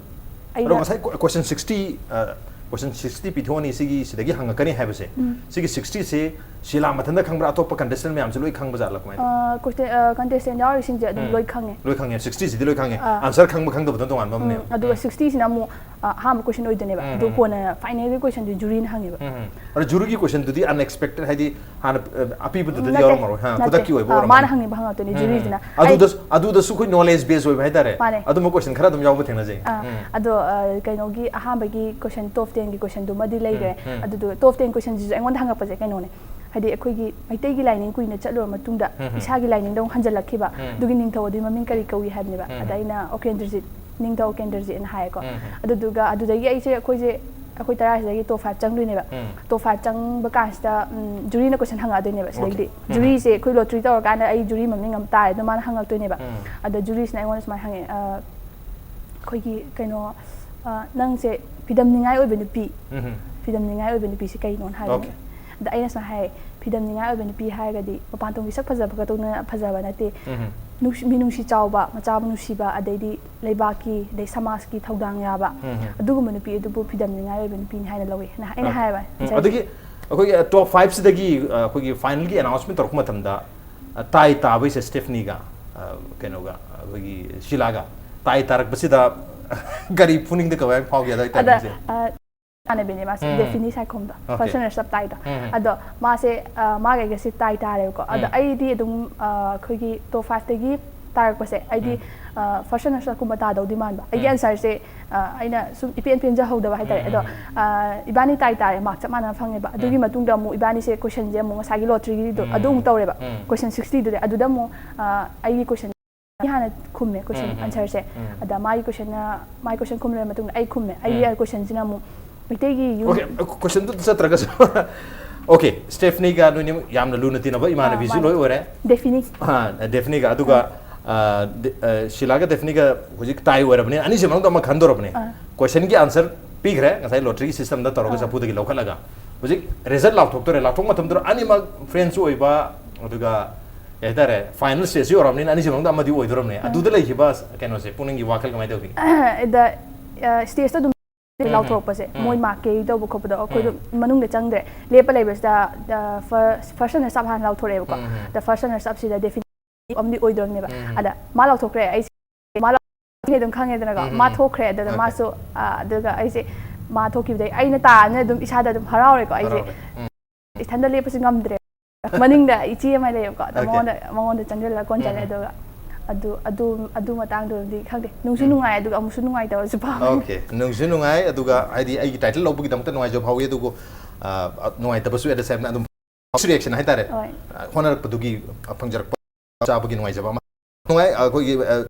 ꯑꯗꯣ ꯑꯩꯅ ꯉꯁꯥꯏ ꯀꯣ-, question sixty, ꯑ, question sixty ꯄꯤꯊꯣꯛꯑꯅꯤ, ꯁꯤꯒꯤ ꯁꯤꯗꯒꯤ ꯍꯪꯉꯛꯀꯅꯤ ꯍꯥꯏꯕꯁꯦ꯫ ꯎꯝ꯫ ꯁꯤꯒꯤ sixtyꯁꯦ ꯁꯤꯂꯥ ꯃꯊꯟꯇ ꯈꯪꯕ꯭ꯔꯥ, ꯑꯇꯣꯞꯄ contestant ꯃꯌꯥꯝꯁꯨ ꯂꯣꯏ ꯈꯪꯕ ꯖꯥꯠꯂꯥ, ꯀꯃꯥꯏꯅ ꯇꯧꯏ? ꯀꯣꯏꯁꯟ ꯀꯟꯇꯦꯁꯇꯦꯟ ꯌꯥꯎꯔꯤꯁꯤꯡꯁꯦ ꯑꯗꯨꯝ ꯎꯝ꯫ ꯂꯣꯏ ꯈꯪꯉꯦ꯫ ꯂꯣꯏ ꯈꯪꯉꯦ, sixty ꯁꯤꯗꯤ ꯂꯣꯏ ꯈꯪꯉꯦ꯫ ꯑꯥ꯫ Answer ꯈꯪꯕ ꯈꯪꯗꯕꯗꯣ ꯇꯣꯉꯥꯟꯕ ꯑꯃꯅꯦ꯫ ꯎꯝ, ꯑꯗꯨꯒ sixty ꯁꯤꯅ ꯑꯃꯨꯛ ꯑ, ꯑꯍꯥꯟꯕ ꯀꯣꯏꯁꯟ ꯑꯣꯏꯗꯣꯏꯅꯦꯕ꯫ ꯎꯝ, ꯑꯗꯨ ꯎꯝ꯫ ꯀꯣꯟꯅ ꯐꯥꯏꯅꯦꯜꯒꯤ ꯀꯣꯏꯁꯟꯗꯨ ꯖꯨꯔꯤꯅ ꯍꯪꯉꯦꯕ꯫ ꯎꯝ, ꯎꯝ꯫ ꯑꯗꯣ ꯖꯨꯔꯤꯒꯤ ꯀꯣꯏꯁꯟꯗꯨꯗꯤ unexpected, ꯍꯥꯏꯗꯤ ꯍꯥꯟꯅ ꯑ, ꯑꯄꯤꯕꯗꯨꯗꯗꯤ ꯅꯠꯇꯦ, ꯌꯥꯎꯔꯝꯃꯔꯣꯏ, ꯍꯥ, ꯅꯠꯇꯦ꯫ ꯈꯨꯗꯛꯀꯤ ꯑꯣꯏꯕ ꯑ, ꯑꯣꯏꯔꯝꯃꯅꯤ꯫ ꯃꯥꯅ ꯍꯪꯉꯤꯕ ꯍꯪꯉꯛꯇꯣꯏꯅꯦ ꯎꯝ, ꯖꯨꯔꯤꯁꯤꯅ꯫ ꯎꯝ꯫ ꯑꯗꯨꯗꯁꯨ, ꯑꯗꯨꯗꯁꯨ ꯑꯩꯈꯣꯏ knowledge base ꯑꯣꯏꯕ ꯍꯥꯏꯇꯥꯔꯦ꯫ ꯃꯥꯅꯦ꯫ ꯑꯗꯨꯝꯕ ꯀꯣꯏꯁꯟ ꯈꯔ ꯑꯗꯨꯝ ꯌꯥꯎꯕ ꯊꯦꯡꯅꯖꯩ꯫ ꯑꯥ, ꯎꯝ꯫ ꯑꯗꯣ ꯑ, ꯀꯩꯅꯣꯒꯤ ꯑꯍꯥꯟꯕꯒꯤ ꯀꯣꯏꯁꯟ, ꯇꯣꯞ ꯇꯦꯟꯒꯤ ꯀꯣꯏꯁꯟꯗꯨꯃꯗꯤ ꯂꯩꯈ꯭ꯔꯦ꯫ ꯎꯝ, ꯎꯝ꯫ ꯑꯗꯨꯗꯨꯒ ꯇꯣꯞ ꯇꯦꯟ ꯀꯣꯏꯁꯟꯁꯤꯁꯨ ꯑꯩꯉꯣꯟꯗ ꯍꯪꯉꯛꯄꯁꯦ ꯀꯩꯅꯣꯅꯦ, ꯍꯥꯏꯗꯤ ꯑꯩꯈꯣꯏꯒꯤ ꯃꯩꯇꯩꯒꯤ ꯂꯥꯏꯅꯤꯡ ꯀꯨꯏꯅ ꯆꯠꯂꯨꯔ ꯃꯇꯨꯡꯗ ꯎꯝ, ꯎꯝ꯫ ꯏꯁꯥꯒꯤ ꯂꯥꯏꯅꯤꯡꯗ ꯑꯃꯨꯛ ꯍꯟꯖꯜꯂꯛꯈꯤꯕ, ꯎꯝ꯫ ꯑꯗꯨꯒꯤ ꯅꯤꯡꯊꯧ ꯑꯗꯨꯒꯤ ꯃꯃꯤꯡ ꯀꯔꯤ ꯀꯧꯏ ꯍꯥꯏꯕꯅꯦꯕ꯫ ꯎꯝ, ꯑꯗ ꯎꯝ꯫ ꯑꯩꯅ ꯎꯀꯦꯟꯗ꯭ꯔꯖꯤꯠ, ꯅꯤꯡꯊꯧ ꯎꯀꯦꯟꯗ꯭ꯔꯖꯤꯠꯅ ꯍꯥꯏꯌꯦꯀꯣ꯫ ꯎꯝ, ꯎꯝ꯫ ꯑꯗꯨꯗꯨꯒ ꯑꯗꯨꯗꯒꯤ ꯑꯩꯁꯦ, ꯑꯩꯈꯣꯏꯁꯦ, ꯑꯩꯈꯣꯏ ꯇꯔꯥꯁꯤꯗꯒꯤ ꯇꯣꯞ ꯐꯥꯏꯚ ꯆꯪꯗꯣꯏꯅꯦꯕ꯫ ꯎꯝ꯫ ꯇꯣꯞ ꯐꯥꯏꯚ ꯆꯪꯕ ꯀꯥꯟꯁꯤꯗ ꯎꯝ, ꯖꯨꯔꯤꯅ ꯀꯣꯏꯁꯟ ꯍꯪꯉꯛꯑꯗꯣꯏꯅꯦꯕ ꯁꯤꯗꯒꯤꯗꯤ꯫ ꯎꯝ꯫ ꯖꯨꯔꯤꯁꯦ ꯑꯩꯈꯣꯏ ꯂꯣꯇ꯭ꯔꯤ ꯇꯧꯔꯀꯥꯟꯗ ꯑꯩ ꯖꯨꯔꯤ ꯃꯃꯤꯡ ꯑꯃ ꯇꯥꯔꯦ ꯑꯗꯣ ꯃꯥꯅ ꯍꯪꯉꯛꯇꯣꯏꯅꯦꯕ꯫ ꯎꯝ꯫ ꯑꯗ ꯖꯨꯔꯤꯁꯤꯅ ꯑꯩꯉꯣꯟꯗ ꯁꯨꯃꯥꯏꯅ ꯍꯪꯉꯦ, ꯑ, ꯑꯩꯈꯣꯏꯒꯤ ꯀꯩꯅꯣ, ꯑ, "ꯅꯪꯁꯦ ꯐꯤꯗꯝꯅꯤꯡꯉꯥꯏ ꯑꯣꯏꯕ ꯅꯨꯄꯤ, ꯎꯝ꯫ ꯐꯤꯗꯝꯅꯤꯡꯉꯥꯏ ꯑꯣꯏꯕ ꯅꯨꯄꯤꯁꯦ ꯀꯩꯅꯣꯅ?" ꯍꯥꯏꯕꯅꯦ꯫ Okay꯫ ꯑꯗ ꯑꯩꯅ ꯁꯨꯃꯥꯏꯅ ꯍꯥꯏ, "ꯐꯤꯗꯝꯅꯤꯡꯉꯥꯏ ꯑꯣꯏꯕ ꯅꯨꯄꯤ ꯍꯥꯏꯔꯒꯗꯤ ꯃꯄꯥꯟ ꯊꯣꯡꯒꯤ ꯁꯛ ꯐꯖꯕ ꯈꯛꯇꯧꯅ ꯐꯖꯕ ꯅꯠꯇꯦ꯫ ꯎꯝ꯫ ꯅꯨꯡꯁꯤ-, ꯃꯤꯅꯨꯡꯁꯤ ꯆꯥꯎꯕ, ꯃꯆꯥꯕꯨ ꯅꯨꯡꯁꯤꯕ, ꯑꯗꯩꯗꯤ ꯂꯩꯕꯥꯛꯀꯤ, ꯑꯗꯩ ꯁꯃꯥꯖꯀꯤ ꯊꯧꯗꯥꯡ ꯌꯥꯕ, ꯎꯝ꯫ ꯑꯗꯨꯒꯨꯝꯕ ꯅꯨꯄꯤ ꯑꯗꯨꯕꯨ ꯐꯤꯗꯝꯅꯤꯡꯉꯥꯏ ꯑꯣꯏꯕ ꯅꯨꯄꯤꯅꯤ" ꯍꯥꯏꯅ ꯂꯧꯋꯤ꯫ ꯑꯩꯅ, ꯑꯩꯅ Okay꯫ ꯍꯥꯏꯌꯦꯕ ꯎꯝ, ꯉꯁꯥꯏ꯫ ꯑꯗꯒꯤ ꯑꯩꯈꯣꯏꯒꯤ, ꯑ, ꯇꯣꯞ ꯐꯥꯏꯚꯁꯤꯗꯒꯤ, ꯑ, ꯑꯩꯈꯣꯏꯒꯤ ꯐꯥꯏꯅꯦꯜꯒꯤ ꯑꯦꯅꯥꯎꯟꯁꯃꯦꯟ ꯇꯧꯔꯛꯄ ꯃꯇꯝꯗ, ꯑ, ꯇꯥꯏ ꯇꯥꯕꯩꯁꯦ ꯁ꯭ꯇꯦꯐꯅꯤꯒ, ꯑ, ꯀꯩꯅꯣꯒ, ꯑꯩꯈꯣꯏꯒꯤ ꯁꯤꯂꯥꯒ ꯇꯥꯏ ꯇꯥꯔꯛꯄꯁꯤꯗ ꯀꯔꯤ ꯄꯨꯛꯅꯤꯡꯗ ꯀꯃꯥꯏꯅ ꯐꯥꯎꯒꯦ ꯑꯗꯥꯏ ꯑꯗ, ꯇꯥꯏꯃꯤꯡꯁꯦ? ꯑ, ꯏꯃꯥꯟꯅꯕꯤꯅꯦ ꯃꯥꯁꯦ, ꯎꯝ꯫ ꯗꯦꯐꯤꯅꯤ ꯁꯥꯏꯈꯣꯝꯗꯣ, Okay꯫ ꯐꯥꯔꯁ ꯔꯅꯔꯁ ꯑꯞ ꯇꯥꯏꯗꯣ꯫ ꯎꯝ꯫ ꯑꯗꯣ ꯃꯥꯁꯦ, ꯑ, ꯃꯥꯒ ꯑꯩꯒꯁꯦ ꯇꯥꯏ ꯇꯥꯔꯦꯕꯀꯣ꯫ ꯑꯗꯣ ꯎꯝ꯫ ꯑꯩꯗꯤ ꯑꯗꯨꯝ, ꯑ, ꯑꯩꯈꯣꯏꯒꯤ ꯇꯣꯞ ꯐꯥꯏꯚꯇꯒꯤ ꯇꯥꯔꯛꯄꯁꯦ, ꯑꯩꯗꯤ, ꯎꯝ꯫ ꯑ, ꯐꯥꯔꯁ ꯔꯅꯔꯁ ꯑꯞꯀꯨꯝꯕ ꯇꯥꯗꯧꯗꯤ ꯃꯥꯟꯕ꯫ ꯑꯩꯒꯤ ꯎꯝ꯫ ꯑꯟꯁꯔꯁꯦ, ꯑ, ꯑꯩꯅ ꯁꯨꯝ ꯏꯄꯦꯟ ꯄꯦꯟꯖꯍꯧꯗꯕ ꯍꯥꯏꯇꯥꯔꯦ꯫ ꯎꯝ, ꯑꯗꯣ, ꯎꯝ, ꯎꯝ꯫ ꯑ, ꯏꯕꯥꯅꯤ ꯇꯥꯏ ꯇꯥꯔꯦ, ꯃꯥꯔꯛ ꯆꯞ ꯃꯥꯟꯅꯅ ꯐꯪꯉꯦꯕ꯫ ꯑꯗꯨꯒꯤ ꯎꯝ꯫ ꯃꯇꯨꯡꯗ ꯑꯃꯨꯛ ꯏꯕꯥꯅꯤꯁꯦ ꯀꯣꯏꯁꯟꯁꯦ ꯑꯃꯨꯛ ꯉꯁꯥꯏꯒꯤ ꯂꯣꯇ꯭ꯔꯤꯒꯤꯗꯣ ꯎꯝ꯫ ꯑꯗꯨ ꯑꯃꯨꯛ ꯇꯧꯔꯦꯕ꯫ ꯎꯝ꯫ ꯀꯣꯏꯁꯟ ꯁꯤꯛꯁꯇꯤꯗꯨꯗꯤ ꯑꯗꯨꯗ ꯑꯃꯨꯛ, ꯑ, ꯑꯩꯒꯤ ꯀꯣꯏꯁꯟ ꯍꯥꯟꯅ ꯈꯨꯝꯃꯦ, ꯀꯣꯏꯁꯟ ꯎꯝ, ꯎꯝ, ꯑꯟꯁꯔꯁꯦ꯫ ꯎꯝ꯫ ꯑꯗ ꯃꯥꯒꯤ ꯀꯣꯏꯁꯟꯅ, ꯃꯥꯒꯤ ꯀꯣꯏꯁꯟ ꯈꯨꯝꯂꯕ ꯃꯇꯨꯡꯗ ꯑꯩ ꯈꯨꯝꯃꯦ꯫ ꯑꯩꯒꯤ ꯎꯝ꯫ ꯀꯣꯏꯁꯟꯁꯤꯅ ꯑꯃꯨꯛ ꯃꯩꯇꯩꯒꯤ ꯌꯨꯝ Okay, ꯀꯣꯏꯁꯟꯗꯨ ꯆꯠꯇ꯭ꯔꯒꯁꯨ꯫ Okay, ꯁ꯭ꯇꯦꯐꯅꯤꯒ ꯅꯣꯏꯅꯤ ꯌꯥꯝꯅ ꯂꯨꯅ ꯇꯤꯟꯅꯕ ꯏꯃꯥꯟꯅꯕꯤꯁꯨ ꯑꯥ, ꯃꯥꯅꯦ꯫ ꯂꯣꯏ ꯑꯣꯏꯔꯦ꯫ ꯗꯦꯐꯤꯅꯤ꯫ ꯑꯥ, ꯗꯦꯐꯅꯤꯒ, ꯑꯗꯨꯒ, ꯑꯥ, ꯗꯦ-, ꯑꯥ, ꯁꯤꯂꯥꯒ ꯗꯦꯐꯅꯤꯒ ꯍꯧꯖꯤꯛ ꯇꯥꯏ ꯑꯣꯏꯔꯕꯅꯤꯅ ꯑꯅꯤꯁꯤ ꯃꯅꯨꯡꯗ ꯑꯃ ꯈꯟꯗꯣꯔꯕꯅꯦ꯫ ꯑꯥ꯫ ꯀꯣꯏꯁꯟꯒꯤ ꯑꯟꯁꯔ ꯄꯤꯈ꯭ꯔꯦ ꯉꯁꯥꯏ ꯂꯣꯇ꯭ꯔꯤꯒꯤ ꯁꯤꯁꯇꯦꯝꯗ ꯇꯧꯔꯒ ꯑꯥ꯫ ꯆꯐꯨꯗꯒꯤ ꯂꯧꯈꯠꯂꯒ꯫ ꯍꯧꯖꯤꯛ ꯔꯤꯖꯜ ꯂꯥꯎꯊꯣꯛꯇꯣꯔꯦ꯫ ꯂꯥꯎꯊꯣꯛ ꯃꯇꯝꯗꯨꯗ ꯑꯅꯤꯃꯛ ꯐ꯭ꯔꯦꯟꯁꯁꯨ ꯑꯣꯏꯕ, ꯑꯗꯨꯒ ꯀꯩ ꯍꯥꯏꯇꯥꯔꯦ, ꯐꯥꯏꯅꯦꯜ ꯁ꯭ꯇꯦꯖꯁꯨ ꯌꯧꯔꯕꯅꯤꯅ ꯑꯅꯤꯁꯤ ꯃꯅꯨꯡꯗ ꯑꯃꯗꯤ ꯑꯣꯏꯗꯣꯔꯕꯅꯦ꯫ ꯑꯥ꯫ ꯑꯗꯨꯗ ꯂꯩꯈꯤꯕ ꯀꯩꯅꯣꯁꯦ, ꯄꯨꯛꯅꯤꯡꯒꯤ ꯋꯥꯈꯜ ꯀꯃꯥꯏꯅ ꯇꯧꯕꯤꯒꯦ? ꯑꯗ, ꯑ, ꯁ꯭ꯇꯦꯖꯇ ꯑꯗꯨꯝ ꯎꯝ, ꯂꯥꯎꯊꯣꯔꯛꯄꯁꯦ, ꯎꯝ꯫ ꯃꯣꯏ ꯃꯥꯔꯛ ꯀꯦꯔꯤ ꯇꯧꯕ ꯈꯣꯠꯄꯗꯣ ꯑꯩꯈꯣꯏꯗꯣ ꯎꯝ꯫ ꯃꯅꯨꯡꯗ ꯆꯪꯗ꯭ꯔꯦ꯫ ꯂꯦꯞꯄ ꯂꯩꯕꯁꯤꯗ, the first, first runners up ꯍꯥꯟꯅ ꯂꯥꯎꯊꯣꯔꯛꯑꯦꯕꯀꯣ꯫ ꯎꯝ, ꯎꯝ꯫ ꯗ ꯐꯥꯔꯁ ꯔꯅꯔꯁ ꯑꯞꯁꯤꯗ ꯗꯦꯐꯤꯅꯤꯠ ꯑꯃꯗꯤ ꯑꯣꯏꯗꯣꯔꯕꯅꯦꯕ꯫ ꯎꯝ꯫ ꯑꯗ ꯃꯥ ꯂꯥꯎꯊꯣꯛꯈ꯭ꯔꯦ꯫ ꯑꯩꯁꯦ ꯃꯥ ꯂꯥꯎꯊꯣꯛꯈ꯭ꯔꯦ ꯑꯗꯨꯝ ꯈꯪꯉꯦꯗꯅꯀꯣ꯫ ꯎꯝ, ꯃꯥ ꯎꯝ꯫ ꯊꯣꯛꯈ꯭ꯔꯦ꯫ ꯑꯗꯨꯗ ꯑꯣꯀꯦ꯫ ꯃꯥꯁꯨ, ꯑꯥ, ꯑꯗꯨꯒ ꯑꯩꯁꯦ ꯃꯥ ꯊꯣꯛꯈꯤꯕꯗꯩ ꯑꯩꯅ ꯇꯥꯔꯅꯤꯅ ꯑꯗꯨꯝ ꯏꯁꯥꯗ ꯑꯗꯨꯝ ꯍꯔꯥꯎꯔꯦꯀꯣ꯫ ꯑꯩꯁꯦ ꯍꯔꯥꯎꯔꯦ꯫ ꯎꯝ꯫ ꯏꯊꯟꯗ ꯂꯦꯞꯄꯁꯨ ꯉꯝꯗ꯭ꯔꯦ꯫ ꯃꯅꯤꯡꯗ ꯏꯆꯦ ꯑꯃ ꯂꯩꯌꯦꯕꯀꯣ꯫ ꯑꯗ ꯑꯣꯀꯦ꯫ ꯃꯉꯣꯟꯗ, ꯃꯉꯣꯟꯗ ꯆꯪꯁꯤꯜꯂꯒ ꯀꯣꯟ ꯆꯠꯂꯦ꯫ ꯎꯝ꯫ ꯑꯗꯨꯒ ꯑꯗꯨ, ꯑꯗꯨ, ꯑꯗꯨ ꯃꯇꯥꯡꯗꯨꯗꯤ ꯈꯪꯗꯦ꯫ ꯅꯨꯡꯁꯨ ꯎꯝ꯫ ꯅꯨꯡꯉꯥꯏ, ꯑꯗꯨꯒ ꯑꯃꯨꯛꯁꯨ ꯅꯨꯡꯉꯥꯏꯇꯕꯁꯨ ꯐꯥꯎꯋꯦ꯫ ꯑꯣꯀꯦ꯫ ꯅꯨꯡꯁꯨ ꯅꯨꯡꯉꯥꯏ, ꯑꯗꯨꯒ ꯍꯥꯏꯗꯤ ꯑꯩꯒꯤ ꯇꯥꯏꯇꯜ ꯂꯧꯕꯒꯤꯗꯃꯛꯇ ꯅꯨꯡꯉꯥꯏꯖꯕ ꯐꯥꯎꯋꯤ, ꯑꯗꯨꯕꯨ, ꯑ, ꯅꯨꯡꯉꯥꯏꯇꯕꯁꯨ at the same time ꯑꯗꯨꯝ ꯔꯤꯌꯦꯛꯁꯟ ꯍꯥꯏꯇꯥꯔꯦ꯫ ꯍꯣꯏ꯫ ꯑ, ꯍꯣꯠꯅꯔꯛꯄꯗꯨꯒꯤ, ꯑ, ꯐꯪꯖꯔꯛꯄ ꯆꯥꯕꯒꯤ ꯅꯨꯡꯉꯥꯏꯖꯕ ꯑꯃ꯫ ꯅꯨꯡꯉꯥꯏ, ꯑꯩꯈꯣꯏꯒꯤ, ꯑ,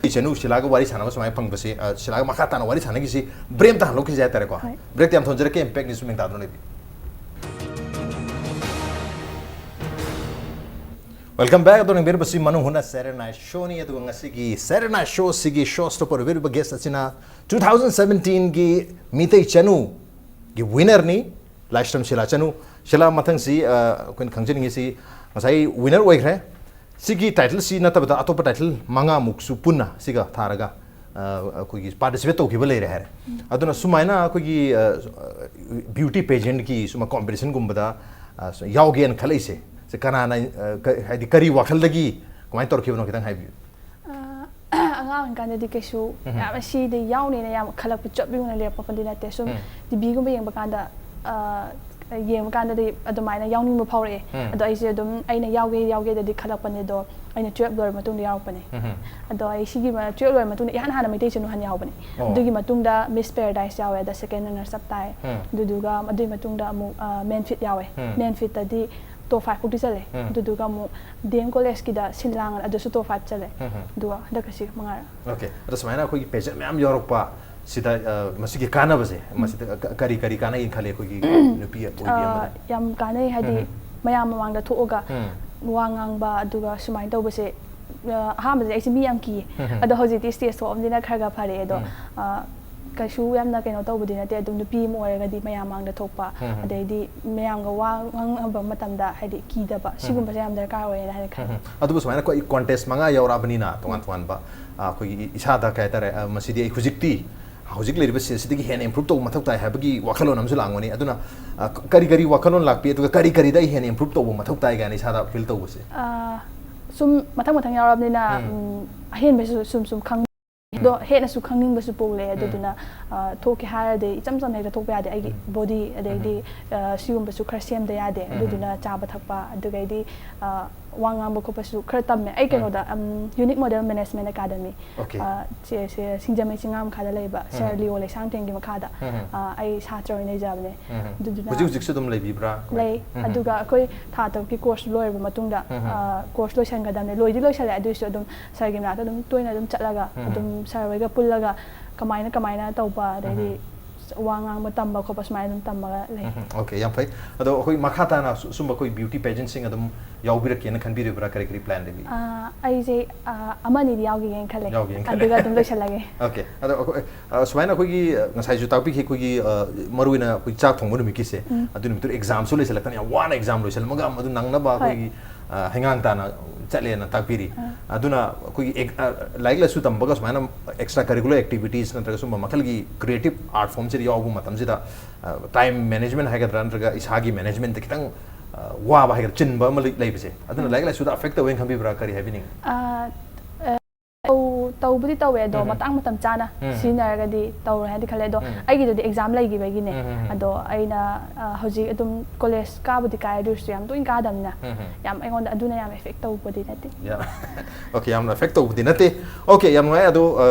ꯏꯆꯦꯅꯨ ꯁꯤꯂꯥꯒ ꯋꯥꯔꯤ ꯁꯥꯟꯅꯕ ꯁꯨꯃꯥꯏꯅ ꯐꯪꯕꯁꯤ, ꯑ, ꯁꯤꯂꯥꯒ ꯃꯈꯥ ꯇꯥꯅ ꯋꯥꯔꯤ ꯁꯥꯟꯅꯈꯤꯁꯤ꯫ ꯕ꯭ꯔꯦꯛ ꯑꯝꯇ ꯍꯥꯟꯅ ꯂꯧꯈꯤꯁꯤ ꯍꯥꯏꯇꯥꯔꯦꯀꯣ꯫ ꯍꯣꯏ꯫ ꯕ꯭ꯔꯦꯛꯇꯤ ꯌꯥꯝ ꯊꯣꯟꯖꯔꯛꯀꯦ, ꯏꯝꯄꯦꯛ ꯅ꯭ꯌꯨꯁ ꯃꯦꯡꯇꯥꯗꯨꯅ ꯂꯩꯕꯤ꯫ Welcome back꯫ ꯑꯗꯣ ꯌꯦꯡꯕꯤꯔꯤꯕꯁꯤ ꯃꯅꯨꯡ ꯍꯨꯠꯅ Saturday Night Show ꯅꯤ꯫ ꯑꯗꯨꯒ ꯉꯁꯤꯒꯤ Saturday Night Show ꯁꯤꯒꯤ ꯁꯣ ꯁ꯭ꯇꯣꯄꯔ ꯑꯣꯏꯕꯤꯔꯤꯕ ꯒꯦꯁ ꯑꯁꯤꯅ two thousand seventeen ꯒꯤ ꯃꯤꯇꯩ ꯆꯅꯨꯒꯤ ꯋꯤꯅꯔꯅꯤ, ꯂꯥꯏꯁ꯭ꯔꯝ ꯁꯤꯂꯥ ꯆꯅꯨ꯫ ꯁꯤꯂꯥ, ꯃꯊꯪꯁꯤ, ꯑ, ꯑꯩꯈꯣꯏꯅ ꯈꯪꯖꯅꯤꯡꯉꯤꯁꯤ, ꯉꯁꯥꯏ ꯋꯤꯅꯔ ꯑꯣꯏꯈ꯭ꯔꯦ꯫ ꯁꯤꯒꯤ ꯇꯥꯏꯇꯜꯁꯤ ꯅꯠꯇꯕꯗ ꯑꯇꯣꯞꯄ ꯇꯥꯏꯇꯜ ꯃꯉꯥꯃꯨꯛꯁꯨ ꯄꯨꯟꯅ ꯁꯤꯒ ꯊꯥꯔꯒ, ꯑ, ꯑꯩꯈꯣꯏꯒꯤ ꯄꯥꯔꯇꯤꯁꯤꯄꯦꯠ ꯇꯧꯈꯤꯕ ꯂꯩꯔꯦ ꯍꯥꯏꯔꯦ꯫ ꯎꯝ꯫ ꯑꯗꯨꯅ ꯁꯨꯃꯥꯏꯅ ꯑꯩꯈꯣꯏꯒꯤ, ꯑ, ꯕ꯭ꯌꯨꯇꯤ ꯄꯦꯖꯦꯟꯠꯀꯤ ꯁꯨꯝꯕ ꯀꯣꯝꯄꯤꯇꯤꯁꯟꯒꯨꯝꯕꯗ, ꯑ, ꯌꯥꯎꯒꯦꯅ ꯈꯜꯂꯛꯏꯁꯦ, ꯁꯤ ꯀꯅꯥꯅ, ꯑ, ꯀ-, ꯍꯥꯏꯗꯤ ꯀꯔꯤ ꯋꯥꯈꯜꯗꯒꯤ ꯀꯃꯥꯏꯅ ꯇꯧꯔꯛꯈꯤꯕꯅꯣ ꯈꯤꯇꯪ ꯍꯥꯏꯕꯤꯌꯨ꯫ ꯑ, ꯑꯉꯥꯡ ꯑꯣꯏꯔꯤꯀꯥꯟꯗꯗꯤ ꯀꯩꯁꯨ ꯎꯝ꯫ ꯌꯥꯝ ꯁꯤꯗ ꯌꯥꯎꯅꯦꯅ ꯌꯥꯝ ꯈꯜꯂꯛꯄ ꯆꯞ ꯌꯨꯡꯅ ꯂꯩꯔꯛꯄꯗꯤ ꯅꯠꯇꯦ꯫ ꯁꯨꯝ ꯎꯝ꯫ ꯇꯤꯚꯤꯒꯨꯝꯕ ꯌꯦꯡꯕ ꯀꯥꯟꯗ, ꯑ, ꯌꯦꯡꯕ ꯀꯥꯟꯗꯗꯤ ꯑꯗꯨꯃꯥꯏꯅ ꯌꯥꯎꯅꯤꯡꯕ ꯐꯥꯎꯔꯛꯑꯦ꯫ ꯎꯝ꯫ ꯑꯗꯣ ꯑꯩꯁꯦ ꯑꯗꯨꯝ ꯑꯩꯅ ꯌꯥꯎꯒꯦ, ꯌꯥꯎꯒꯦꯗꯗꯤ ꯈꯜꯂꯛꯄꯅꯦ꯫ ꯑꯗꯣ ꯑꯩꯅ ꯇꯨꯌꯦꯜꯞ ꯂꯣꯏꯔ ꯃꯇꯨꯡꯗ ꯌꯥꯎꯔꯛꯄꯅꯦ꯫ ꯎꯝ꯫ ꯑꯗꯣ ꯑꯩ ꯁꯤꯒꯤ ꯃ-, ꯇꯨꯌꯦꯜꯞ ꯂꯣꯏꯔ ꯃꯇꯨꯡꯗ ꯏꯍꯥꯟ ꯍꯥꯟꯅ ꯃꯩꯇꯩ ꯆꯅꯨ ꯍꯥꯟꯅ ꯌꯥꯎꯕꯅꯦ꯫ ꯑꯣ꯫ ꯑꯗꯨꯒꯤ ꯃꯇꯨꯡꯗ ꯃꯤꯁ ꯄꯦꯔꯥꯗꯥꯏꯁ ꯌꯥꯎꯋꯦ, ꯑꯗ ꯁꯦꯀꯦꯟ ꯔꯅꯔꯁ ꯑꯞ ꯇꯥꯏ꯫ ꯎꯝ꯫ ꯑꯗꯨꯗꯨꯒ ꯑꯗꯨꯒꯤ ꯃꯇꯨꯡꯗ ꯑꯃꯨꯛ, ꯑ, ꯃꯦꯟꯐꯤꯠ ꯌꯥꯎꯋꯦ꯫ ꯎꯝ꯫ ꯃꯦꯟꯐꯤꯠꯇꯗꯤ ꯇꯣꯞ ꯐꯥꯏꯚ ꯐꯥꯎꯗꯤ ꯆꯠꯂꯦ꯫ ꯎꯝ꯫ ꯑꯗꯨꯗꯨꯒ ꯑꯃꯨꯛ ꯗꯤ ꯑꯦꯝ ꯀꯣꯂꯦꯖꯀꯤꯗ ꯁꯤꯜ ꯂꯥꯡꯉꯅ ꯑꯗꯨꯁꯨ ꯇꯣꯞ ꯐꯥꯏꯚ ꯆꯠꯂꯦ꯫ ꯎꯝ꯫ ꯑꯗꯨꯒ ꯍꯟꯗꯛꯀ ꯁꯤꯒ ꯃꯉꯥꯔꯛ꯫ ꯑꯣꯀꯦ꯫ ꯑꯗꯣ ꯁꯨꯃꯥꯏꯅ ꯑꯩꯈꯣꯏꯒꯤ ꯄꯦꯖꯦꯟ ꯃꯌꯥꯝ ꯌꯥꯎꯔꯛꯄ ꯁꯤꯗ, ꯑ, ꯃꯁꯤꯒꯤ ꯀꯥꯟꯅꯕꯁꯦ, ꯎꯝ꯫ ꯃꯁꯤꯗ ꯀ-, ꯀꯔꯤ, ꯀꯔꯤ ꯀꯥꯟꯅꯩꯅ ꯈꯜꯂꯤ ꯑꯩꯈꯣꯏꯒꯤ ꯅꯨꯄꯤ ꯑꯣꯏꯕꯤ ꯑ, ꯑꯃꯗ? ꯌꯥꯝ ꯀꯥꯟꯅꯩ, ꯍꯥꯏꯗꯤ ꯎꯝ꯫ ꯃꯌꯥꯝ ꯃꯃꯥꯡꯗ ꯊꯣꯛꯑꯒ ꯎꯝ꯫ ꯋꯥ ꯉꯥꯡꯕ, ꯑꯗꯨꯒ ꯁꯨꯃꯥꯏꯅ ꯇꯧꯕꯁꯦ, ꯑ, ꯑꯍꯥꯟꯕꯗꯗꯤ ꯑꯩꯁꯦ ꯃꯤ ꯌꯥꯝ ꯀꯤꯌꯦ꯫ ꯎꯝ꯫ ꯑꯗꯣ ꯍꯧꯖꯤꯛꯇꯤ ꯁ꯭ꯇꯦꯖ ꯊꯣꯛꯑꯕꯅꯤꯅ ꯈꯔ ꯈꯔ ꯐꯔꯛꯑꯦ꯫ ꯑꯗꯣ, ꯎꯝ꯫ ꯑ, ꯀꯩꯁꯨ ꯌꯥꯝꯅ ꯀꯩꯅꯣ ꯇꯧꯕꯗꯤ ꯅꯠꯇꯦ, ꯑꯗꯨꯝ ꯅꯨꯄꯤ ꯑꯃ ꯑꯣꯏꯔꯒꯗꯤ ꯃꯌꯥꯝ ꯃꯥꯡꯗ ꯊꯣꯛꯄ, ꯎꯝ꯫ ꯑꯗꯩꯗꯤ ꯃꯌꯥꯝꯒ ꯋꯥ ꯉꯥꯡꯅꯕ ꯃꯇꯝꯗ ꯍꯥꯏꯗꯤ ꯀꯤꯗꯕ, ꯎꯝ꯫ ꯁꯤꯒꯨꯝꯕꯁꯦ ꯌꯥꯝ ꯗꯔꯀꯥꯔ ꯑꯣꯏꯌꯦꯅ ꯍꯥꯏꯅ ꯈꯜꯂꯦ꯫ ꯎꯝ꯫ ꯑꯗꯨꯕꯨ ꯁꯨꯃꯥꯏꯅ ꯑꯩꯈꯣꯏ ꯀꯣꯟꯇꯦꯁ ꯃꯉꯥ ꯌꯧꯔꯛꯑꯕꯅꯤꯅ, ꯇꯣꯉꯥꯟ ꯎꯝ꯫ ꯇꯣꯉꯥꯟꯕ, ꯑ, ꯑꯩꯈꯣꯏꯒꯤ ꯏꯁꯥꯗ ꯀꯩ ꯍꯥꯏꯇꯥꯔꯦ, ꯑ, ꯃꯁꯤꯗꯤ ꯑꯩ ꯍꯧꯖꯤꯛꯇꯤ ꯍꯧꯖꯤꯛ ꯂꯩꯔꯤꯕ ꯁꯤꯗꯒꯤ ꯍꯦꯟꯅ ꯏꯝꯄ꯭ꯔꯨꯞ ꯇꯧꯕ ꯃꯊꯧ ꯇꯥꯏ ꯍꯥꯏꯕꯒꯤ ꯋꯥꯈꯜꯂꯣꯟ ꯑꯃꯁꯨ ꯂꯥꯛꯑꯝꯒꯅꯤ꯫ ꯑꯗꯨꯅ, ꯑ, ꯀꯔꯤ ꯀꯔꯤ ꯋꯥꯈꯜꯂꯣꯟ ꯂꯥꯛꯄꯤ, ꯑꯗꯨꯒ ꯀꯔꯤ ꯀꯔꯤꯗ ꯑꯩ ꯍꯦꯟꯅ ꯏꯝꯄ꯭ꯔꯨꯞ ꯇꯧꯕ ꯃꯊꯧ ꯇꯥꯏ ꯀꯥꯏꯅ ꯏꯁꯥꯗ ꯐꯤꯜ ꯇꯧꯕꯁꯦ? ꯑ, ꯁꯨꯝ ꯃꯊꯪ ꯃꯊꯪ ꯌꯥꯎꯔꯕꯅꯤꯅ, ꯎꯝ꯫ ꯎꯝ, ꯑꯍꯦꯟꯕꯁꯨ ꯁꯨꯝ ꯁꯨꯝ ꯈꯪ ꯑꯗꯣ ꯍꯦꯟꯅꯁꯨ ꯈꯪꯅꯤꯡꯕꯁꯨ ꯄꯣꯛꯂꯛꯑꯦ꯫ ꯑꯗꯨꯗꯨꯅ, ꯑ, ꯊꯣꯛꯀꯦ ꯍꯥꯏꯔꯗꯤ ꯏꯆꯝ ꯆꯝꯅ ꯍꯦꯛꯇ ꯊꯣꯛꯄ ꯌꯥꯗꯦ꯫ ꯑꯩꯒꯤ ꯎꯝ꯫ ꯕꯣꯗꯤ, ꯑꯗꯩꯗꯤ, ꯑ, ꯁꯤꯒꯨꯝꯕꯁꯨ ꯈꯔ ꯁꯦꯝꯗ ꯌꯥꯗꯦ꯫ ꯎꯝ꯫ ꯑꯗꯨꯗꯨꯅ ꯆꯥꯕ ꯊꯛꯄ, ꯑꯗꯨꯗꯩꯗꯤ, ꯑ, ꯋꯥ ꯉꯥꯡꯕ ꯈꯣꯠꯄꯁꯨ ꯈꯔ ꯇꯝꯃꯦ꯫ ꯑꯩ ꯎꯝ꯫ ꯀꯩꯅꯣꯗ, ꯎꯝ, Unique Model Management Academy, Okay꯫ ꯑ, ꯁꯦ, ꯁꯦ, ꯁꯤꯡꯖꯃꯩ ꯆꯤꯡꯉꯥ ꯃꯈꯥꯗ ꯂꯩꯕ ꯁꯥꯔ ꯎꯝ꯫ ꯂꯤꯑꯣ ꯂꯩꯁꯥꯡꯊꯦꯝꯒꯤ ꯃꯈꯥꯗ, ꯎꯝ꯫ ꯑ, ꯑꯩ ꯁꯥꯇ꯭ꯔ ꯑꯣꯏꯅ ꯂꯩꯖꯕꯅꯦ꯫ ꯎꯝ꯫ ꯑꯗꯨꯗꯨꯅ ꯍꯧꯖꯤꯛ ꯍꯧꯖꯤꯛꯁꯨ ꯑꯗꯨꯝ ꯂꯩꯕꯤꯕ꯭ꯔꯥ? ꯂꯩ꯫ ꯎꯝ꯫ ꯑꯗꯨꯒ ꯑꯩꯈꯣꯏ ꯊꯥ ꯇꯔꯨꯛꯀꯤ ꯀꯣꯔꯁ ꯂꯣꯏꯔꯕ ꯃꯇꯨꯡꯗ, ꯎꯝ꯫ ꯑ, ꯀꯣꯔꯁ ꯂꯣꯏꯁꯟꯒꯗꯕꯅꯦ꯫ ꯂꯣꯏꯗꯤ ꯂꯣꯏꯁꯜꯂꯦ, ꯑꯗꯨꯏꯁꯨ ꯑꯗꯨꯝ ꯁꯥꯔꯒꯤ ꯃꯅꯥꯛꯇ ꯑꯗꯨꯝ ꯇꯣꯏꯅ ꯑꯗꯨꯝ ꯆꯠꯂꯒ, ꯎꯝ꯫ ꯑꯗꯨꯝ ꯁꯥꯔ ꯍꯣꯏꯒ ꯄꯨꯜꯂꯒ ꯀꯃꯥꯏꯅ, ꯀꯃꯥꯏꯅ ꯇꯧꯕ, ꯑꯗꯩꯗꯤ ꯎꯝ꯫ ꯋꯥ ꯉꯥꯡꯕ ꯇꯝꯕ ꯈꯣꯠꯄ ꯁꯨꯃꯥꯏꯅ ꯑꯗꯨꯝ ꯇꯝꯃꯒ ꯂꯩ꯫ ꯎꯝ, okay, ꯌꯥꯝ ꯐꯩ꯫ ꯑꯗꯣ ꯑꯩꯈꯣꯏ ꯃꯈꯥ ꯇꯥꯅ ꯁꯨ-, ꯁꯨꯝꯕ ꯑꯩꯈꯣꯏ beauty pageantꯁꯤꯡ ꯑꯗꯨꯝ ꯌꯥꯎꯕꯤꯔꯛꯀꯦꯅ ꯈꯟꯕꯤꯔꯤꯕ꯭ꯔꯥ? ꯀꯔꯤ ꯀꯔꯤ plan ꯂꯩꯕꯤ? ꯑ, ꯑꯩꯁꯦ, ꯑ, ꯑꯃꯅꯤꯗꯤ ꯌꯥꯎꯈꯤꯒꯦꯅ ꯈꯜꯂꯦ꯫ ꯌꯥꯎꯒꯦꯅ ꯈꯜꯂꯦ꯫ ꯑꯗꯨꯒ ꯑꯗꯨꯝ ꯂꯣꯏꯁꯜꯂꯒꯦ꯫ Okay, ꯑꯗꯣ ꯑꯩꯈꯣꯏ, ꯑ, ꯁꯨꯃꯥꯏꯅ ꯑꯩꯈꯣꯏꯒꯤ, ꯑ, ꯉꯁꯥꯏꯁꯨ ꯇꯥꯛꯄꯤꯈꯤ, ꯑꯩꯈꯣꯏꯒꯤ, ꯑ, ꯃꯔꯨꯑꯣꯏꯅ ꯑꯩꯈꯣꯏ ꯆꯥꯛ ꯊꯣꯡꯕ ꯅꯨꯃꯤꯠꯀꯤꯁꯦ, ꯎꯝ꯫ ꯑꯗꯨ ꯅꯨꯃꯤꯠꯇꯨ examꯁꯨ ꯂꯩꯁꯜꯂꯛꯀꯅꯤ, ꯌꯥꯝ ꯋꯥꯅ exam ꯂꯣꯏꯁꯜꯂꯝꯃꯒ ꯑꯗꯨ ꯅꯪꯅꯕ ꯍꯣꯏ꯫ ꯑꯩꯈꯣꯏꯒꯤ, ꯑ, ꯍꯩꯉꯥꯡ ꯇꯥꯅ ꯆꯠꯂꯦꯅ ꯇꯥꯛꯄꯤꯔꯤ꯫ ꯑꯥ꯫ ꯑꯗꯨꯅ ꯑꯩꯈꯣꯏꯒꯤ ꯑꯦꯛ-, ꯑ, ꯂꯥꯏꯔꯤꯛ ꯂꯥꯏꯁꯨ ꯇꯝꯕꯒ ꯁꯨꯃꯥꯏꯅ extra curricular activities ꯅꯠꯇ꯭ꯔꯒ ꯁꯨꯝꯕ ꯃꯈꯜꯒꯤ creative art formꯁꯤꯗ ꯌꯥꯎꯕ ꯃꯇꯝꯁꯤꯗ, ꯑ, time management ꯍꯥꯏꯒꯗ꯭ꯔꯥ ꯅꯠꯇ꯭ꯔꯒ ꯏꯁꯥꯒꯤ managementꯇ ꯈꯤꯇꯪ, ꯑ, ꯋꯥꯕ ꯍꯥꯏꯒꯗ꯭ꯔꯥ, ꯆꯤꯟꯕ ꯑꯃ ꯂꯩ-, ꯂꯩꯕꯁꯦ, ꯑꯗꯨꯅ ꯎꯝ꯫ ꯂꯥꯏꯔꯤꯛ ꯂꯥꯏꯁꯨꯗ affect ꯇꯧꯋꯦꯅ ꯈꯟꯕꯤꯕ꯭ꯔꯥ? ꯀꯔꯤ ꯍꯥꯏꯕꯤꯅꯤꯡꯉꯤ? ꯑ, ꯑ, ꯇꯧ-, ꯇꯧꯕꯨꯗꯤ ꯇꯧꯋꯦ, ꯑꯗꯣ ꯎꯝ꯫ ꯃꯇꯥꯡ ꯃꯇꯝ ꯆꯥꯅ ꯎꯝ꯫ ꯁꯤꯖꯤꯟꯅꯔꯒꯗꯤ ꯇꯧꯔꯣꯏ ꯍꯥꯏꯗꯤ ꯈꯜꯂꯦ꯫ ꯑꯗꯣ ꯎꯝ꯫ ꯑꯩꯒꯤꯗꯨꯗꯤ exam ꯂꯩꯈꯤꯕꯒꯤꯅꯦ꯫ ꯎꯝ, ꯎꯝ, ꯎꯝ꯫ ꯑꯗꯣ ꯑꯩꯅ, ꯑ, ꯍꯧꯖꯤꯛ ꯑꯗꯨꯝ college ꯀꯥꯕꯨꯗꯤ ꯀꯥꯏ, ꯑꯗꯨ ꯑꯣꯏꯔꯁꯨ ꯌꯥꯝ ꯇꯣꯏꯅ ꯀꯥꯗꯕꯅꯤꯅ ꯎꯝ, ꯎꯝ꯫ ꯌꯥꯝ ꯑꯩꯉꯣꯟꯗ ꯑꯗꯨꯅ ꯌꯥꯝ affect ꯇꯧꯕꯗꯤ ꯅꯠꯇꯦ꯫ ꯌꯥ-, okay, ꯌꯥꯝꯅ affect ꯇꯧꯕꯗꯤ ꯅꯠꯇꯦ꯫ Okay, ꯌꯥꯝ ꯅꯨꯡꯉꯥꯏ꯫ ꯑꯗꯣ, ꯑ,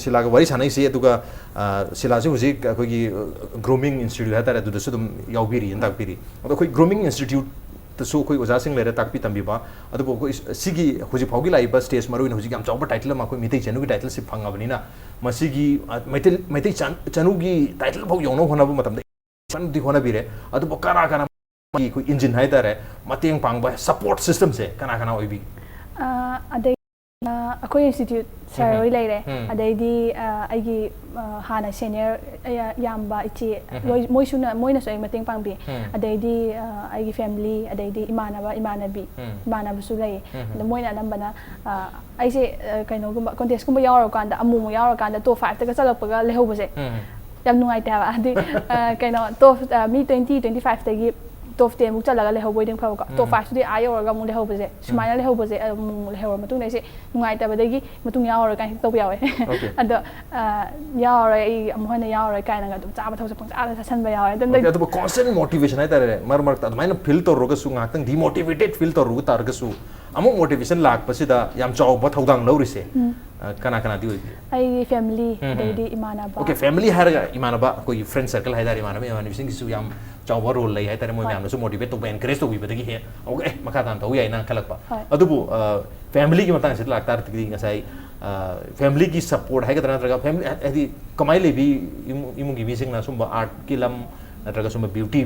ꯁꯤꯂꯥꯒ ꯋꯥꯔꯤ ꯁꯥꯟꯅꯩꯁꯦ, ꯑꯗꯨꯒ, ꯑ, ꯁꯤꯂꯥꯁꯤ ꯍꯧꯖꯤꯛ ꯑꯩꯈꯣꯏꯒꯤ, ꯑ, grooming institute ꯍꯥꯏꯇꯥꯔꯦ, ꯑꯗꯨꯗꯁꯨ ꯑꯗꯨꯝ ꯌꯥꯎꯕꯤꯔꯤꯅ ꯇꯥꯛꯄꯤꯔꯤ꯫ ꯑꯗꯣ ꯑꯩꯈꯣꯏ grooming instituteꯇꯁꯨ ꯑꯩꯈꯣꯏ ꯑꯣꯖꯥꯁꯤꯡ ꯂꯩꯔꯦ ꯇꯥꯛꯄꯤ ꯇꯝꯕꯤꯕ, ꯑꯗꯨꯕꯨ ꯑꯩꯈꯣꯏ ꯁꯤꯒꯤ ꯍꯧꯖꯤꯛ ꯐꯥꯎꯒꯤ ꯂꯥꯛꯏꯕ stage, ꯃꯔꯨꯑꯣꯏꯅ ꯍꯧꯖꯤꯛ ꯌꯥꯝ ꯆꯥꯎꯕ title ꯑꯃ ꯑꯩꯈꯣꯏ ꯃꯩꯇꯩ ꯆꯅꯨꯒꯤ titleꯁꯤ ꯐꯪꯉꯕꯅꯤꯅ, ꯃꯁꯤꯒꯤ, ꯑ, ꯃꯩꯇꯩ, ꯃꯩꯇꯩ ꯆꯟ-, ꯆꯅꯨꯒꯤ title ꯐꯥꯎ ꯌꯧꯅꯕ ꯍꯣꯠꯅꯕ ꯃꯇꯝꯗ ꯀꯟꯅꯗꯤ ꯍꯣꯠꯅꯕꯤꯔꯦ꯫ ꯑꯗꯨꯕꯨ ꯀꯅꯥ ꯀꯅꯥ ꯑꯩꯈꯣꯏ engine ꯍꯥꯏꯇꯥꯔꯦ, ꯃꯇꯦꯡ ꯄꯥꯡꯕ support systemꯁꯦ ꯀꯅꯥ ꯀꯅꯥ ꯑꯣꯏꯕꯤꯒꯦ? ꯑ, ꯑꯗꯩ ꯑꯩꯈꯣꯏ ꯏꯟꯁꯇꯤꯇ꯭ꯌꯨꯠ ꯁꯥꯔ ꯍꯣꯏ ꯂꯩꯔꯦ, ꯑꯗꯩꯗꯤ ꯑꯩꯒꯤ ꯍꯥꯟꯅ ꯁꯦꯅꯤꯌꯔ ꯌꯥꯝꯕ ꯏꯆꯦ, ꯃꯣꯏꯁꯨꯅ, ꯃꯣꯏꯅꯁꯨ ꯑꯩ ꯃꯇꯦꯡ ꯄꯥꯡꯕꯤ꯫ ꯑꯗꯩꯗꯤ ꯑꯩꯒꯤ ꯐꯦꯃꯤꯂꯤ, ꯑꯗꯩꯗꯤ ꯏꯃꯥꯟꯅꯕ ꯏꯃꯥꯟꯅꯕꯤ, ꯏꯃꯥꯟꯅꯕꯁꯨ ꯂꯩꯌꯦ꯫ ꯑꯗꯣ ꯃꯣꯏꯅ ꯑꯅꯝꯕꯅ ꯑꯩꯁꯦ ꯀꯩꯅꯣꯒꯨꯝꯕ ꯀꯣꯟꯇꯦꯁꯀꯨꯝꯕ ꯌꯥꯎꯔꯀꯥꯟꯗ, ꯑꯃꯨꯛ ꯑꯃꯨꯛ ꯌꯥꯎꯔꯀꯥꯟꯗ ꯇꯣꯞ ꯐꯥꯏꯚꯇꯒ ꯆꯠꯂꯛꯄꯒ ꯂꯩꯍꯧꯕꯁꯦ ꯌꯥꯝ ꯅꯨꯡꯉꯥꯏꯇꯦ ꯍꯥꯏꯕ꯫ ꯍꯥꯏꯗꯤ ꯀꯩꯅꯣ, ꯇꯣꯞ ꯃꯤ ꯇ꯭ꯋꯦꯟꯇꯤ, ꯇ꯭ꯋꯦꯟꯇꯤ ꯐꯥꯏꯚꯇꯒꯤ ꯇꯣꯞ ꯇꯦꯟꯃꯨꯛ ꯆꯠꯂꯒ ꯂꯩꯍꯧꯕ ꯑꯣꯏꯗꯤ ꯐꯕꯀꯣ꯫ ꯇꯣꯞ ꯐꯥꯏꯚꯇꯨꯗꯤ ꯑꯥ ꯌꯧꯔꯒ ꯑꯃꯨꯛ ꯂꯩꯍꯧꯕꯁꯦ, ꯁꯨꯃꯥꯏꯅ ꯂꯩꯍꯧꯕꯁꯦ ꯑꯃꯨꯛ ꯂꯩꯍꯧꯔ ꯃꯇꯨꯡꯗ ꯑꯩꯁꯦ ꯅꯨꯡꯉꯥꯏꯇꯕꯗꯒꯤ ꯃꯇꯨꯡ ꯌꯥꯎꯔꯔꯣꯏ ꯀꯥꯏꯅ ꯇꯧꯕ ꯌꯥꯎꯋꯦ꯫ ꯑꯗꯣ ꯌꯥꯎꯔꯔꯣꯏ, ꯑꯩ ꯑꯃꯨꯛ ꯍꯟꯅ ꯌꯥꯎꯔꯔꯣꯏ ꯀꯥꯏꯅꯒ ꯑꯗꯨꯝ ꯆꯥꯕ ꯊꯛꯄꯁꯦ ꯄꯪꯆꯥꯗ ꯆꯥꯁꯟꯕ ꯌꯥꯎꯋꯦ꯫ ꯑꯗꯨꯝ ꯑꯗꯨꯕꯨ ꯀꯣꯟꯁꯇꯦꯟ ꯃꯣꯇꯤꯚꯦꯁꯟ ꯍꯥꯏꯇꯥꯔꯦ, ꯃꯔꯛ ꯃꯔꯛꯇ ꯑꯗꯨꯃꯥꯏꯅ ꯐꯤꯜ ꯇꯧꯔꯒꯁꯨ, ꯉꯥꯏꯍꯥꯛꯇꯪ ꯗꯤꯃꯣꯇꯤꯚꯦꯇꯦꯠ ꯐꯤꯜ ꯇꯧꯔꯨꯕ ꯇꯥꯔꯒꯁꯨ, ꯑꯃꯨꯛ ꯃꯣꯇꯤꯚꯦꯁꯟ ꯂꯥꯛꯄꯁꯤꯗ ꯌꯥꯝ ꯆꯥꯎꯕ ꯊꯧꯗꯥꯡ ꯂꯧꯔꯤꯁꯦ ꯀꯅꯥ ꯀꯅꯥꯗꯤ ꯑꯣꯏꯒꯦ? ꯑꯩꯒꯤ ꯐꯦꯃꯤꯂꯤ, ꯑꯗꯩꯗꯤ ꯏꯃꯥꯟꯅꯕ꯫ ꯑꯣꯀꯦ, ꯐꯦꯃꯤꯂꯤ ꯍꯥꯏꯔꯒ ꯏꯃꯥꯟꯅꯕ, ꯑꯩꯈꯣꯏꯒꯤ ꯐ꯭ꯔꯦꯟ ꯁꯔꯀꯜ ꯍꯥꯏꯇꯥꯔꯦ, ꯏꯃꯥꯟꯅꯕ ꯏꯃꯥꯟꯅꯕꯤꯁꯤꯡꯒꯤꯁꯨ ꯌꯥꯝ ꯆꯥꯎꯕ ꯔꯣꯜ ꯂꯩ ꯍꯥꯏꯇꯥꯔꯦ꯫ ꯃꯣꯏ ꯃꯌꯥꯝꯅꯁꯨ ꯃꯣꯇꯤꯚꯦꯠ ꯇꯧꯕ, ꯑꯦꯟꯀꯔꯦꯖ ꯇꯧꯕꯤꯕꯗꯒꯤ ꯍꯦꯛ ꯑꯃꯨꯛ ꯑꯦ ꯃꯈꯥ ꯇꯥꯅ ꯇꯧ ꯌꯥꯏꯅ ꯈꯜꯂꯛꯄ꯫ ꯑꯗꯨꯕꯨ ꯐꯦꯃꯤꯂꯤꯒꯤ ꯃꯇꯥꯡꯁꯤꯗ ꯂꯥꯛꯇꯥꯔꯒꯗꯤ, ꯉꯁꯥꯏ ꯐꯦꯃꯤꯂꯤꯒꯤ ꯁꯞꯄꯣꯔꯠ ꯍꯥꯏꯒꯗ꯭ꯔꯥ, ꯅꯠꯇ꯭ꯔꯒ ꯐꯦꯃꯤꯂꯤ ꯍꯥꯏꯗꯤ ꯀꯃꯥꯏꯅ ꯂꯩꯕꯤ? ꯏꯃꯨꯡ, ꯏꯃꯨꯡꯒꯤ ꯃꯤꯁꯤꯡꯅ ꯁꯨꯝꯕ ꯑꯥꯔꯠꯀꯤ ꯂꯝ ꯅꯠꯇ꯭ꯔꯒ ꯁꯨꯝꯕ ꯕ꯭ꯌꯨꯇꯤ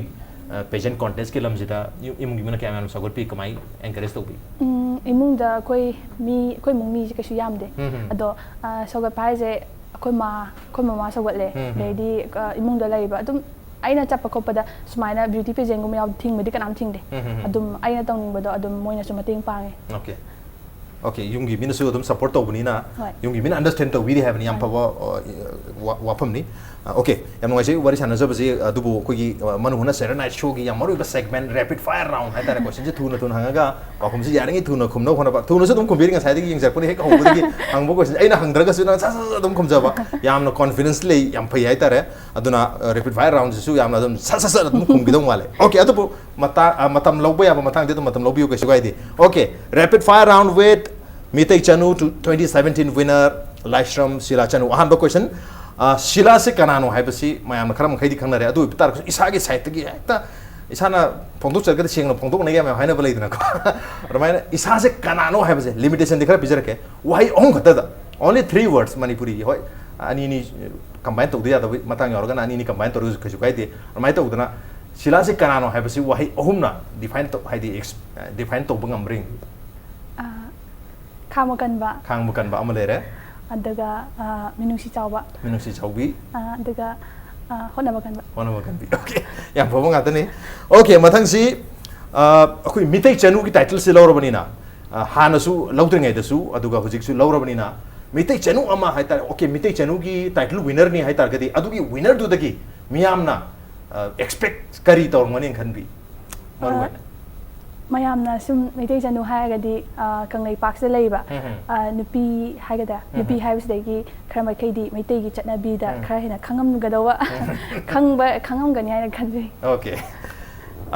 ꯄꯦꯖꯦꯟ ꯀꯣꯟꯇꯦꯁꯀꯤ ꯂꯝꯁꯤꯗ ꯏꯃꯨꯡꯒꯤ ꯃꯤꯅ ꯀꯌꯥꯝ ꯌꯥꯝꯅ ꯁꯧꯒꯠꯄꯤ, ꯀꯃꯥꯏꯅ ꯑꯦꯟꯀꯔꯦꯖ ꯇꯧꯕꯤ? ꯏꯃꯨꯡꯗ ꯑꯩꯈꯣꯏ ꯃꯤ, ꯑꯩꯈꯣꯏ ꯏꯃꯨꯡ ꯃꯤꯁꯦ ꯀꯩꯁꯨ ꯌꯥꯝꯗꯦ꯫ ꯑꯗꯣ ꯁꯧꯒꯠꯄ ꯍꯥꯏꯁꯦ ꯑꯩꯈꯣꯏ ꯃꯥ, ꯑꯩꯈꯣꯏ ꯃꯃꯥ ꯁꯧꯒꯠꯂꯦ꯫ ꯑꯗꯩꯗꯤ ꯏꯃꯨꯡꯗ ꯂꯩꯔꯤꯕ ꯑꯗꯨꯝ ꯑꯩꯅ ꯆꯠꯄ ꯈꯣꯠꯄꯗ ꯁꯨꯃꯥꯏꯅ ꯕ꯭ꯌꯨꯇꯤ ꯄꯦꯖꯦꯟꯒꯨꯝꯕ ꯌꯥꯎ ꯊꯤꯡꯕꯗꯤ ꯀꯅꯥꯝ ꯊꯤꯡꯗꯦ꯫ ꯑꯗꯨꯝ ꯑꯩꯅ ꯇꯧꯅꯤꯡꯕꯗꯣ ꯑꯗꯨꯝ ꯃꯣꯏꯅꯁꯨ ꯃꯇꯦꯡ ꯄꯥꯡꯉꯦ꯫ ꯑꯣꯀꯦ꯫ ꯑꯣꯀꯦ, ꯌꯨꯝꯒꯤ ꯃꯤꯅꯁꯨ ꯑꯗꯨꯝ ꯁꯞꯄꯣꯔꯠ ꯇꯧꯕꯅꯤꯅ, ꯍꯣꯏ꯫ ꯌꯨꯝꯒꯤ ꯃꯤꯅ ꯑꯟꯗꯔꯁ꯭ꯇꯦꯟ ꯇꯧꯕꯤꯔꯤ ꯍꯥꯏꯕꯅꯤ, ꯌꯥꯝ ꯍꯣꯏ꯫ ꯐꯕ, ꯑ, ꯋꯥ-, ꯋꯥꯐꯝꯅꯤ꯫ ꯑ, ꯑꯣꯀꯦ, ꯌꯥꯝ ꯅꯨꯡꯉꯥꯏꯖꯩ ꯋꯥꯔꯤ ꯁꯥꯟꯅꯖꯕꯁꯤ꯫ ꯑꯗꯨꯕꯨ ꯑꯩꯈꯣꯏꯒꯤ, ꯑ, ꯃꯅꯨꯡ ꯍꯨꯠꯅ ꯁꯦꯔꯦꯅꯥꯏꯠ ꯁꯣꯒꯤ ꯌꯥꯝ ꯃꯔꯨꯑꯣꯏꯕ ꯁꯦꯒꯃꯦꯟ, ꯔꯦꯄꯤꯗ ꯐꯥꯌꯔ ꯔꯥꯎꯟ ꯍꯥꯏꯇꯥꯔꯦ, ꯀꯣꯏꯁꯟꯁꯦ ꯊꯨꯅ ꯊꯨꯅ ꯍꯪꯉꯒ ꯄꯥꯎꯈꯨꯝꯁꯦ ꯌꯥꯔꯤꯉꯩ ꯊꯨꯅ ꯈꯨꯝꯅꯕ ꯍꯣꯠꯅꯕ꯫ ꯊꯨꯅꯁꯨ ꯑꯗꯨꯝ ꯈꯨꯝꯕꯤꯔꯤ, ꯉꯁꯥꯏꯗꯒꯤ ꯌꯦꯡꯖꯔꯛꯄꯅꯤ, ꯍꯦꯛ ꯍꯧꯕꯗꯒꯤ ꯍꯪꯕ ꯀꯣꯏꯁꯟꯁꯦ ꯑꯩꯅ ꯍꯪꯗ꯭ꯔꯒꯁꯨ ꯅꯪ ꯁꯠ ꯁꯠ ꯁꯠ ꯑꯗꯨꯝ ꯈꯨꯝꯖꯕ꯫ ꯌꯥꯝꯅ ꯀꯣꯟꯐꯤꯗꯦꯟꯁ ꯂꯩ, ꯌꯥꯝ ꯐꯩ ꯍꯥꯏꯇꯥꯔꯦ꯫ ꯑꯗꯨꯅ, ꯑ, ꯔꯦꯄꯤꯗ ꯐꯥꯌꯔ ꯔꯥꯎꯟꯁꯤꯁꯨ ꯌꯥꯝꯅ ꯑꯗꯨꯝ ꯁꯠ ꯁꯠ ꯁꯠ ꯑꯗꯨꯝ ꯈꯨꯝꯈꯤꯗꯧ ꯃꯥꯜꯂꯦ꯫ ꯑꯣꯀꯦ, ꯑꯗꯨꯕꯨ ꯃꯇꯥ-, ꯑ, ꯃꯇꯝ ꯂꯧꯕ ꯌꯥꯕ ꯃꯇꯥꯡꯗꯤ ꯑꯗꯨꯝ ꯃꯇꯝ ꯂꯧꯕꯤꯌꯨ, ꯀꯩꯁꯨ ꯀꯥꯏꯗꯦ꯫ Okay, rapid fire round with Meetei Chanu, two-, twenty seventeen winner Laishram Shila Chanu. ꯑꯍꯥꯟꯕ ꯀꯣꯏꯁꯟ, ꯑ, ꯁꯤꯂꯥꯁꯦ ꯀꯅꯥꯅꯣ ꯍꯥꯏꯕꯁꯤ ꯃꯌꯥꯝꯅ ꯈꯔ ꯃꯈꯩꯗꯤ ꯈꯪꯅꯔꯦ꯫ ꯑꯗꯨ ꯑꯣꯏꯕ ꯇꯥꯔꯒꯁꯨ ꯏꯁꯥꯒꯤ ꯁꯥꯏꯠꯇꯒꯤ ꯍꯦꯛꯇ ꯏꯁꯥꯅ ꯐꯣꯡꯗꯣꯛꯆꯔꯒꯗꯤ ꯁꯦꯡꯅ ꯐꯣꯡꯗꯣꯛꯅꯩ ꯌꯥꯝ ꯍꯥꯏꯅꯕ ꯂꯩꯗꯅꯀꯣ꯫ ꯑꯗꯨꯃꯥꯏꯅ ꯏꯁꯥꯁꯦ ꯀꯅꯥꯅꯣ ꯍꯥꯏꯕꯁꯦ ꯂꯤꯃꯤꯇꯦꯁꯟꯗꯤ ꯈꯔ ꯄꯤꯖꯔꯛꯀꯦ꯫ ꯋꯥꯍꯩ ꯑꯍꯨꯝ ꯈꯛꯇꯗ, only three words, ꯃꯅꯤꯄꯨꯔꯤꯒꯤ, ꯍꯣꯏ, ꯑꯅꯤ ꯑꯅꯤ ꯀꯝꯕꯥꯏꯟ ꯇꯧꯗ ꯌꯥꯗꯕ ꯃꯇꯥꯡ ꯌꯥꯎꯔꯒꯅ ꯑꯅꯤ ꯑꯅꯤ ꯀꯝꯕꯥꯏꯟ ꯇꯧꯔꯒꯁꯨ ꯀꯩꯁꯨ ꯀꯥꯏꯗꯦ꯫ ꯑꯗꯨꯃꯥꯏꯅ ꯇꯧꯗꯅ ꯁꯤꯂꯥꯁꯦ ꯀꯅꯥꯅꯣ ꯍꯥꯏꯕꯁꯤ ꯋꯥꯍꯩ ꯑꯍꯨꯝꯅ ꯗꯤꯐꯥꯏꯟ ꯇꯧ-, ꯍꯥꯏꯗꯤ ꯑꯦꯛꯁ-, ꯗꯤꯐꯥꯏꯟ ꯇꯧꯕ ꯉꯝꯕ꯭ꯔꯥ ꯌꯦꯡꯕꯤꯌꯨ꯫ ꯑ, ꯈꯥꯡꯕ ꯀꯟꯕ꯫ ꯈꯥꯡꯕ ꯀꯟꯕ ꯑꯃ ꯂꯩꯔꯦ꯫ ꯑꯗꯨꯒ ꯑ, ꯃꯤꯅꯨꯡꯁꯤ ꯆꯥꯎꯕ꯫ ꯃꯤꯅꯨꯡꯁꯤ ꯆꯥꯎꯕꯤ꯫ ꯑ, ꯑꯗꯨꯒ ꯑ, ꯍꯣꯠꯅꯕ ꯀꯟꯕ꯫ ꯍꯣꯠꯅꯕ ꯀꯟꯕꯤ꯫ Okay, ꯌꯥꯝ ꯐꯕ ꯉꯥꯛꯇꯅꯤ꯫ Okay, ꯃꯊꯪꯁꯤ ꯑ, ꯑꯩꯈꯣꯏ ꯃꯤꯇꯩ ꯆꯅꯨꯒꯤ title ꯁꯤ ꯂꯧꯔꯕꯅꯤꯅ, ꯑ, ꯍꯥꯟꯅꯁꯨ ꯂꯧꯗ꯭ꯔꯤꯉꯩꯗꯁꯨ ꯑꯗꯨꯒ ꯍꯧꯖꯤꯛꯁꯨ ꯂꯧꯔꯕꯅꯤꯅ, ꯃꯤꯇꯩ ꯆꯅꯨ ꯑꯃ ꯍꯥꯏꯇꯥꯔꯦ꯫ Okay, ꯃꯤꯇꯩ ꯆꯅꯨꯒꯤ title winner ꯅꯤ ꯍꯥꯏꯇꯥꯔꯒꯗꯤ, ꯑꯗꯨꯒꯤ winner ꯗꯨꯗꯒꯤ ꯃꯤꯌꯥꯝꯅ ꯑ, expect ꯀꯔꯤ ꯇꯧꯔꯝꯒꯅꯤ ꯈꯟꯕꯤ? ꯃꯔꯨ ꯑꯣꯏꯅ꯫ ꯃꯌꯥꯝꯅ ꯁꯨꯝ ꯃꯩꯇꯩ ꯆꯅꯨ ꯍꯥꯏꯔꯒꯗꯤ ꯑ, ꯀꯪꯂꯩꯄꯥꯛꯁꯤꯗ ꯂꯩꯕ ꯎꯝ꯫ ꯑ, ꯅꯨꯄꯤ ꯍꯥꯏꯒꯗ꯭ꯔꯥ? ꯎꯝ꯫ ꯅꯨꯄꯤ ꯍꯥꯏꯕꯁꯤꯗꯒꯤ ꯈꯔ ꯃꯈꯩꯗꯤ ꯃꯩꯇꯩꯒꯤ ꯆꯠꯅꯕꯤꯗ ꯎꯝ꯫ ꯈꯔ ꯍꯦꯟꯅ ꯈꯪꯉꯝꯒꯗꯧꯕ, ꯈꯪꯕ ꯈꯪꯉꯝꯒꯅꯤ ꯍꯥꯏꯅ ꯈꯟꯖꯩ꯫ Okay꯫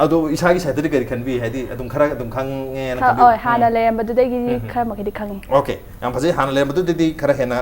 ꯑꯗꯣ ꯏꯁꯥꯒꯤ side ꯇꯗꯤ ꯀꯔꯤ ꯈꯟꯕꯤ? ꯍꯥꯏꯗꯤ ꯑꯗꯨꯝ ꯈꯔ ꯑꯗꯨꯝ ꯈꯪꯉꯦꯅ ꯈ- ꯈꯟꯕꯤꯕ? ꯍꯣꯏ, ꯍꯥꯟꯅ ꯎꯝ꯫ ꯂꯩꯔꯝꯕꯗꯨꯗꯒꯤꯗꯤ ꯎꯝ꯫ ꯈꯔ ꯃꯈꯩꯗꯤ ꯈꯪꯉꯤ꯫ Okay, ꯌꯥꯝ ꯐꯖꯩ꯫ ꯍꯥꯟꯅ ꯂꯩꯔꯝꯕꯗꯨꯗꯗꯤ ꯈꯔ ꯍꯦꯟꯅ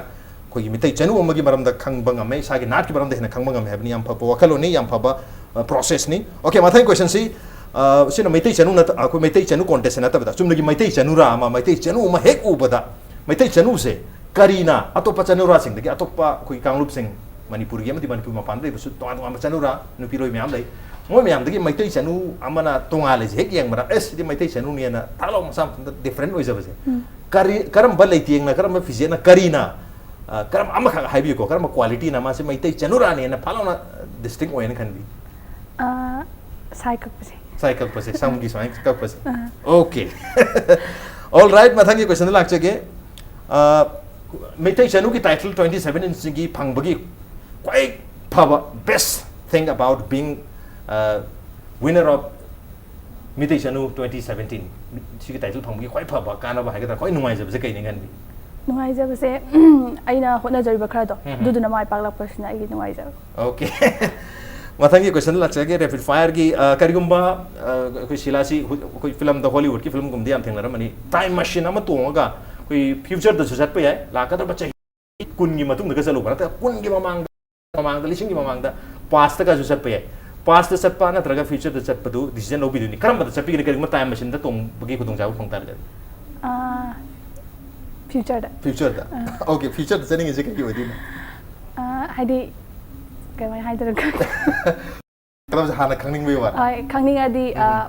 ꯑꯩꯈꯣꯏꯒꯤ ꯃꯤꯇꯩ ꯆꯅꯨ ꯑꯃꯒꯤ ꯃꯔꯝꯗ ꯈꯪꯕ ꯉꯝꯃꯦ, ꯏꯁꯥꯒꯤ ꯅꯥꯠꯀꯤ ꯃꯔꯝꯗ ꯍꯦꯟꯅ ꯈꯪꯕ ꯉꯝꯃꯦ ꯍꯥꯏꯕꯅꯤ꯫ ꯌꯥꯝ ꯐꯕ ꯋꯥꯈꯜꯂꯣꯟꯅꯤ, ꯌꯥꯝ ꯐꯕ ꯑ, process ꯅꯤ꯫ Okay, ꯃꯊꯪꯒꯤ question ꯁꯤ, ꯑ, ꯁꯤꯅ ꯃꯩꯇꯩ ꯆꯅꯨ ꯅꯠꯇ-, ꯑꯩꯈꯣꯏ ꯃꯩꯇꯩ ꯆꯅꯨ contest ꯅꯠꯇꯕꯗ ꯆꯨꯝꯅꯒꯤ ꯃꯩꯇꯩ ꯆꯅꯨꯔꯥ ꯑꯃ, ꯃꯩꯇꯩ ꯆꯅꯨ ꯑꯃ ꯍꯦꯛ ꯎꯕꯗ, ꯃꯩꯇꯩ ꯆꯅꯨꯁꯦ ꯀꯔꯤꯅ ꯑꯇꯣꯞꯄ ꯆꯅꯨꯔꯥꯁꯤꯡꯗꯒꯤ, ꯑꯇꯣꯞꯄ ꯑꯩꯈꯣꯏ ꯀꯥꯡꯂꯨꯞꯁꯤꯡ, ꯃꯅꯤꯄꯨꯔꯒꯤ ꯑꯃꯗꯤ ꯃꯅꯤꯄꯨꯔ ꯃꯄꯥꯟꯗ ꯂꯩꯕꯁꯨ ꯇꯣꯉꯥꯟ ꯇꯣꯉꯥꯟꯕ ꯆꯅꯨꯔꯥ ꯅꯨꯄꯤꯔꯣꯏ ꯃꯌꯥꯝ ꯂꯩ, ꯃꯣꯏ ꯃꯌꯥꯝꯗꯒꯤ ꯃꯩꯇꯩ ꯆꯅꯨ ꯑꯃꯅ ꯇꯣꯉꯥꯜꯂꯤꯁꯦ ꯍꯦꯛ ꯌꯦꯡꯕꯗ, "ꯑꯦꯁ, ꯁꯤꯗꯤ ꯃꯩꯇꯩ ꯆꯅꯨꯅꯦꯅ" ꯊꯥꯛ ꯂꯥꯎ ꯃꯁꯥ ꯃꯊꯟꯇ different ꯑꯣꯏꯖꯕꯁꯦ꯫ ꯎꯝ꯫ ꯀꯔꯤ, ꯀꯔꯝꯕ ꯂꯩꯇꯦꯡꯅ, ꯀꯔꯝꯕ ꯐꯤꯖꯦꯠꯅ, ꯀꯔꯤꯅ, ꯑ, ꯀꯔꯝ-, ꯑꯃꯈꯛ ꯍꯥꯏꯕꯤꯌꯨꯀꯣ, ꯀꯔꯝꯕ quality ꯅ ꯃꯥꯁꯦ ꯃꯩꯇꯩ ꯆꯅꯨꯔꯥꯅꯦꯅ ꯐꯥꯛ ꯂꯥꯎꯅ distinct ꯑꯣꯏꯅ ꯈꯟꯕꯤ? ꯑ, ꯁꯥꯏ ꯀꯛꯄꯁꯦ꯫ ꯁꯥꯏ ꯀꯛꯄꯁꯦ, ꯁꯝꯒꯤ ꯁꯨꯃꯥꯏꯅ ꯀꯛꯄꯁꯦ꯫ ꯑ꯫ Okay꯫ All right, ꯃꯊꯪꯒꯤ question ꯗ ꯂꯥꯛꯆꯒꯦ꯫ ꯑ, Meitei ꯆꯅꯨꯒꯤ title twenty seven inch ꯒꯤ ꯐꯪꯕꯒꯤ ꯈ꯭ꯋꯥꯏ ꯐꯕ, best thing about being, ꯑ, winner of Meitei Chanu twenty seventeen, ꯁꯤꯒꯤ title ꯐꯪꯕꯒꯤ ꯈ꯭ꯋꯥꯏ ꯐꯕ ꯀꯥꯟꯅꯕ ꯍꯥꯏꯒꯗ꯭ꯔꯥ, ꯈ꯭ꯋꯥꯏ ꯅꯨꯡꯉꯥꯏꯖꯕꯁꯦ ꯀꯩꯅꯤ ꯈꯟꯕꯤ? ꯅꯨꯡꯉꯥꯏꯖꯕꯁꯦ, ꯑꯩꯅ ꯍꯣꯠꯅꯖꯔꯤꯕ ꯈꯔꯗꯣ, ꯎꯝ꯫ ꯑꯗꯨꯗꯨꯅ ꯃꯥꯏ ꯄꯥꯛꯂꯛꯄꯁꯤꯅ ꯑꯩꯒꯤ ꯅꯨꯡꯉꯥꯏꯖꯕ꯫ Okay꯫ ꯃꯊꯪꯒꯤ question ꯂꯥꯛꯆꯒꯦ, rapid fire ꯒꯤ꯫ ꯑ, ꯀꯔꯤꯒꯨꯝꯕ, ꯑ, ꯑꯩꯈꯣꯏ ꯁꯤꯂꯥꯁꯤ ꯍꯨ-, ꯑꯩꯈꯣꯏ film ꯗ, Hollywood ꯀꯤ film ꯒꯨꯝꯕꯗꯤ ꯌꯥꯝ ꯊꯦꯡꯅꯔꯝꯃꯅꯤ, time machine ꯑꯃ ꯇꯣꯡꯉꯒ ꯑꯩꯈꯣꯏ future ꯗꯁꯨ ꯆꯠꯄ ꯌꯥꯏ, ꯂꯥꯛꯀꯗꯕ ꯆꯍꯤ ꯀꯨꯟꯒꯤ ꯃꯇꯨꯡꯗꯒ ꯆꯠꯂꯨꯕ ꯅꯠꯇ꯭ꯔꯒ ꯀꯨꯟꯒꯤ ꯃꯃꯥꯡꯗ, ꯃꯃꯥꯡꯗ, ꯂꯤꯁꯤꯡꯒꯤ ꯃꯃꯥꯡꯗ past ꯀꯁꯨ ꯆꯠꯄ ꯌꯥꯏ꯫ Past ꯇ ꯆꯠꯄ ꯅꯠꯇ꯭ꯔꯒ future ꯗ ꯆꯠꯄꯗꯨ decision ꯂꯧꯕꯤꯗꯣꯏꯅꯤ꯫ ꯀꯔꯝꯕꯗ ꯆꯠꯄꯤꯒꯅꯤ ꯀꯔꯤꯒꯨꯝꯕ time machine ꯗ ꯇꯣꯡꯕꯒꯤ ꯈꯨꯗꯣꯡꯆꯥꯕ ꯐꯪ ꯇꯥꯔꯒꯗꯤ? ꯑ, future ꯗ꯫ Future ꯗ? ꯑ꯫ Okay, future ꯗ ꯆꯠꯅꯤꯡꯉꯤꯁꯦ ꯀꯩꯒꯤ ꯑꯣꯏꯗꯣꯏꯅꯣ? ꯑ, ꯍꯥꯏꯗꯤ, ꯀꯃꯥꯏꯅ ꯍꯥꯏꯗꯣꯏꯅꯣ ꯈꯪꯗꯦ꯫ ꯍꯥꯟꯅ ꯈꯪꯅꯤꯡꯕꯒꯤ ꯋꯥꯅꯤ꯫ ꯍꯣꯏ, ꯈꯪꯅꯤꯡꯉꯗꯤ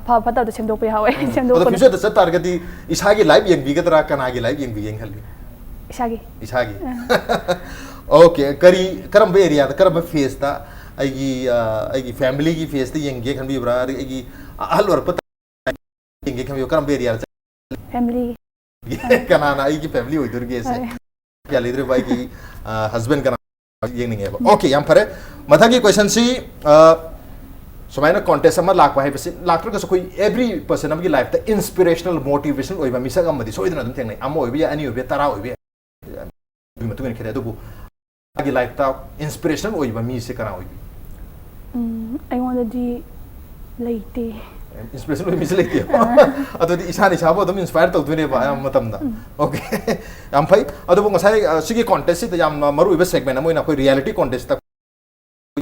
ꯐꯕ ꯐꯠꯇꯕꯗ ꯁꯦꯝꯗꯣꯛꯄ ꯌꯥꯎꯋꯦ꯫ ꯑꯗꯣ ꯁꯦꯝꯗꯣꯛꯄꯗ ꯐ꯭ꯌꯨꯆꯔꯗ ꯆꯠ ꯇꯥꯔꯒꯗꯤ ꯏꯁꯥꯒꯤ ꯂꯥꯏꯐ ꯌꯦꯡꯕꯤꯒꯗ꯭ꯔꯥ, ꯀꯅꯥꯒꯤ ꯂꯥꯏꯐ ꯌꯦꯡꯕꯤꯒꯦꯅ ꯈꯜꯂꯤ? ꯏꯁꯥꯒꯤ꯫ ꯏꯁꯥꯒꯤ꯫ ꯑꯣꯀꯦ, ꯀꯔꯤ, ꯀꯔꯝꯕ ꯑꯦꯔꯤꯌꯥꯗ, ꯀꯔꯝꯕ ꯐꯦꯁꯇ ꯑꯩꯒꯤ ꯑ, ꯑꯩꯒꯤ ꯐꯦꯃꯤꯂꯤꯒꯤ ꯐꯦꯁꯇ ꯌꯦꯡꯒꯦ ꯈꯟꯕꯤꯕ꯭ꯔꯥ, ꯑꯗꯒꯤ ꯑꯩꯒꯤ ꯑꯍꯜ ꯑꯣꯏꯔꯛꯄ ꯌꯦꯡꯒꯦ ꯈꯟꯕꯤꯕ꯭ꯔꯥ, ꯀꯔꯝꯕ ꯑꯦꯔꯤꯌꯥꯗ? ꯐꯦꯃꯤꯂꯤ꯫ ꯀꯅꯥꯅ ꯑꯩꯒꯤ ꯐꯦꯃꯤꯂꯤ ꯑꯣꯏꯗꯣꯔꯤꯒꯦ ꯁꯦ? ꯍꯣꯏ꯫ ꯀꯌꯥ ꯂꯩꯗꯣꯔꯤꯕ ꯑꯩꯒꯤ ꯍꯁꯕꯦꯟ ꯀꯅꯥ ꯌꯦꯡꯅꯤꯡꯉꯦꯕ? ꯑꯣꯀꯦ, ꯌꯥꯝ ꯐꯔꯦ꯫ ꯃꯊꯪꯒꯤ ꯀꯣꯏꯁꯟꯁꯤ ꯁꯨꯃꯥꯏꯅ ꯀꯣꯟꯇꯦꯁ ꯑꯃ ꯂꯥꯛꯄ ꯍꯥꯏꯕꯁꯤ, ꯂꯥꯛꯇ꯭ꯔꯒꯁꯨ ꯑꯩꯈꯣꯏ ꯑꯦꯚ꯭ꯔꯤ ꯄꯔꯁꯟ ꯑꯃꯒꯤ ꯂꯥꯏꯐꯇ ꯏꯟꯁꯄꯤꯔꯦꯁꯅꯦꯜ, ꯃꯣꯇꯤꯚꯦꯁꯅꯦꯜ ꯑꯣꯏꯕ ꯃꯤꯁꯛ ꯑꯃꯗꯤ ꯁꯣꯏꯗꯅ ꯑꯗꯨꯝ ꯊꯦꯡꯅꯩ꯫ ꯑꯃ ꯑꯣꯏꯕ ꯌꯥꯏ, ꯑꯅꯤ ꯑꯣꯏꯕ ꯌꯥꯏ, ꯇꯔꯥ ꯑꯣꯏꯕ ꯌꯥꯏ, ꯑꯗꯨꯒꯤ ꯃꯇꯨꯡ ꯏꯟꯅ ꯈꯦꯠꯅꯩ꯫ ꯑꯗꯨꯕꯨ ꯃꯥꯒꯤ ꯂꯥꯏꯐꯇ ꯏꯟꯁꯄꯤꯔꯦꯁꯅꯦꯜ ꯑꯣꯏꯕ ꯃꯤꯁꯦ ꯀꯅꯥ ꯑꯣꯏꯕꯤ? ꯎꯝ, ꯑꯩꯉꯣꯟꯗꯗꯤ ꯂꯩꯇꯦ꯫ ꯏꯟꯁꯄꯤꯔꯦꯁꯟ ꯑꯣꯏꯕ ꯃꯤꯁꯦ ꯂꯩꯇꯦ꯫ ꯑꯗꯨꯗꯤ ꯏꯁꯥꯅ ꯏꯁꯥꯕꯨ ꯑꯗꯨꯝ ꯏꯟꯁꯄꯥꯏꯔ ꯇꯧꯗꯣꯏꯅꯦꯕ ꯑꯌꯥꯝꯕ ꯃꯇꯝꯗ꯫ ꯑꯣꯀꯦ꯫ ꯌꯥꯝ ꯐꯩ꯫ ꯑꯗꯨꯕꯨ ꯉꯁꯥꯏ ꯑ, ꯁꯤꯒꯤ ꯀꯣꯟꯇꯦꯁꯁꯤꯗ ꯌꯥꯝꯅ ꯃꯔꯨꯑꯣꯏꯕ ꯁꯦꯒꯃꯦꯟ ꯑꯃ ꯑꯣꯏꯅ ꯑꯩꯈꯣꯏ ꯔꯤꯌꯦꯂꯤꯇꯤ ꯀꯣꯟꯇꯦꯁꯇ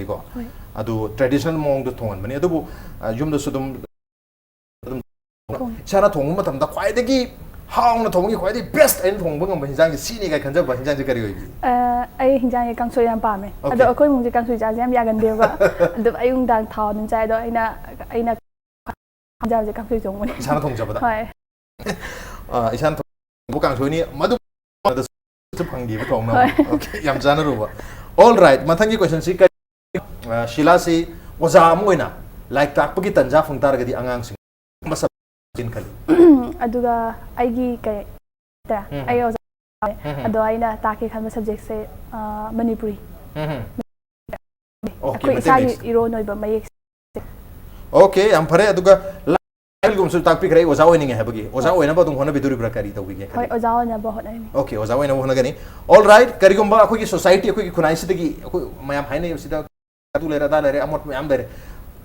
ꯀꯣ꯫ ꯍꯣꯏ꯫ ꯑꯗꯨ ꯇ꯭ꯔꯦꯗꯤꯁꯅꯦꯜ ꯃꯑꯣꯡꯗ ꯊꯣꯡꯍꯟꯕꯅꯤ꯫ ꯑꯗꯨꯕꯨ ꯑ, ꯌꯨꯝꯗꯁꯨ ꯑꯗꯨꯝ ꯑꯗꯨꯝ ꯊꯣꯡꯉꯦ꯫ ꯏꯁꯥꯅ ꯊꯣꯡꯕ ꯃꯇꯝꯗ ꯈ꯭ꯋꯥꯏꯗꯒꯤ ꯍꯥꯎꯅ ꯊꯣꯡꯕꯒꯤ, ꯈ꯭ꯋꯥꯏꯗꯒꯤ ꯕꯦꯁ ꯑꯩꯅ ꯊꯣꯡꯕ ꯉꯝꯕ ꯍꯤꯟꯖꯥꯡꯁꯦ ꯁꯤꯅꯤ ꯀꯥꯏ ꯈꯟꯖꯕ ꯍꯤꯟꯖꯥꯡꯁꯦ ꯀꯔꯤ ꯑꯣꯏꯕꯤ? ꯑ, ꯑꯩ ꯍꯤꯟꯖꯥꯡꯁꯦ ꯀꯥꯡꯁꯣꯏ ꯌꯥꯝ ꯄꯥꯝꯃꯦ꯫ ꯑꯣꯀꯦ꯫ ꯑꯗꯣ ꯑꯩꯈꯣꯏ ꯏꯃꯨꯡꯁꯦ ꯀꯥꯡꯁꯣꯏ ꯆꯥꯁꯦ ꯌꯥꯝ ꯌꯥꯒꯟꯗꯦꯕ꯫ ꯑꯗꯨꯝ ꯑꯌꯨꯛ ꯅꯨꯡꯗꯥꯡ ꯊꯥꯎ ꯑꯗꯨꯝ ꯆꯥꯏ꯫ ꯑꯗꯣ ꯑꯩꯅ, ꯑꯩꯅ ꯍꯤꯟꯖꯥꯡꯁꯦ ꯀꯥꯡꯁꯣꯏ ꯊꯣꯡꯕꯅꯦ꯫ ꯏꯁꯥꯅ ꯊꯣꯡꯖꯕꯗ? ꯍꯣꯏ꯫ ꯑ, ꯏꯁꯥꯅ ꯊꯣꯡꯕ ꯀꯥꯡꯁꯣꯏꯅꯤ, ꯃꯗꯨ ꯐꯪꯈꯤꯕ ꯊꯣꯡꯅꯕ꯫ ꯍꯣꯏ꯫ ꯑꯣꯀꯦ, ꯌꯥꯝ ꯆꯥꯟꯅꯔꯨꯕ꯫ ꯑꯣꯜ ꯔꯥꯏꯠ, ꯃꯊꯪꯒꯤ ꯀꯣꯏꯁꯟꯁꯤ ꯀꯔꯤ? ꯑ, ꯁꯤꯂꯥꯁꯤ ꯑꯣꯖꯥ ꯑꯃ ꯑꯣꯏꯅ ꯂꯥꯏꯔꯤꯛ ꯇꯥꯛꯄꯒꯤ ꯇꯟꯖꯥ ꯐꯪ ꯇꯥꯔꯒꯗꯤ ꯑꯉꯥꯡꯁꯤꯡ ꯀꯔꯝꯕ subject ꯈꯜꯂꯤ? ꯑꯗꯨꯒ ꯑꯩꯒꯤ ꯀꯩ, ꯎꯝ꯫ ꯑꯩ ꯑꯣꯖꯥ, ꯎꯝ꯫ ꯑꯗꯣ ꯑꯩꯅ ꯇꯥꯛꯀꯦ ꯈꯟꯕ ꯁꯕꯖꯦꯛꯁꯦ, ꯑ, ꯃꯅꯤꯄꯨꯔꯤ꯫ ꯎꯝ꯫ ꯑꯣꯀꯦ, ꯑꯩꯈꯣꯏ ꯃꯩꯇꯩ ꯏꯁꯥꯒꯤ ꯃꯌꯦꯛꯁꯦ꯫ ꯏꯔꯣꯟ ꯑꯣꯏꯕ ꯃꯌꯦꯛ꯫ ꯑꯣꯀꯦ, ꯌꯥꯝ ꯐꯔꯦ꯫ ꯑꯗꯨꯒ ꯂꯥꯏꯔꯤꯛꯒꯨꯝꯕꯁꯨ ꯇꯥꯛꯄꯤꯈ꯭ꯔꯦ, ꯑꯩ ꯑꯣꯖꯥ ꯑꯣꯏꯅꯤꯡꯉꯦ ꯍꯥꯏꯕꯒꯤ꯫ ꯑꯣꯖꯥ ꯑꯣꯏꯅꯕ ꯑꯗꯨꯝ ꯍꯣꯠꯅꯕꯤꯗꯣꯔꯤꯕ꯭ꯔꯥ, ꯀꯔꯤ ꯇꯧꯕꯤꯒꯦ ꯍꯣꯏ, ꯈꯜꯂꯤ? ꯑꯣꯖꯥ ꯑꯣꯏꯅꯕ ꯍꯣꯠꯅꯔꯤꯅꯤ꯫ ꯑꯣꯀꯦ, ꯑꯣꯖꯥ ꯑꯣꯏꯅꯕ ꯍꯣꯠꯅꯒꯅꯤ꯫ ꯑꯣꯜ ꯔꯥꯏꯠ, ꯀꯔꯤꯒꯨꯝꯕ ꯑꯩꯈꯣꯏꯒꯤ ꯁꯣꯁꯥꯏꯇꯤ, ꯑꯩꯈꯣꯏꯒꯤ ꯈꯨꯟꯅꯥꯏꯁꯤꯗꯒꯤ ꯑꯩꯈꯣꯏ ꯃꯌꯥꯝ ꯍꯥꯏꯅꯩ, ꯁꯤꯗ ꯑꯗꯨ ꯂꯩꯔꯦ, ꯑꯗꯥ ꯂꯩꯔꯦ, ꯑꯃꯣꯠꯄ ꯃꯌꯥꯝ ꯂꯩꯔꯦ꯫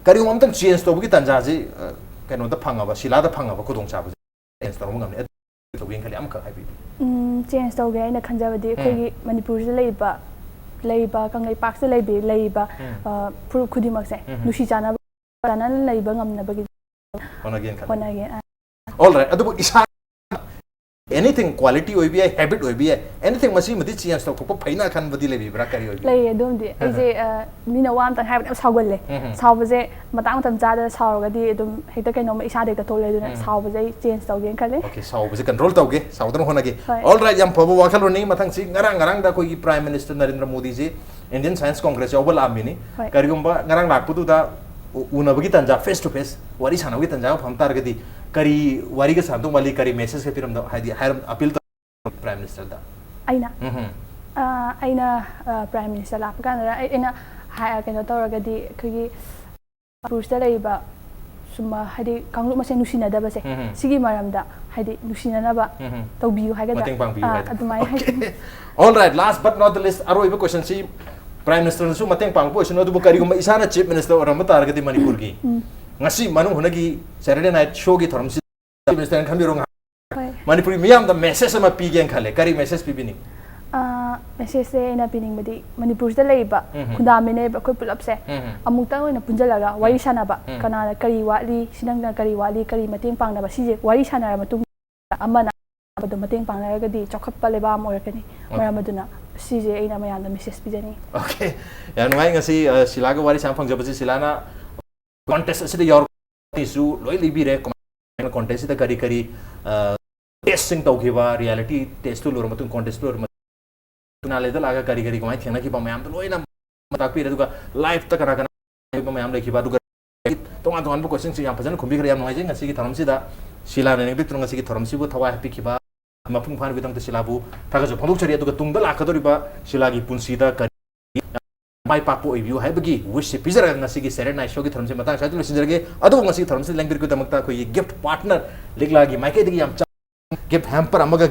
ꯀꯔꯤꯒꯨꯝꯕ ꯑꯝꯇꯪ ꯆꯦꯟꯖ ꯇꯧꯕꯒꯤ ꯇꯥꯟꯖꯥꯁꯤ, ꯑ, ꯀꯩꯅꯣꯗ ꯐꯪꯉꯕ, ꯁꯤꯂꯥꯗ ꯐꯪꯉꯕ ꯈꯨꯗꯣꯡꯆꯥꯕꯁꯦ ꯆꯦꯟꯖ ꯇꯧꯔꯝꯕ ꯉꯝꯅꯤ꯫ ꯑꯗꯨ ꯇꯧꯒꯦꯅ ꯈꯜꯂꯤ, ꯑꯃꯈꯛ ꯍꯥꯏꯕꯤꯌꯨ꯫ ꯎꯝ, ꯆꯦꯟꯖ ꯇꯧꯒꯦ ꯍꯥꯏꯅ ꯈꯟꯖꯕꯗꯤ ꯑꯩꯈꯣꯏꯒꯤ ꯃꯅꯤꯄꯨꯔꯁꯤꯗ ꯂꯩꯔꯤꯕ, ꯂꯩꯔꯤꯕ ꯀꯪꯂꯩꯄꯥꯛꯁꯤꯗ ꯂꯩꯕꯤ-, ꯂꯩꯔꯤꯕ, ꯎꯝ꯫ ꯑ, ꯐꯨꯔꯨꯞ ꯈꯨꯗꯤꯡꯃꯛꯁꯦ ꯎꯝ꯫ ꯅꯨꯡꯁꯤ ꯆꯥꯟꯅꯕ, ꯆꯥꯟꯅꯅ ꯂꯩꯕ ꯉꯝꯅꯕꯒꯤ ꯍꯣꯠꯅꯒꯦꯅ ꯈꯜꯂꯤ꯫ ꯍꯣꯠꯅꯒꯦ꯫ ꯑ, ꯑꯣꯜ ꯔꯥꯏꯠ, ꯑꯗꯨꯕꯨ ꯏꯁꯥ ꯑꯦꯅꯤꯊꯤꯡ, ꯀ꯭ꯋꯥꯂꯤꯇꯤ ꯑꯣꯏꯕ ꯌꯥꯏ, ꯍꯦꯕꯤꯠ ꯑꯣꯏꯕ ꯌꯥꯏ, ꯑꯦꯅꯤꯊꯤꯡ ꯃꯁꯤꯃꯗꯤ ꯆꯦꯟꯖ ꯇꯧꯊꯣꯛꯄ ꯐꯩꯅ ꯈꯟꯕꯗꯤ ꯂꯩꯕꯤꯕ꯭ꯔꯥ? ꯀꯔꯤ ꯑꯣꯏꯕꯤꯕ꯭ꯔꯥ? ꯂꯩꯌꯦ ꯑꯗꯨꯝꯗꯤ꯫ ꯑꯩꯁꯦ ꯑ, ꯃꯤꯅ ꯋꯥ ꯑꯝꯇꯪ ꯍꯥꯏꯕꯗ ꯌꯥꯝ ꯁꯥꯎꯒꯜꯂꯦ꯫ ꯎꯝ꯫ ꯁꯥꯎꯕꯁꯦ ꯃꯇꯥꯡ ꯃꯇꯝ ꯆꯥꯗꯅ ꯁꯥꯎꯔꯒꯗꯤ ꯑꯗꯨꯝ ꯍꯦꯛꯇ ꯀꯩꯅꯣꯝꯃ ꯏꯁꯥꯗ ꯍꯦꯛꯇ ꯊꯣꯛꯂꯦ꯫ ꯑꯗꯨꯅ ꯎꯝ꯫ ꯁꯥꯎꯕꯁꯦ ꯑꯩ ꯆꯦꯟꯖ ꯇꯧꯒꯦꯅ ꯈꯜꯂꯦ꯫ ꯑꯣꯀꯦ, ꯁꯥꯎꯕꯁꯦ ꯀꯟꯇ꯭ꯔꯣꯜ ꯇꯧꯒꯦ, ꯁꯥꯎꯗꯅ ꯍꯣꯠꯅꯒꯦ꯫ ꯍꯣꯏ꯫ All right, ꯌꯥꯝ ꯐꯕ ꯋꯥꯈꯜꯂꯣꯟꯅꯤ꯫ ꯃꯊꯪꯁꯤ ꯉꯔꯥꯡ ꯉꯔꯥꯡꯗ ꯑꯩꯈꯣꯏꯒꯤ ꯄ꯭ꯔꯥꯏꯝ ꯃꯤꯅꯤꯁꯇꯔ ꯅꯔꯦꯟꯗ꯭ꯔ ꯃꯣꯗꯤꯁꯤ ꯏꯟꯗꯤꯌꯟ ꯁꯥꯏꯟꯁ ꯀꯣꯡꯒ꯭ꯔꯦꯁ ꯌꯥꯎꯕ ꯂꯥꯛꯑꯝꯃꯤꯅꯤ꯫ ꯍꯣꯏ꯫ ꯀꯔꯤꯒꯨꯝꯕ ꯉꯔꯥꯡ ꯂꯥꯛꯄꯗꯨꯗ ꯎ-, ꯎꯅꯕꯒꯤ ꯇꯥꯟꯖꯥ, ꯐꯦꯁ ꯇꯨ ꯐꯦꯁ ꯋꯥꯔꯤ ꯁꯥꯟꯅꯕꯒꯤ ꯇꯥꯟꯖꯥ ꯑꯃ ꯐꯪ ꯇꯥꯔꯒꯗꯤ ꯀꯔꯤ ꯋꯥꯔꯤꯒ ꯁꯥꯟꯅꯗꯧ ꯃꯥꯜꯂꯤ, ꯀꯔꯤ ꯃꯦꯁꯦꯖꯀ ꯄꯤꯔꯝꯗꯧ, ꯍꯥꯏꯗꯤ ꯍꯥꯏꯔꯝ ꯑꯄꯤꯜ ꯇꯧ ꯄ꯭ꯔꯥꯏꯝ ꯃꯤꯅꯤꯁꯇꯔꯗ? ꯑꯩꯅ ꯎꯝ꯫ ꯑ, ꯑꯩꯅ ꯑ, ꯄ꯭ꯔꯥꯏꯝ ꯃꯤꯅꯤꯁꯇꯔ ꯂꯥꯛꯄ ꯀꯥꯟꯗ ꯑꯩ- ꯑꯩꯅ ꯍꯥꯏ- ꯀꯩꯅꯣ ꯇꯧꯔꯒꯗꯤ ꯑꯩꯈꯣꯏꯒꯤ ꯃꯅꯤꯄꯨꯔꯁꯤꯗ ꯂꯩꯔꯤꯕ ꯁꯨꯝ ꯍꯥꯏꯗꯤ ꯀꯥꯡꯂꯨꯞ ꯃꯁꯦꯟ ꯅꯨꯡꯁꯤꯅꯗꯕꯁꯦ ꯎꯝ꯫ ꯁꯤꯒꯤ ꯃꯔꯝꯗ ꯍꯥꯏꯗꯤ ꯅꯨꯡꯁꯤꯅꯅꯕ ꯎꯝ꯫ ꯇꯧꯕꯤꯌꯨ ꯍꯥꯏꯒꯗ꯭ꯔꯥ? ꯃꯇꯦꯡ ꯄꯥꯡꯕꯤꯌꯨ ꯑ, ꯍꯥꯏꯗꯅ꯫ ꯑꯗꯨꯃꯥꯏꯅ ꯍꯥꯏ All right, last but not the least, ꯑꯔꯣꯏꯕ ꯀꯣꯏꯁꯟꯁꯤ, ꯄ꯭ꯔꯥꯏꯝ ꯃꯤꯅꯤꯁꯇꯔꯅꯁꯨ ꯃꯇꯦꯡ ꯄꯥꯡꯕ ꯑꯣꯏꯁꯅꯨ, ꯑꯗꯨꯕꯨ ꯀꯔꯤꯒꯨꯝꯕ ꯏꯁꯥꯅ ꯆꯤꯐ ꯃꯤꯅꯤꯁꯇꯔ ꯑꯣꯏꯔꯝꯕ ꯇꯥꯔꯒꯗꯤ ꯃꯅꯤꯄꯨꯔꯒꯤ ꯉꯁꯤ ꯃꯅꯨꯡ ꯍꯨꯅꯒꯤ ꯁꯦꯇꯔꯗꯦ ꯅꯥꯏꯠ ꯁꯣꯒꯤ ꯊꯧꯔꯝꯁꯤ ꯆꯤꯐ ꯃꯤꯅꯤꯁꯇꯔꯅ ꯈꯟꯕꯤꯔꯣ ꯉꯥꯏꯍꯥꯛ꯫ ꯍꯣꯏ꯫ ꯃꯅꯤꯄꯨꯔꯤ ꯃꯤꯌꯥꯝꯗ ꯃꯦꯁꯦꯖ ꯑꯃ ꯄꯤꯒꯦꯅ ꯈꯜꯂꯦ꯫ ꯀꯔꯤ ꯃꯦꯁꯦꯖ ꯄꯤꯕꯤꯅꯤꯡ? ꯑ, ꯃꯦꯁꯦꯖꯁꯦ ꯑꯩꯅ ꯄꯤꯅꯤꯡꯕꯗꯤ ꯃꯅꯤꯄꯨꯔꯁꯤꯗ ꯂꯩꯔꯤꯕ ꯎꯝ꯫ ꯈꯨꯟꯗꯥꯃꯤꯟꯅꯔꯤꯕ ꯑꯩꯈꯣꯏ ꯄꯨꯂꯞꯁꯦ ꯎꯝ꯫ ꯑꯃꯨꯛꯇꯪ ꯑꯣꯏꯅ ꯄꯨꯟꯁꯤꯜꯂꯒ ꯋꯥꯔꯤ ꯁꯥꯟꯅꯕ, ꯎꯝ꯫ ꯀꯅꯥꯅ ꯀꯔꯤ ꯋꯥꯠꯂꯤ, ꯁꯤ ꯅꯪꯅ ꯀꯔꯤ ꯋꯥꯠꯂꯤ, ꯀꯔꯤ ꯃꯇꯦꯡ ꯄꯥꯡꯅꯕ, ꯁꯤꯁꯦ ꯋꯥꯔꯤ ꯁꯥꯟꯅꯔ ꯃꯇꯨꯡꯗ ꯑꯃꯅ ꯑꯃꯗꯣ ꯃꯇꯦꯡ ꯄꯥꯡꯅꯔꯒꯗꯤ ꯆꯥꯎꯈꯠꯄ ꯂꯩꯕꯥꯛ ꯑꯃ ꯑꯣꯏꯔꯛꯀꯅꯤ꯫ ꯑꯣꯀꯦ꯫ ꯃꯔꯝ ꯑꯗꯨꯅ ꯁꯤꯁꯦ ꯑꯩꯅ ꯃꯌꯥꯝꯗ ꯃꯦꯁꯦꯖ ꯄꯤꯖꯅꯤꯡꯉꯤ꯫ ꯑꯣꯀꯦ, ꯌꯥꯝ ꯅꯨꯡꯉꯥꯏ ꯉꯁꯤ, ꯑ, ꯁꯤꯂꯥꯒ ꯋꯥꯔꯤ ꯁꯥꯟꯅꯕ ꯐꯪꯖꯕꯁꯤ꯫ ꯁꯤꯂꯥꯅ ꯀꯣꯟꯇꯦꯁ ꯑꯁꯤꯗ ꯌꯥꯎꯔꯛꯄꯁꯨ ꯂꯣꯏ ꯂꯤꯕꯤꯔꯦ, ꯀꯃꯥꯏꯅ ꯀꯣꯟꯇꯦꯁꯁꯤꯗ ꯀꯔꯤ ꯀꯔꯤ, ꯑ, ꯇꯦꯁꯁꯤꯡ ꯇꯧꯈꯤꯕ, ꯔꯤꯌꯦꯂꯤꯇꯤ ꯇꯦꯁꯇꯨ ꯂꯣꯏꯔ ꯃꯇꯨꯡ, ꯀꯣꯟꯇꯦꯁꯇꯨ ꯂꯣꯏꯔ ꯃꯇꯨꯡ ꯅꯥꯂꯦꯗ ꯂꯥꯛꯑꯒ ꯀꯔꯤ ꯀꯔꯤ ꯀꯃꯥꯏꯅ ꯊꯦꯡꯅꯈꯤꯕ ꯃꯌꯥꯝꯗꯣ ꯂꯣꯏꯅ ꯇꯥꯛꯄꯤꯔꯦ꯫ ꯑꯗꯨꯒ ꯂꯥꯏꯐꯇ ꯀꯅꯥ ꯀꯅꯥ ꯃꯌꯥꯝ ꯂꯩꯈꯤꯕ, ꯑꯗꯨꯒ ꯇꯣꯉꯥꯟ ꯇꯣꯉꯥꯟꯕ ꯀꯣꯏꯁꯟꯁꯤꯡ ꯌꯥꯝ ꯐꯖꯅ ꯈꯨꯝꯕꯤꯈ꯭ꯔꯦ꯫ ꯌꯥꯝ ꯅꯨꯡꯉꯥꯏꯖꯩ ꯉꯁꯤꯒꯤ ꯊꯧꯔꯝꯁꯤꯗ ꯁꯤꯂꯥꯅ ꯅꯤꯡꯕꯤꯛꯇꯨꯅ ꯉꯁꯤꯒꯤ ꯊꯧꯔꯝꯁꯤꯕꯨ ꯊꯋꯥꯏ ꯍꯥꯞꯄꯤꯈꯤꯕ ꯃꯄꯨꯡ ꯐꯥꯅꯕꯒꯤꯗꯃꯛꯇ ꯁꯤꯂꯥꯕꯨ ꯊꯥꯒꯠꯆꯕ ꯐꯣꯡꯗꯣꯛꯆꯔꯤ꯫ ꯑꯗꯨꯒ ꯇꯨꯡꯗ ꯂꯥꯛꯀꯗꯧꯔꯤꯕ ꯁꯤꯂꯥꯒꯤ ꯄꯨꯟꯁꯤꯗ ꯀꯔꯤ ꯃꯥꯏ ꯄꯥꯛꯄ ꯑꯣꯏꯕꯤꯌꯨ ꯍꯥꯏꯕꯒꯤ ꯋꯤꯁꯁꯤ ꯄꯤꯖꯔꯒ ꯉꯁꯤꯒꯤ ꯁꯦꯇꯔꯗꯦ ꯅꯥꯏꯠ ꯁꯣꯒꯤ ꯊꯧꯔꯝꯁꯤ ꯃꯇꯥꯡ ꯑꯁꯤꯗ ꯂꯣꯏꯁꯤꯟꯖꯔꯒꯦ꯫ ꯑꯗꯨꯕꯨ ꯉꯁꯤꯒꯤ ꯊꯧꯔꯝꯁꯤ ꯂꯦꯡꯕꯤꯔꯛꯄꯒꯤꯗꯃꯛꯇ ꯑꯩꯈꯣꯏꯒꯤ ꯒꯤꯐꯠ ꯄꯥꯔꯠꯅꯔ ꯂꯤꯛꯂꯥꯒꯤ ꯃꯥꯏꯀꯩꯗꯒꯤ ꯌꯥꯝ ꯆꯥꯎꯅ ꯒꯤꯐꯠ ꯍꯦꯝꯄꯔ ꯑꯃꯒ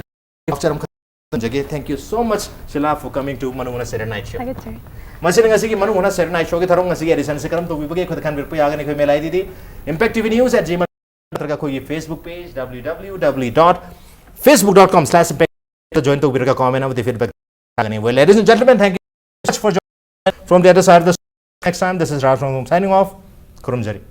ꯒꯤꯐꯠ ꯆꯔꯝ ꯈꯛ ꯊꯝꯖꯒꯦ꯫ Thank you so much, Sheila, for coming to ꯃꯅꯨꯡ ꯍꯨꯅ ꯁꯦꯇꯔꯗꯦ ꯅꯥꯏꯠ ꯁꯣ꯫ ꯊꯥꯒꯠꯆꯔꯤ꯫ ꯃꯁꯤꯅ ꯉꯁꯤꯒꯤ ꯃꯅꯨꯡ ꯍꯨꯅ ꯁꯦꯇꯔꯗꯦ ꯅꯥꯏꯠ ꯁꯣꯒꯤ ꯊꯧꯔꯝ, ꯉꯁꯤꯒꯤ ꯑꯦꯗꯤꯁꯟꯁꯤ ꯀꯔꯝ ꯇꯧꯕꯤꯕꯒꯦ ꯑꯩꯈꯣꯏꯗ ꯈꯟꯕꯤꯔꯛꯄ ꯌꯥꯒꯅꯤ꯫ ꯑꯩꯈꯣꯏ ꯃꯦꯜ ꯑꯥꯏꯗꯤꯗꯤ impact T V news at gmail ꯅꯠꯇ꯭ꯔꯒ ꯑꯩꯈꯣꯏꯒꯤ Facebook page W W W dot facebook dot com slash impact join ꯇꯧꯕꯤꯔꯒ comment ꯑꯃꯗꯤ feedback ꯊꯥꯒꯅꯤ꯫ Well, ladies and gentlemen, thank you so much for joining. From the other side of the next time, this is Raj from signing off. ꯈꯨꯔꯨꯝꯖꯔꯤ꯫